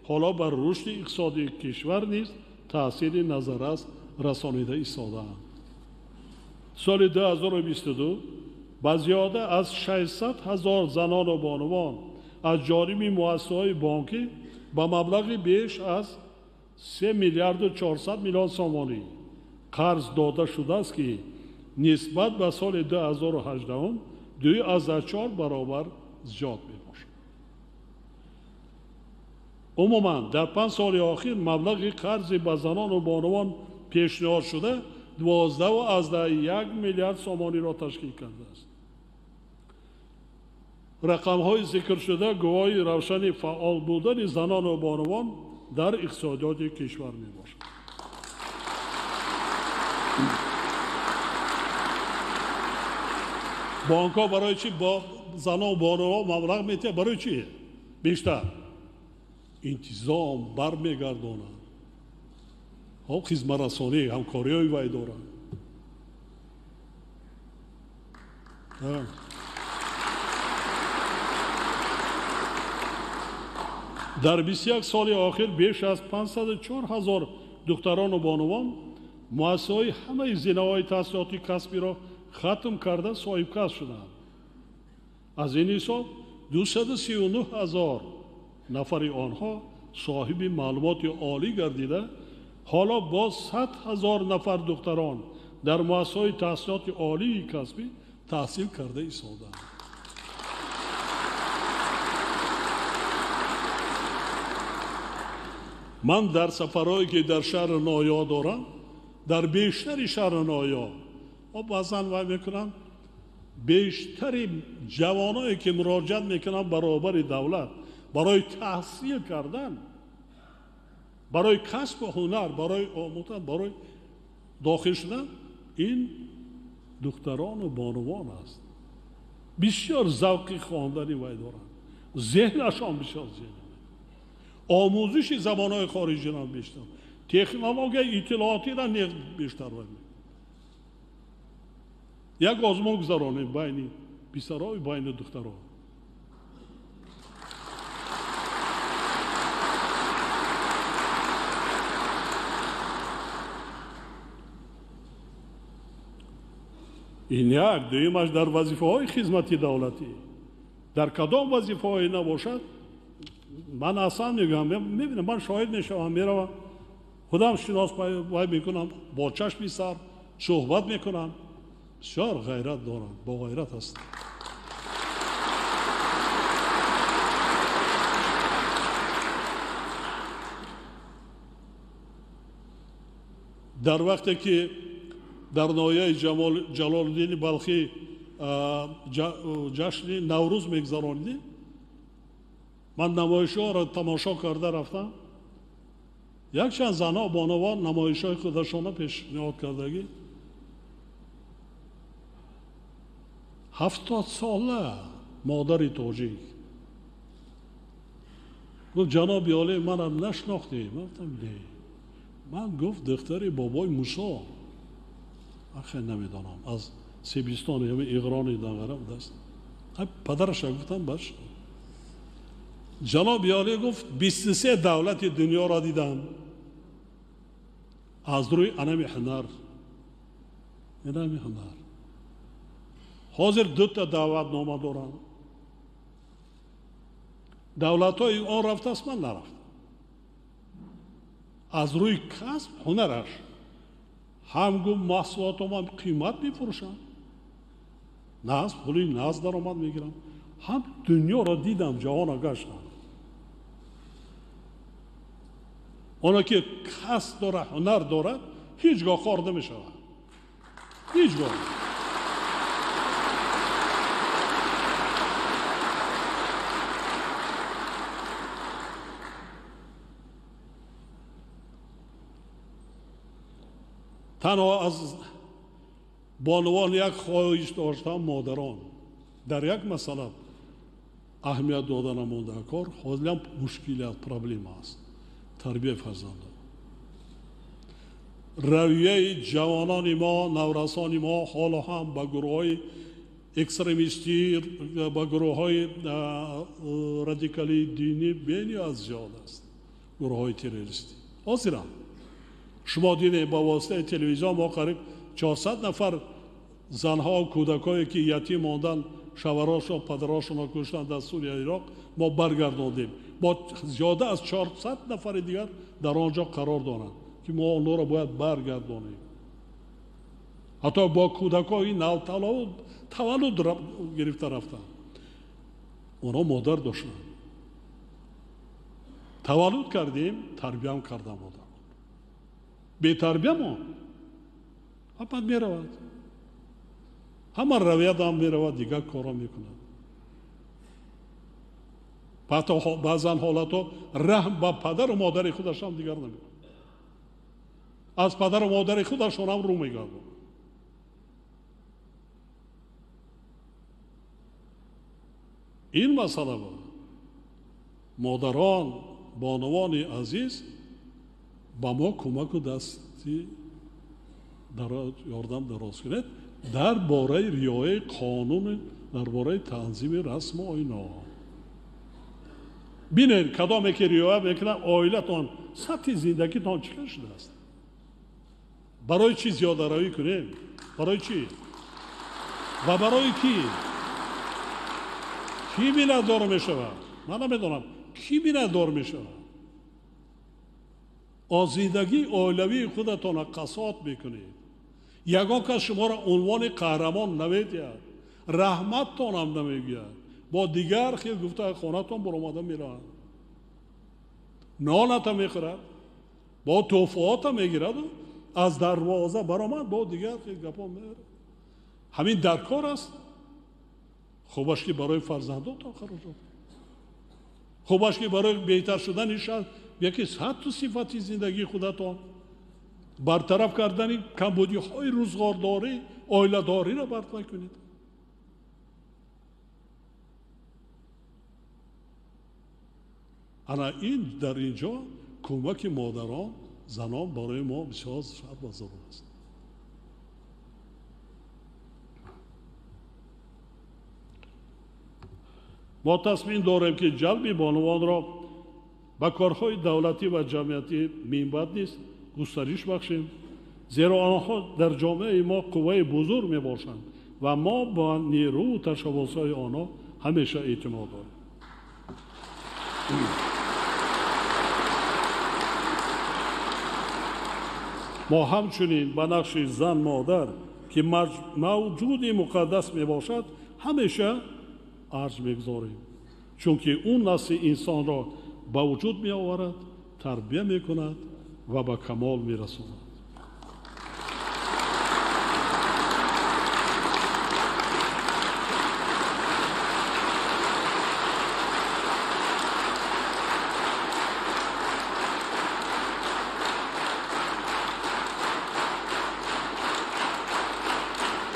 ҳоло бар рушди иқтисодии кишвар низ таъсири назаррас расонида истодаанд. Соли 2022 ба зиёда аз 600 000 занону бонувон аз ҷониби муассисаҳои бонкӣ ба маблағи беш аз 3 миллиарду 400 миллион сомонӣ қарз дода шудааст, ки нисбат ба соли 2018 2,4 баробар зиёд мебошад. Умуман дар 5 соли охир маблағи қарзи ба занону бонувон пешниҳод шуда 12,1 миллиард сомониро ташкил кардааст. Рақамҳои зикршуда гувоҳи равшани фаъол будани занону бонувон дар иқтисодиёти кишвар мебошад. Бонкҳо барои чӣ бо занон бонувон маблағ медиҳанд? Барои чӣ? Бештар интизом бармегардонанд, хизматрасонӣ, ҳамкориҳои вай доранд. Дар 21 соли охир беш аз 504 ҳазор духтарону бонувон муассисаҳои ҳамаи зинаҳои таҳсилоти касбиро хатм карда соҳибкасб шуданд. Аз ин ҳисоб 239 ҳазор нафари онҳо соҳиби маълумоти олӣ гардида, ҳоло боз 100 ҳазор нафар духтарон дар муассисаҳои таҳсилоти олии касбӣ таҳсил карда истодаанд. Ман дар сафарҳое ки дар шаҳри ноҳияҳо дорам, дар бештари шаҳри ноҳияҳо баъзан вай мекунам, бештари ҷавоное ки муроҷиат мекунанд баробари давлат барои таҳсил кардан, барои касбу ҳунар, барои омӯхтан, барои дохил шудан, ин духтарону бонувон аст. Бисёр завқи хондани вай доранд, зеҳнашон бисёр зеҳн, омӯзиши забонҳои хориҷиро бештар, технологияи иттилоотиро бештар вай мекунанд. Як озмун гузаронем байни писаро ва байни духтаро. Ин як. Дуюмаш дар вазифаҳои хизмати давлатӣ. Дар кадом вазифаҳое набошад, ман аслан мегӯям, мебинам, ман шоҳид мешавам, меравам, худам шинос вай мекунам, бо чашми сар суҳбат мекунам. Бисёр ғайрат дорам, бо ғайрат ҳастам. Дар вақте ки дар ноҳияи Ҷалолиддини Балхӣ ҷашни Наврӯз мегузаронидем, ман намоишҳоро тамошо карда рафтам. Якчанд занҳо, бонувон намоишҳои худашонро пешниҳод кардагӣ. 70 сола модари тоҷик гуфт: ҷаноби олӣ, манам нашинохтем. Ман гуфтам не. Ман гуфт духтари бобои Мусо. Ман хеле намедонам, аз Себистон ё Иғрони данғара будааст. Падараша гуфтам баш. Ҷаноби олӣ гуфт 23 давлати дунёро дидам аз рӯи анами ҳунар, анами ҳунар. Ҳозир дута даъватнома дорам. Давлатҳои он рафтааст, ман нарафтам. Аз рӯи касб ҳунараш ҳам гуфт маҳсулотам қимат мефурӯшам, наз пули наз даромад мегирам, ҳам дунёро дидам, ҷаҳонро гаштам. Оно ки касб дорад, ҳунар дорад, ҳеҷ гоҳ хор намешавад, ҳеҷ гоҳ. Танҳо аз бонувон як хоҳиш доштам, модарон дар як масъала аҳамият дода намонда кор, ҳозирам мушкилият, проблема аст. Тарбияи фарзандон. Равияи ҷавонони мо, наврасони мо ҳоло ҳам ба гурӯҳҳои экстремистӣ, ба гурӯҳҳои радикалии динӣ бениҳоят зиёд аст, гурӯҳҳои террористӣ. Ҳозирам шумо дидед ба воситаи телевизион мо қариб 400 нафар занҳо, кӯдакое ки ятим монданд, шавҳарошон, падарошонро куштанд дар Сурия, Ироқ, мо баргардондем. Бо зиёда аз 400 нафари дигар дар он ҷо қарор доранд ки мо онҳоро бояд баргардонем. Ҳатто бо кӯдакҳои навтаваллуд гирифта рафтанд. Онҳо модар доштанд. Таваллуд кардем, тарбиям кардам модар. Бетарбия мо ҳамат меравад, ҳама равиядам меравад, дигар корро мекунад. Ҳатто баъзан ҳолатҳо раҳм ба падару модари худашам дигар намекунад, аз падару модари худашонам рӯ мегардонад. Ин масъала буд. Модарон, бонувони азиз ба мо кӯмаку дасти ёрдам дароз кунед дар бораи риояи қонун, дар бораи танзими расму оинаҳо. Бинед, кадоме ки риоя мекунад, оилатон, сатҳи зиндагитон чӣ хел шудааст? Барои чӣ зиёдаравӣ кунем? Барои чӣ? Ва барои кӣ? Кӣ миннатдор мешавад? Ман намедонам, кӣ миннатдор мешавад? Аз зиндагии оилавии худатонро қасот мекунед. Ягон кас шуморо унвони қаҳрамон намедиҳад, раҳматтонам намегӯяд. Бо дигар хел гуфта хонатон баромада мераванд. Ноната мехӯрад, бо тӯҳфаота мегираду аз дарвоза баромад, бо дигар хел гапо меорад. Ҳамин дар кор аст. Хубаш ки барои фарзандотон хароҷот, хубаш ки барои беҳтар шудани шаҳр, яке сатҳу сифати зиндагии худатон, бартараф кардани камбудиҳои рӯзғордорӣ, оиладориро бартараф кунед. Ана ин дар ин ҷо кӯмаки модарон, занон барои мо бисёр шарт ва зарур аст. Мо тасмим дорем, ки ҷалби бонувонро ба корҳои давлатӣ ва ҷамъиятӣ минбаъд низ густариш бахшем, зеро онҳо дар ҷомеаи мо қувваи бузург мебошанд ва мо ба нерӯу ташаббусҳои онҳо ҳамеша эътимод дорем. Мо ҳамчунин ба нақши зан модар, ки мавҷуди муқаддас мебошад, ҳамеша арҷ мегузорем, чунки ӯ насли инсонро ба вуҷуд меоварад, тарбия мекунад ва ба камол мерасонад.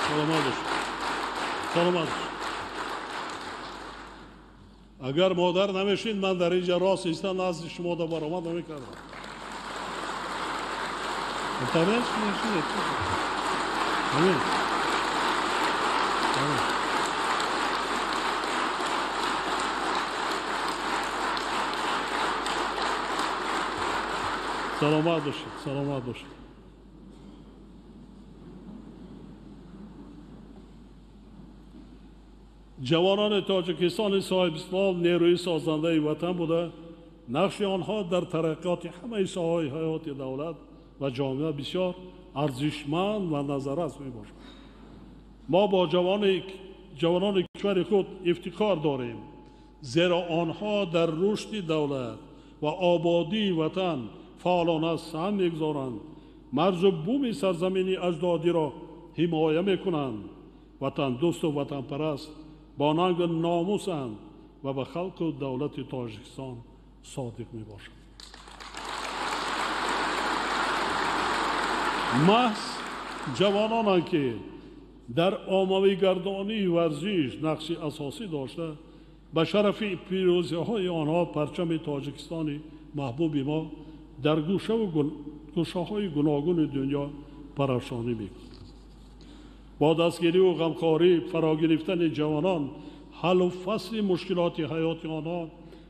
Саломат бошед. Саломат бошед. Агар модар намешид, ман дар инҷа рост иста назди шумо да баромад намекардам. Саломат бошед, саломат бошед. Ҷавонони Тоҷикистони соҳибистиқлол нерӯи созандаи ватан буда, нақши онҳо дар тараққиёти ҳамаи соҳаҳои ҳаёти давлат ва ҷомеа бисёр арзишманд ва назаррас мебошад. Мо бо ҷавонони кишвари худ ифтихор дорем, зеро онҳо дар рушди давлат ва ободии ватан фаъолона саҳм мегузоранд, марзу буми сарзамини аҷдодиро ҳимоя мекунанд, ватандӯсту ватанпараст бо нангу номусанд ва ба халқу давлати Тоҷикистон содиқ мебошанд. Маҳз ҷавононанд, ки дар оммавигардонии варзиш нақши асосӣ дошта, ба шарафи пирӯзиҳои онҳо парчами Тоҷикистони маҳбуби мо дар гӯшаҳои гуногуни дунё парафшонӣ мекунад. Бо дастгириву ғамхорӣ фарогирифтани ҷавонон, ҳаллу фасли мушкилоти ҳаёти онҳо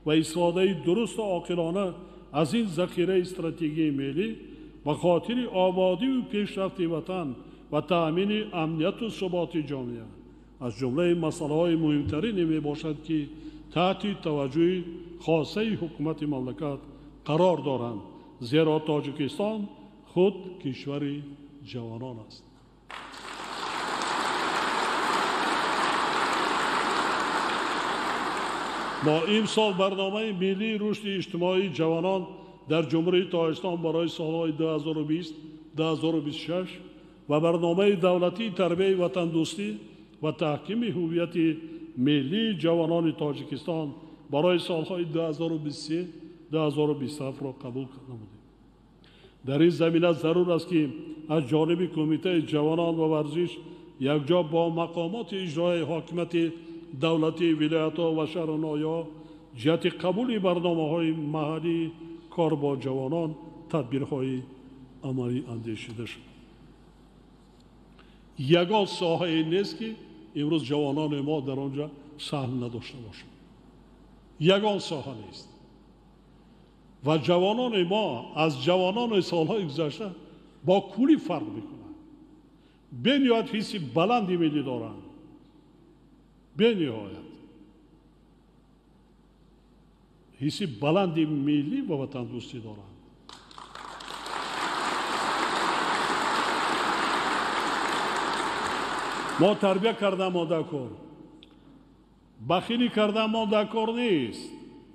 ва истифодаи дурусту оқилона аз ин захираи стратегияи миллӣ ба хотири ободиву пешрафти ватан ва таъмини амнияту суботи ҷомеа аз ҷумлаи масъалаҳои муҳимтарине мебошад, ки таҳти таваҷҷӯҳи хосаи ҳукумати мамлакат қарор доранд, зеро Тоҷикистон худ кишвари ҷавонон аст. Мо имсол барномаи миллии рушди иҷтимоии ҷавонон дар Ҷумҳурии Тоҷикистон барои солҳои 2020-2026 ва барномаи давлатии тарбияи ватандӯстӣ ва таҳкими ҳуввияти миллии ҷавонони Тоҷикистон барои солҳои 2023-2027-ро қабул намудем. Дар ин замина зарур аст, ки аз ҷониби Кумитаи ҷавонон ва варзиш якҷо бо мақомоти иҷроияи ҳокимияти давлатии вилоятҳо ва шаҳру ноҳияҳо ҷиҳати қабули барномаҳои маҳаллии кор бо ҷавонон тадбирҳои амалӣ андешида шуд. Ягон соҳае нест, ки имрӯз ҷавонони мо дар он ҷо саҳм надошта бошанд. Ягон соҳа нест. Ва ҷавонони мо аз ҷавонони солҳои гузашта бо куллӣ фарқ мекунанд. Бениҳоят ҳисси баланди миллӣ доранд. Бениҳоят ҳисси баланди миллӣ ва ватандӯстӣ доранд. Мо тарбия кардамо дар кор, бахилӣ кардамо дар кор нест,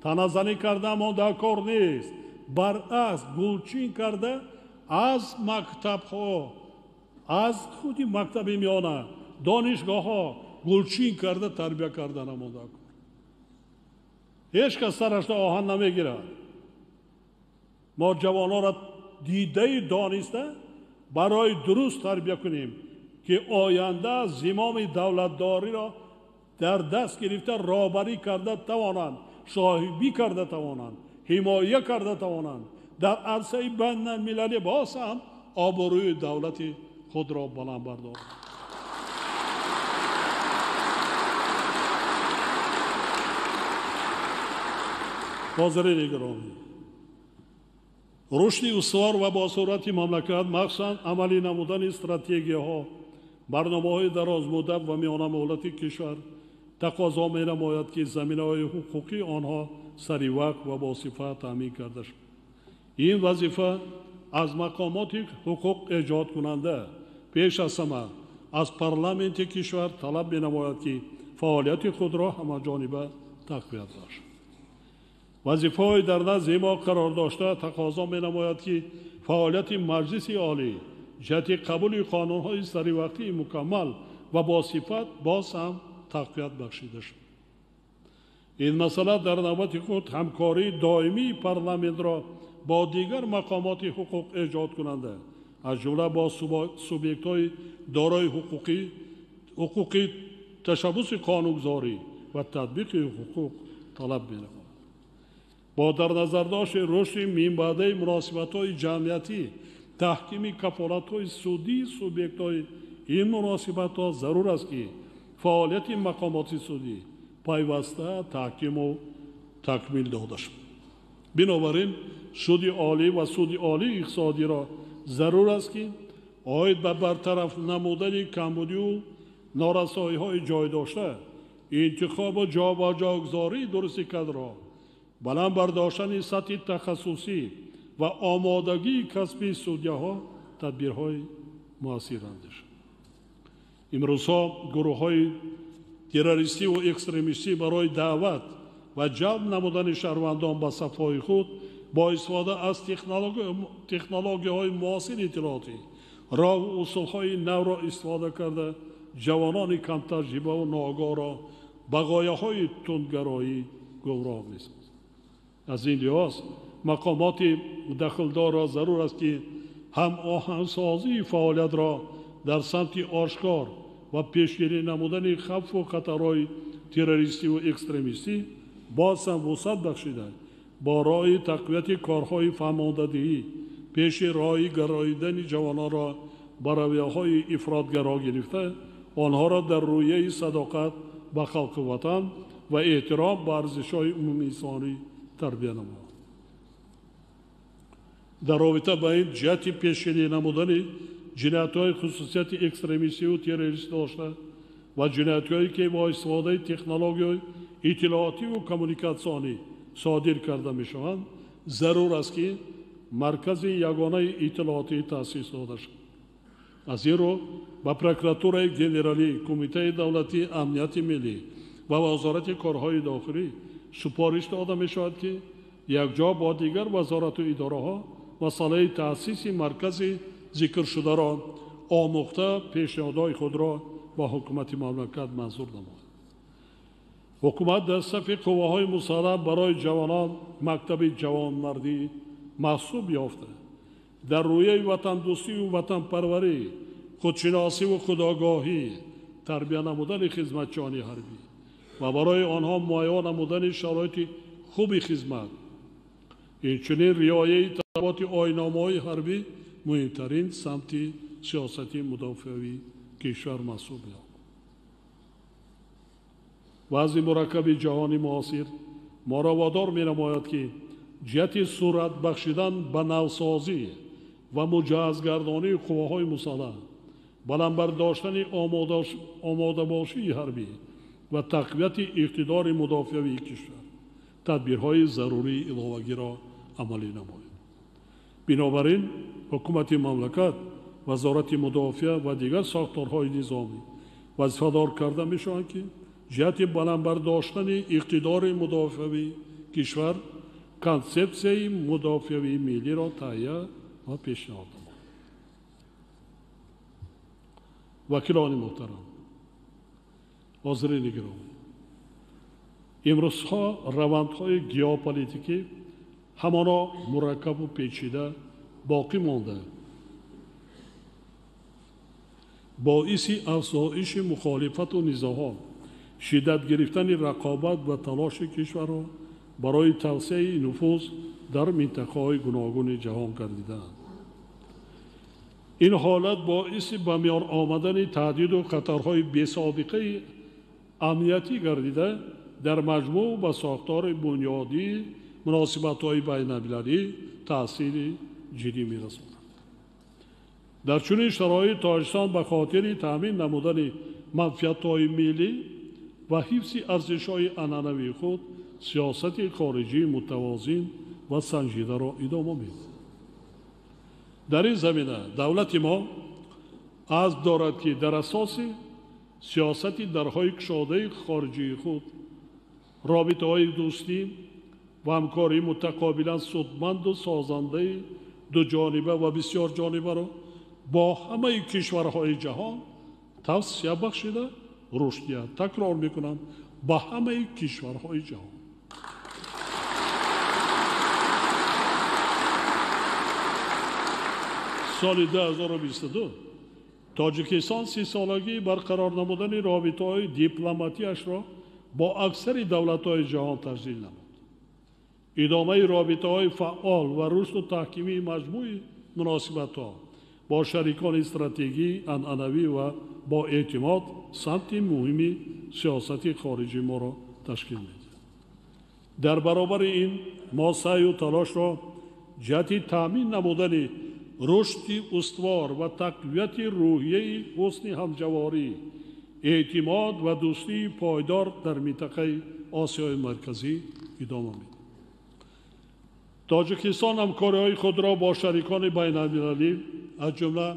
таназанӣ кардамо дар кор нест. Баръакс, гулчин карда аз мактабҳо, аз худи мактаби миёна, донишгоҳҳо гулчин карда тарбия карданамо дар кор. Ҳеҷ кас сарашро оҳан намегирад. Мо ҷавононро дидаи дониста барои дуруст тарбия кунем ки оянда зимоми давлатдориро дар даст гирифта роҳбарӣ карда тавонанд, соҳибӣ карда тавонанд, ҳимоя карда тавонанд, дар арсаи байналмилалӣ боз ҳам обрӯи давлати худро баланд бардоранд. Ҳозирини гиромӣ, рушди устувор ва босуръати мамлакат, махсусан амалӣ намудани стратегияҳо, барномаҳои дарозмуддат ва миёнамуҳлати кишвар тақозо менамояд, ки заминаҳои ҳуқуқии онҳо саривақт ва босифат таъмин карда шавад. Ин вазифа аз мақомоти ҳуқуқ эҷодкунанда пеш аз ҳама аз парламенти кишвар талаб менамояд, ки фаъолияти худро ҳамаҷониба тақвият бахшад. Вазифаҳои дар назди мо қарор дошта тақозо менамояд, ки фаъолияти Маҷлиси Олӣ ҷиҳати қабули қонунҳои саривақтии мукаммал ва босифат боз ҳам тақвият бахшида шуд. Ин масъала дар навбати худ ҳамкории доимии парламентро бо дигар мақомоти ҳуқуқ эҷодкунанда, аз ҷумла бо субъектҳои дорои ҳуқуқи ташаббуси қонунгузорӣ ва татбиқи ҳуқуқ талаб менамояд. Бо дар назардошти рушди минбаъдаи муносибатҳои ҷамъиятӣ, таҳкими кафолатҳои судии субъектҳои ин муносибатҳо зарур аст, ки фаъолияти мақомоти судӣ пайваста таҳкиму такмил дода шавад. Бинобар ин суди олӣ ва суди олии иқтисодиро зарур аст, ки оид ба бартараф намудани камбудию норасоиҳои ҷой дошта, интихобу ҷобаҷогузории дурусти кадрҳо, баланд бардоштани сатҳи тахассусӣ ва омодагии касби судяҳо тадбирҳои муассир андешанд. Имрӯзҳо гурӯҳҳои террористиву экстремистӣ барои даъват ва ҷалб намудани шаҳрвандон ба сафҳои худ бо истифода аз технологияҳои муосири иттилоотӣ, роҳу усулҳои навро истифода карда, ҷавонони камтаҷрибаву ноогоҳро ба ғояҳои тундгароӣ гумроҳ месозанд. Аз ин лиҳоз мақомоти дахлдорро зарур аст, ки ҳамоҳангсозии фаъолиятро дар самти ошкор ва пешгирӣ намудани хавфу хатарҳои террористиву экстремистӣ боз ҳам вусъат бахшида, бо роҳи тақвияти корҳои фаҳмондадиҳӣ пеши роҳи гароидани ҷавононро ба равияҳои ифротгаро гирифта, онҳоро дар рӯяи садоқат ба халқи ватан ва эҳтиром ба арзишҳои умумиинсонӣ тарбия намояд. Дар робита ба ин ҷиҳати пешгирӣ намудани ҷиноятҳои хусусияти экстремистиву террористӣ дошта ва ҷиноятҳое, ки бо истифодаи технологияҳои иттилоотиву коммуникатсионӣ содир карда мешаванд, зарур аст, ки маркази ягонаи иттилоотӣ таъсис дода шавад. Аз ин рӯ ба прокуратураи генералӣ, Кумитаи давлатии амнияти миллӣ ва Вазорати корҳои дохилӣ супориш дода мешавад, ки якҷо бо дигар вазорату идораҳо масъалаи таъсиси маркази зикршударо омӯхта пешниҳодҳои худро ба ҳукумати мамлакат манзур намояд. Ҳукумат дар сафи қувваҳои мусаллаҳ барои ҷавонон мактаби ҷавонмардӣ маҳсуб ёфта, дар рӯяи ватандӯстию ватанпарварӣ, худшиносиву худогоҳӣ, тарбия намудани хизматчиёни ҳарбӣ ва барои онҳо муайян намудани шароити хуби хизмат, инчунин риояи талаботи оинномаҳои ҳарбӣ муҳимтарин самти сиёсати мудофиавии кишвар маҳсуб меёбад. Вазъи мураккаби ҷаҳони муосир моро водор менамояд, ки ҷиҳати суръат бахшидан ба навсозӣ ва муҷаҳҳазгардонии қувваҳои мусаллаҳ, баланд бардоштани омодабошии ҳарбӣ ва тақвияти иқтидори мудофиавии кишвар тадбирҳои зарурии иловагиро амалӣ намоем. Бинобар ин ҳукумати мамлакат, вазорати мудофиа ва дигар сохторҳои низомӣ вазифадор карда мешаванд, ки ҷиҳати баланд бардоштани иқтидори мудофиавии кишвар консепсияи мудофиавии миллиро таҳия ва пешниҳод намоянд. Вакилони муҳтарам, ҳозирини гиромӣ, имрӯзҳо равандҳои геополитикӣ ҳамоно мураккабу печида боқӣ монда, боиси афзоиши мухолифату низоъҳо, шиддат гирифтани рақобат ва талоши кишварҳо барои тавсеаи нуфуз дар минтақаҳои гуногуни ҷаҳон гардидаанд. Ин ҳолат боиси ба миён омадани таҳдиду хатарҳои бесобиқаи амниятӣ гардида, дар маҷмӯъ ба сохтори бунёдии муносибатҳои байналмилалӣ таъсири ҷиддӣ мерасонад. Дар чунин шароит Тоҷикистон ба хотири таъмин намудани манфиатҳои миллӣ ва ҳифзи арзишҳои анъанавии худ сиёсати хориҷии мутавозин ва санҷидаро идома медиҳад. Дар ин замина давлати мо азм дорад, ки дар асоси сиёсати дарҳои кушодаи хориҷии худ робитаҳои дӯстӣ ва ҳамкории мутақобилан судманду созандаи дуҷониба ва бисёрҷонибаро бо ҳамаи кишварҳои ҷаҳон тавсия бахшида рушд диҳад. Такрор мекунам, ба ҳамаи кишварҳои ҷаҳон. Соли 2022 Тоҷикистон 30-солагии барқарор намудани робитаҳои дипломатияшро бо аксари давлатҳои ҷаҳон таҷлил намуд. Идомаи робитаҳои фаъол ва рушду таҳкими маҷмӯи муносибатҳо бо шарикони стратегӣ, анъанавӣ ва бо эътимод самти муҳими сиёсати хориҷии моро ташкил медиҳад. Дар баробари ин мо саъю талошро ҷиҳати таъмин намудани рушди устувор ва тақвияти рӯҳияи ҳусни ҳамҷаворӣ, эътимод ва дӯстии пойдор дар минтақаи Осиёи Марказӣ идома медиҳем. Тоҷикистон ҳамкориҳои худро бо шарикони байналмилалӣ, аз ҷумла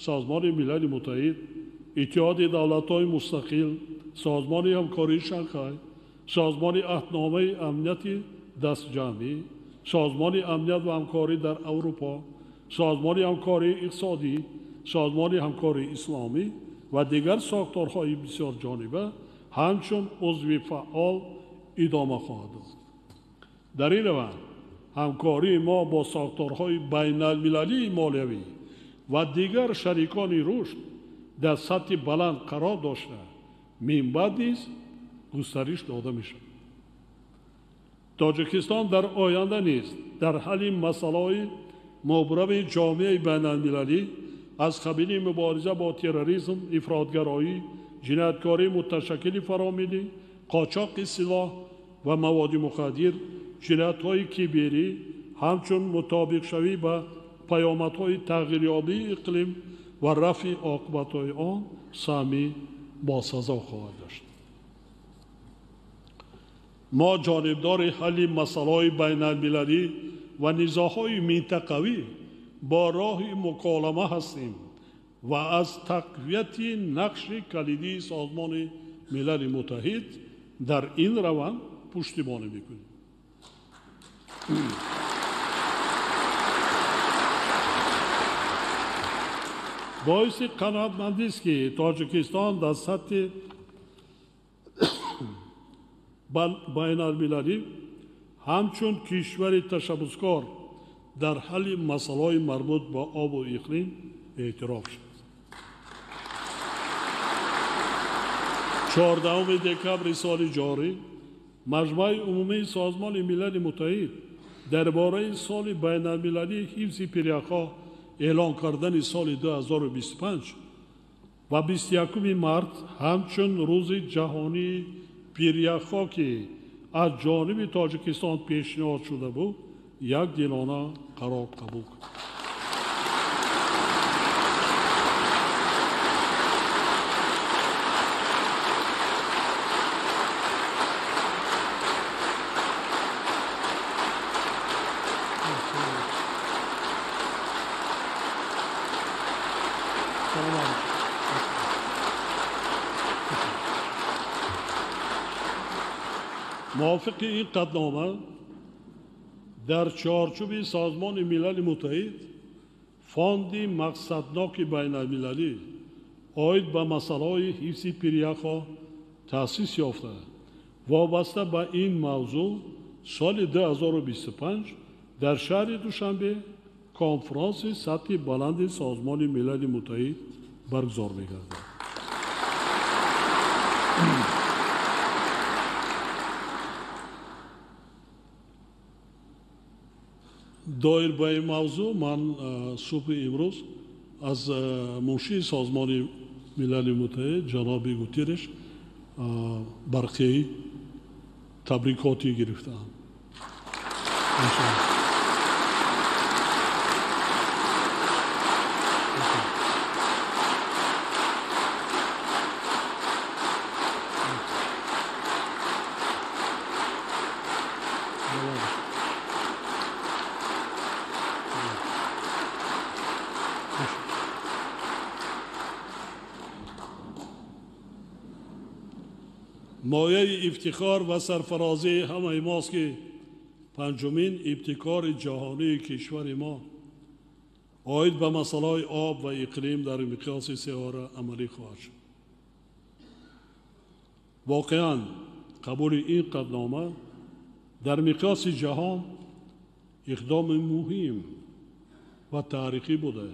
Созмони Милали Муттаҳид, Иттиҳоди Давлатҳои Мустақил, Созмони Ҳамкории Шанхай, Созмони Аҳдномаи Амнияти Дастҷамъӣ, Созмони Амният ва Ҳамкорӣ дар Аврупо, Созмони Ҳамкории Иқтисодӣ, Созмони Ҳамкории Исломӣ ва дигар сохторҳои бисёрҷониба ҳамчун узви фаъол идома хоҳад дод. Дар ин раванд ҳамкории мо бо сохторҳои байналмилалии молиявӣ ва дигар шарикони рушд дар сатҳи баланд қарор дошта, минбаъд низ густариш дода мешавад. Тоҷикистон дар оянда низ дар ҳалли масъалаҳои мубрами ҷомеаи байналмилалӣ аз қабили мубориза бо терроризм, ифротгароӣ, ҷинояткории муташаккили фаромиллӣ, қочоқи силоҳ ва маводи мухаддир, ҷиноятҳои киберӣ, ҳамчун мутобиқшавӣ ба паёмадҳои тағйирёбии иқлим ва рафъи оқибатҳои он саҳми босазо хоҳад дошт. Мо ҷонибдори ҳалли масъалаҳои байналмилалӣ ва низоъҳои минтақавӣ бо роҳи муколама ҳастем ва аз тақвияти нақши калидии Созмони Милали Муттаҳид дар ин раванд пуштибонӣ мекунем. Боиси қаноатмандист, ки Тоҷикистон дар сатҳи байналмилалӣ ҳамчун кишвари ташаббускор дар ҳалли масъалаҳои марбут ба обу иқлим эътироф шуд. 14 декабри соли ҷорӣ Маҷмаи Умумии Созмони Милали Муттаҳид дар бораи соли байналмилалии ҳифзи пиряхҳо эълон кардани соли 2025 ва 21 март ҳамчун Рӯзи ҷаҳонии пиряхҳо, ки аз ҷониби Тоҷикистон пешниҳод шуда буд, якдилона қарор қабул кунем. Мувофиқи ин қатънома дар чорчӯби Созмони Милали Муттаҳид фонди мақсадноки байналмилалӣ оид ба масъалаҳои ҳифзи пиряхҳо таъсис ёфта, вобаста ба ин мавзӯъ соли 2025 дар шаҳри Душанбе конфронси сатҳи баланди Созмони Милали Муттаҳид баргузор мегардад. Доир ба ин мавзӯъ ман субҳи имрӯз аз муншии Созмони Милали Муттаҳид ҷаноби Гутерреш барқияи табрикотӣ гирифтаам. Мояи ифтихор ва сарфарозии ҳамаи мост, ки панҷумин ибтикори ҷаҳонии кишвари мо оид ба масъалаҳои об ва иқлим дар миқёси сеора амалӣ хоҳад шуд. Воқеан қабули ин қатънома дар миқёси ҷаҳон иқдоми муҳим ва таърихӣ буда,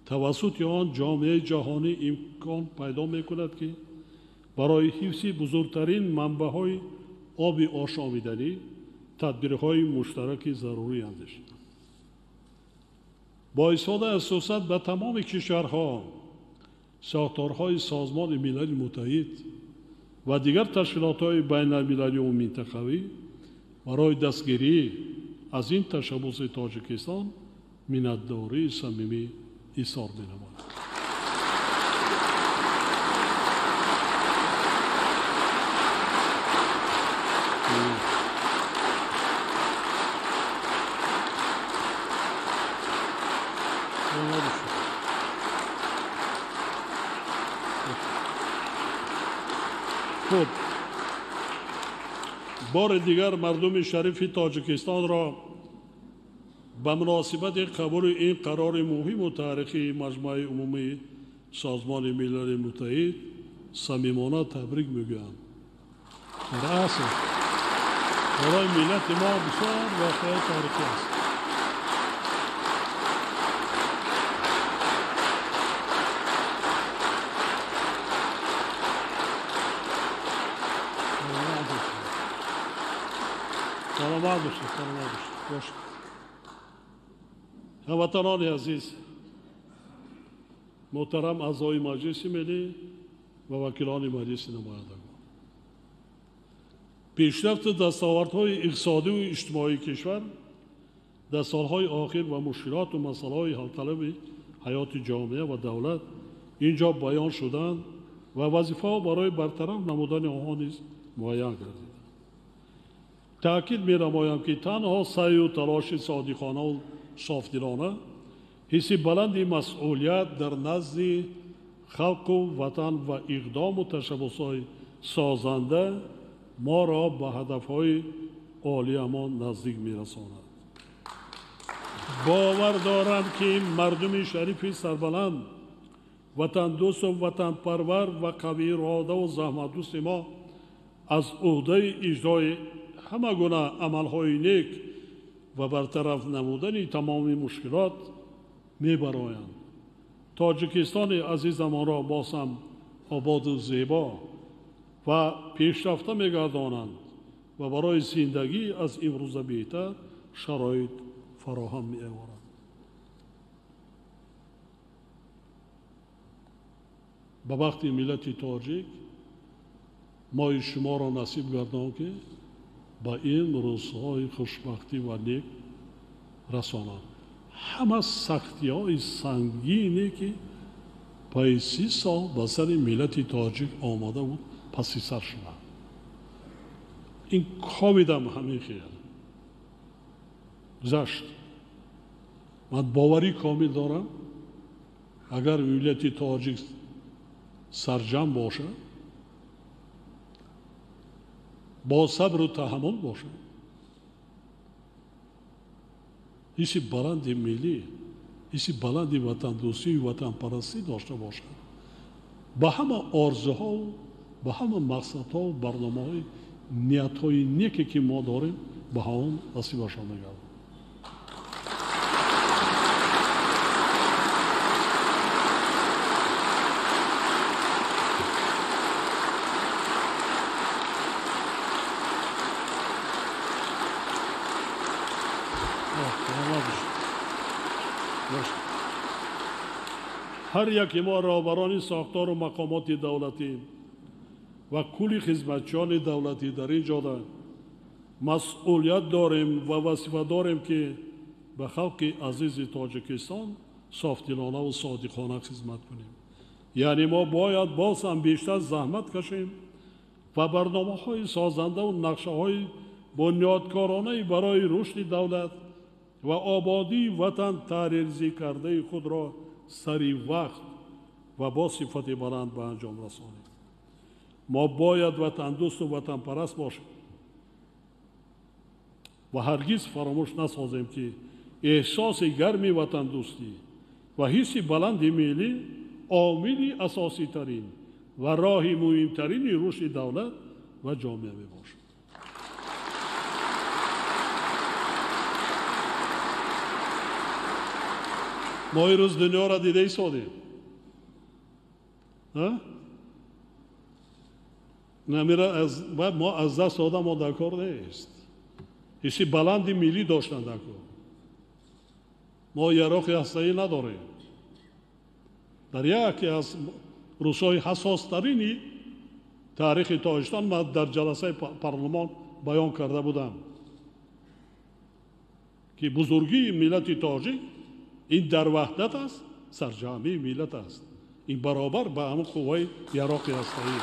тавассути он ҷомеаи ҷаҳонӣ имкон пайдо мекунад, ки барои ҳифзи бузургтарин манбаъҳои оби ошомиданӣ тадбирҳои муштараки зарурӣ андешад. Бо истифода аз фурсат ба тамоми кишварҳо, сохторҳои Созмони Милали Муттаҳид ва дигар ташкилотҳои байналмилалию минтақавӣ барои дастгирӣ аз ин ташаббуси Тоҷикистон миннатдории самимӣ изҳор менамоям. Хуб, бори дигар мардуми шарифи Тоҷикистонро ба муносибати қабули ин қарори муҳиму таърихии Маҷмаи Умумии Созмони Милали Муттаҳид самимона табрик мегӯям. Дар асл барои миллати мо бисёр воқеаи таърихӣ аст. Саломат бошед, саломат бошед. Ҳамватанони азиз, муҳтарам аъзои Маҷлиси Миллӣ ва вакилони Маҷлиси Намояндагон, пешрафту дастовардҳои иқтисодиву иҷтимоии кишвар дар солҳои охир ва мушкилоту масъалаҳои ҳалталаби ҳаёти ҷомеа ва давлат ин ҷо баён шуданд ва вазифаҳо барои бартараф намудани онҳо низ муайян гардиданд. Таъкид менамоям, ки танҳо саъю талоши содиқонаву софдилона, ҳисси баланди масъулият дар назди халқу ватан ва иқдому ташаббусҳои созанда моро ба ҳадафҳои олиямон наздик мерасонад. Бовар дорам, ки мардуми шарифи сарбаланд, ватандӯсту ватанпарвар ва қавииродаву заҳматдӯсти мо аз ӯҳдаи иҷрои ҳама гуна амалҳои нек ва бартараф намудани тамоми мушкилот мебароянд. Тоҷикистони азизамонро боз ҳам ободу зебо ва пешрафта мегардонанд ва барои зиндагӣ аз имрӯза беҳтар шароит фароҳам меоранд. Ба бахти миллати тоҷик мои шуморо насиб гардон, ки ба ин рӯзҳои хушбахтӣ ва нек расонанд. Ҳама сахтиҳои сангине ки пайи 30 сол ба сари миллати тоҷик омода буд, паси сар шуданд. Ин ковидам ҳамин хел гузашт. Ман боварӣ комил дорам, агар миллати тоҷик сарҷам бошад, бо сабру таҳаммул бошад, ҳисси баланди миллӣ, ҳисси баланди ватандӯстию ватанпарастӣ дошта бошад, ба ҳама орзуҳову ба ҳама мақсадҳову барномаҳои ниятҳои неке ки мо дорем, ба ҳамон насибашон мегардад. Ҳар яке мо роҳбарони сохтору мақомоти давлатӣ ва кулли хизматчиёни давлатӣ дар ин ҷода масъулият дорем ва вазифа дорем, ки ба халқи азизи Тоҷикистон софдилонаву содиқона хизмат кунем. Яъне мо бояд боз ҳам бештар заҳмат кашем ва барномаҳои созандаву нақшаҳои бунёдкоронаи барои рушди давлат ва ободии ватан таҳрирзӣ кардаи худро сари вақт ва бо сифати баланд ба анҷом расонем. Мо бояд ватандӯсту ватанпараст бошем ва ҳаргиз фаромӯш насозем, ки эҳсоси гарми ватандӯстӣ ва ҳисси баланди миллӣ омили асоситарин ва роҳи муҳимтарини рушди давлат ва ҷомеа мебошад. Мо имрӯз дунёро дида истодем. Мо аз даст дода мо дар кор нест. Ҳисси баланди миллӣ доштан дар кор. Мо яроқи ҳастаӣ надорем. Дар яке аз рӯзҳои ҳассостарини таърихи Тоҷикистон ман дар ҷаласаи парлумон баён карда будам, ки бузургии миллати тоҷик ин дар ваҳдат аст, сарҷамъии миллат аст. Ин баробар ба ҳамон қувваи яроқи ҳастаӣ.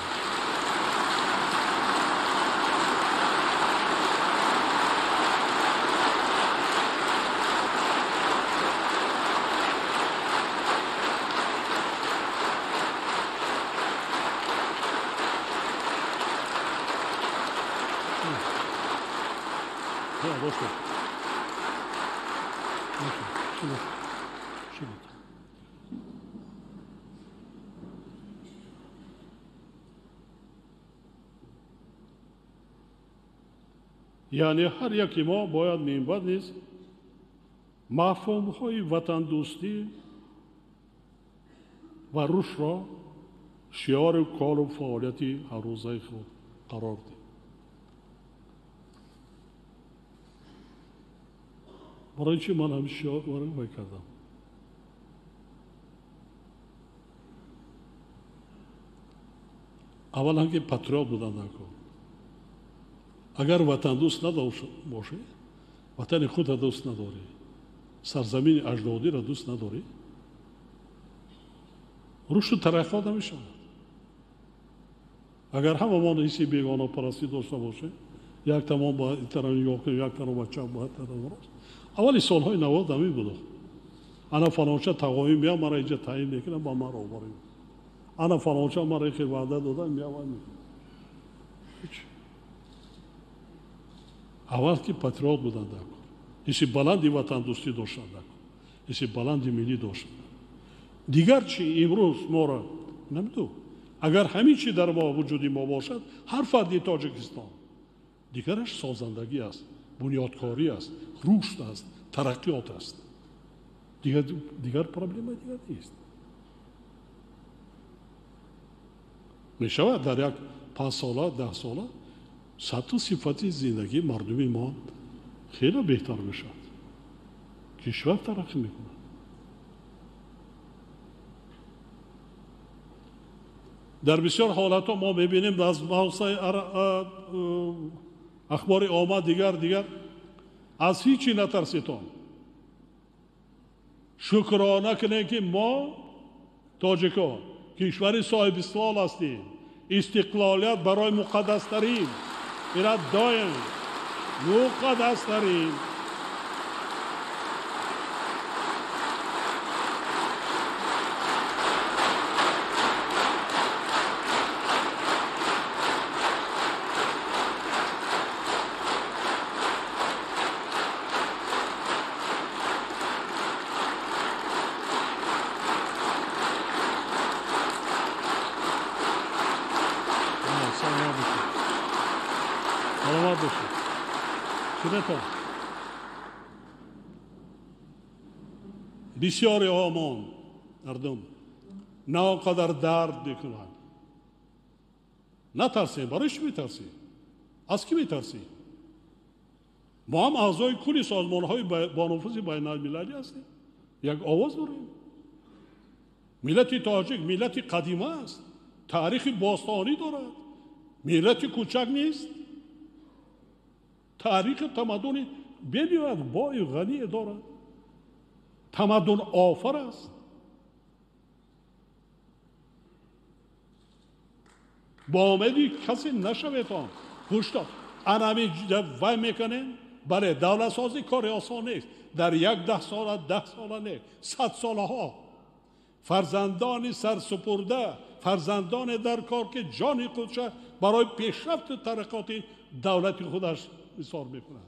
Яъне ҳар яке мо бояд минбаъд низ мафҳумҳои ватандӯстӣ ва рушдро шиори кору фаъолияти ҳаррӯзаи худ қарор диҳем. Барои чӣ ман ҳамин шиор вай кардам? Аввалан ки патриот будан дар кор. Агар ватандӯст надошта бошӣ, ватани худро дӯст надорӣ, сарзамини аҷдодиро дӯст надорӣ, рушду тараққиёт намешавад. Агар ҳамамон ҳисси бегонапарастӣ дошта бошем, як тамом ба ин тараф нигоҳ кунем, як тараф ба чап, ба тараф рост. Аввали солҳои 90 ҳамин буд. Ана фалонча тағоим меяд, мара инҷа таъин мекунад, ба ман роҳбарӣ. Ана фалонча мара хел ваъда дода, меяд, вай мекунад. Ҳеч. Аввал ки патриот буданд дар кор, ҳисси баланди ватандӯстӣ доштанд дар кор, ҳисси баланди миллӣ доштанд. Дигар чӣ имрӯз моро намедонам. Агар ҳамин чи дар мо вуҷуди мо бошад, ҳар фарди Тоҷикистон дигараш созандагӣ аст, бунёдкорӣ аст, рушд аст, тараққиёт аст. Дигар проблема дигар нест. Мешавад дар як 5 сола, 10 сола сатҳу сифати зиндагии мардуми мо хеле беҳтар мешавад. Кишвар тараққӣ мекунад. Дар бисёр ҳолатҳо мо мебинем аз мавсаи ахбори омма дигар аз ҳичи натарситон. Шукрона кунем, ки мо тоҷикон кишвари соҳибистиқлол ҳастем. Истиқлолият барои муқаддастарин, ира доим муқаддастарин. Бисёри омон мардум на он қадар дард мекунанд. Натарсем. Барои чӣ метарсем? Аз кӣ метарсем? Мо ҳам аъзои кулли созмонҳои бонуфузи байналмилалӣ ҳастем, як овоз дорем. Миллати тоҷик миллати қадима аст, таърихи бостонӣ дорад, миллати кӯчак нест, таърихи тамаддуни бениҳоят бою ғание дорад, тамаддун офар аст. Бо омеди касе нашаветон. Ҳушдор анами вай мекунем. Бале, давлатсозӣ кори осон нест. Дар як 10 сола, 10 сола не, 100 солаҳо фарзандони сарсупурда, фарзандоне дар кор, ки ҷони худша барои пешрафту тараққоти давлати худаш нисор мекунад.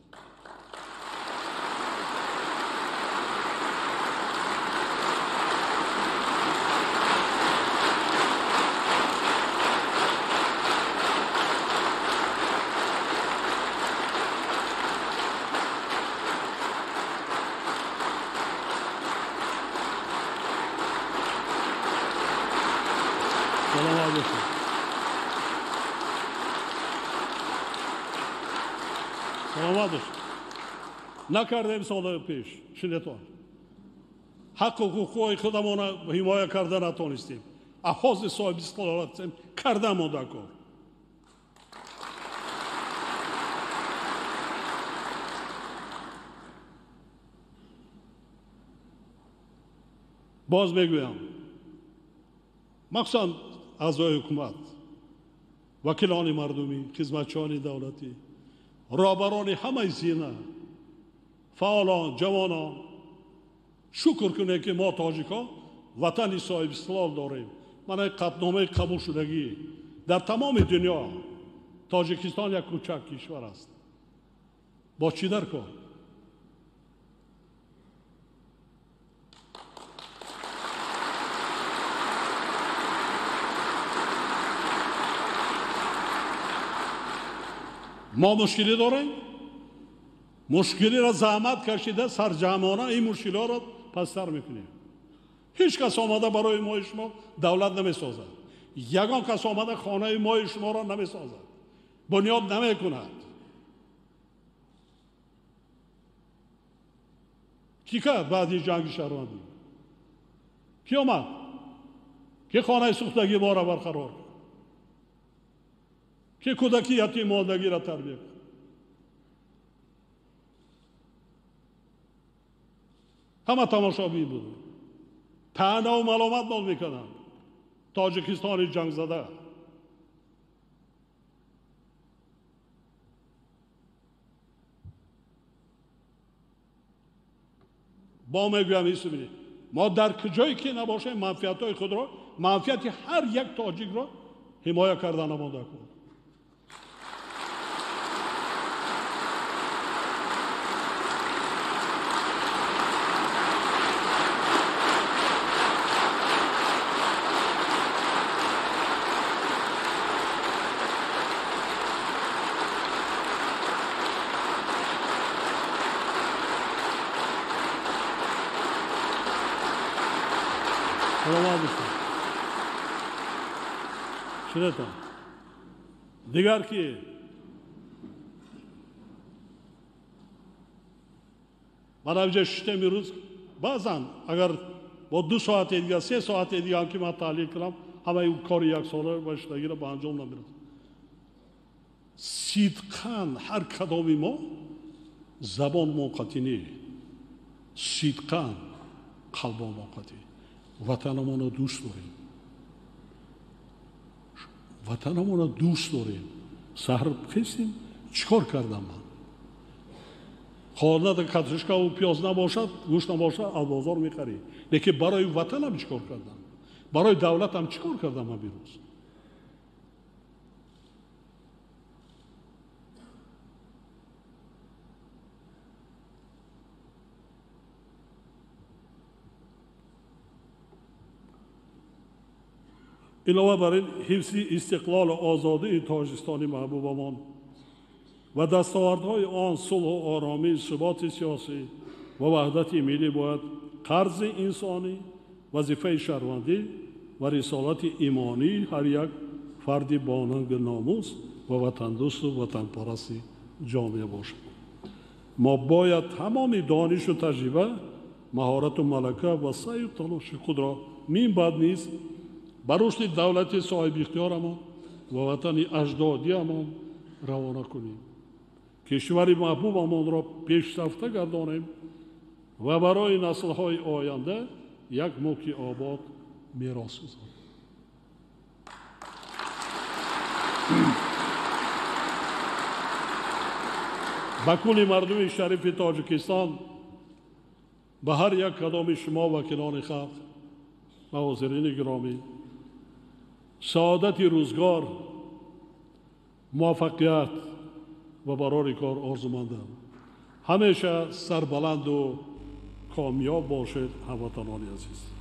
Саломат бошед. Накардем соли пеш, шинетон. Ҳаққу ҳуқуқҳои худамонро ҳимоя карда натонистем. Ҳозир соҳиби истиқлол ҳастем, карда монда кор. Боз мегӯям, махсусан аъзои ҳукумат, вакилони мардумӣ, хизматчиёни давлатӣ, роҳбарони ҳамаи зина, фаъолон, ҷавонон, шукр кунем, ки мо тоҷикон ватани соҳибистиқлол дорем. Мана қатъномаи қабулшудагӣ дар тамоми дунё. Тоҷикистон як кӯчак кишвар аст. Бо чӣ дар кор? Мо мушкилӣ дорем. Мушкилиро заҳмат кашида сарҷамъона ин мушкилиҳоро пастар мекунем. Ҳеҷ кас омада барои мои шумо давлат намесозад. Ягон кас омада хонаи мои шуморо намесозад, бунёд намекунад. Кӣ кард баъди ҷанги шаҳрвандӣ? Кӣ омад? Кӣ хонаи сӯхтагии моро барқарор кард? Кӣ кӯдаки ятим мондагиро тарбия кард? Ҳама тамошобин буд. Таънаву маломат мол мекарданд. Тоҷикистони ҷангзада. Бо мегӯям, исмини мо дар куҷое ки набошем, манфиатҳои худро, манфиати ҳар як тоҷикро ҳимоя карда намонда кун. Шинетон. Дигар ки ман инҷа шиштем имрӯз, баъзан агар бо 2 соате дигар, 3 соате дигар ки ман таҳлил кунам, ҳамаи кори яксола ва шудагиро ба анҷом намерасам. Сидқан ҳар кадоми мо забон монқатинӣ, сидқан қалбомон қатӣ ватанамонро дӯст дорем, ватанамонро дӯст дорем. Саҳр хестем, чӣ кор кардам ман? Хонада картошкаву пиёз набошад, гӯшт набошад, аз бозор мехарӣ. Лекин барои ватанам чӣ кор кардам? Барои давлатам чӣ кор кардам ман бирӯз? Илова бар ин, ҳифзи истиқлолу озодии Тоҷикистони маҳбубамон ва дастовардҳои он, сулҳу оромӣ, суботи сиёсӣ ва ваҳдати миллӣ бояд қарзи инсонӣ, вазифаи шаҳрвандӣ ва рисолати имонии ҳар як фарди бонанги номус ва ватандӯсту ватанпарасти ҷомеа бошад. Мо бояд тамоми донишу таҷриба, маҳорату малака ва саъю талоши худро мин баъд низ ба рушди давлати соҳибихтиёрамон ва ватани аҷдодиамон равона кунем, кишвари маҳбубамонро пешрафта гардонем ва барои наслҳои оянда як мулки обод мерос гузорем. Ба кулли мардуми шарифи Тоҷикистон, ба ҳар як кадоми шумо вакилони халқ ва ҳозирини гиромӣ саодати рӯзгор, муваффақият ва барори кор орзумандам. Ҳамеша сарбаланду комёб бошед, ҳамватанони азиз.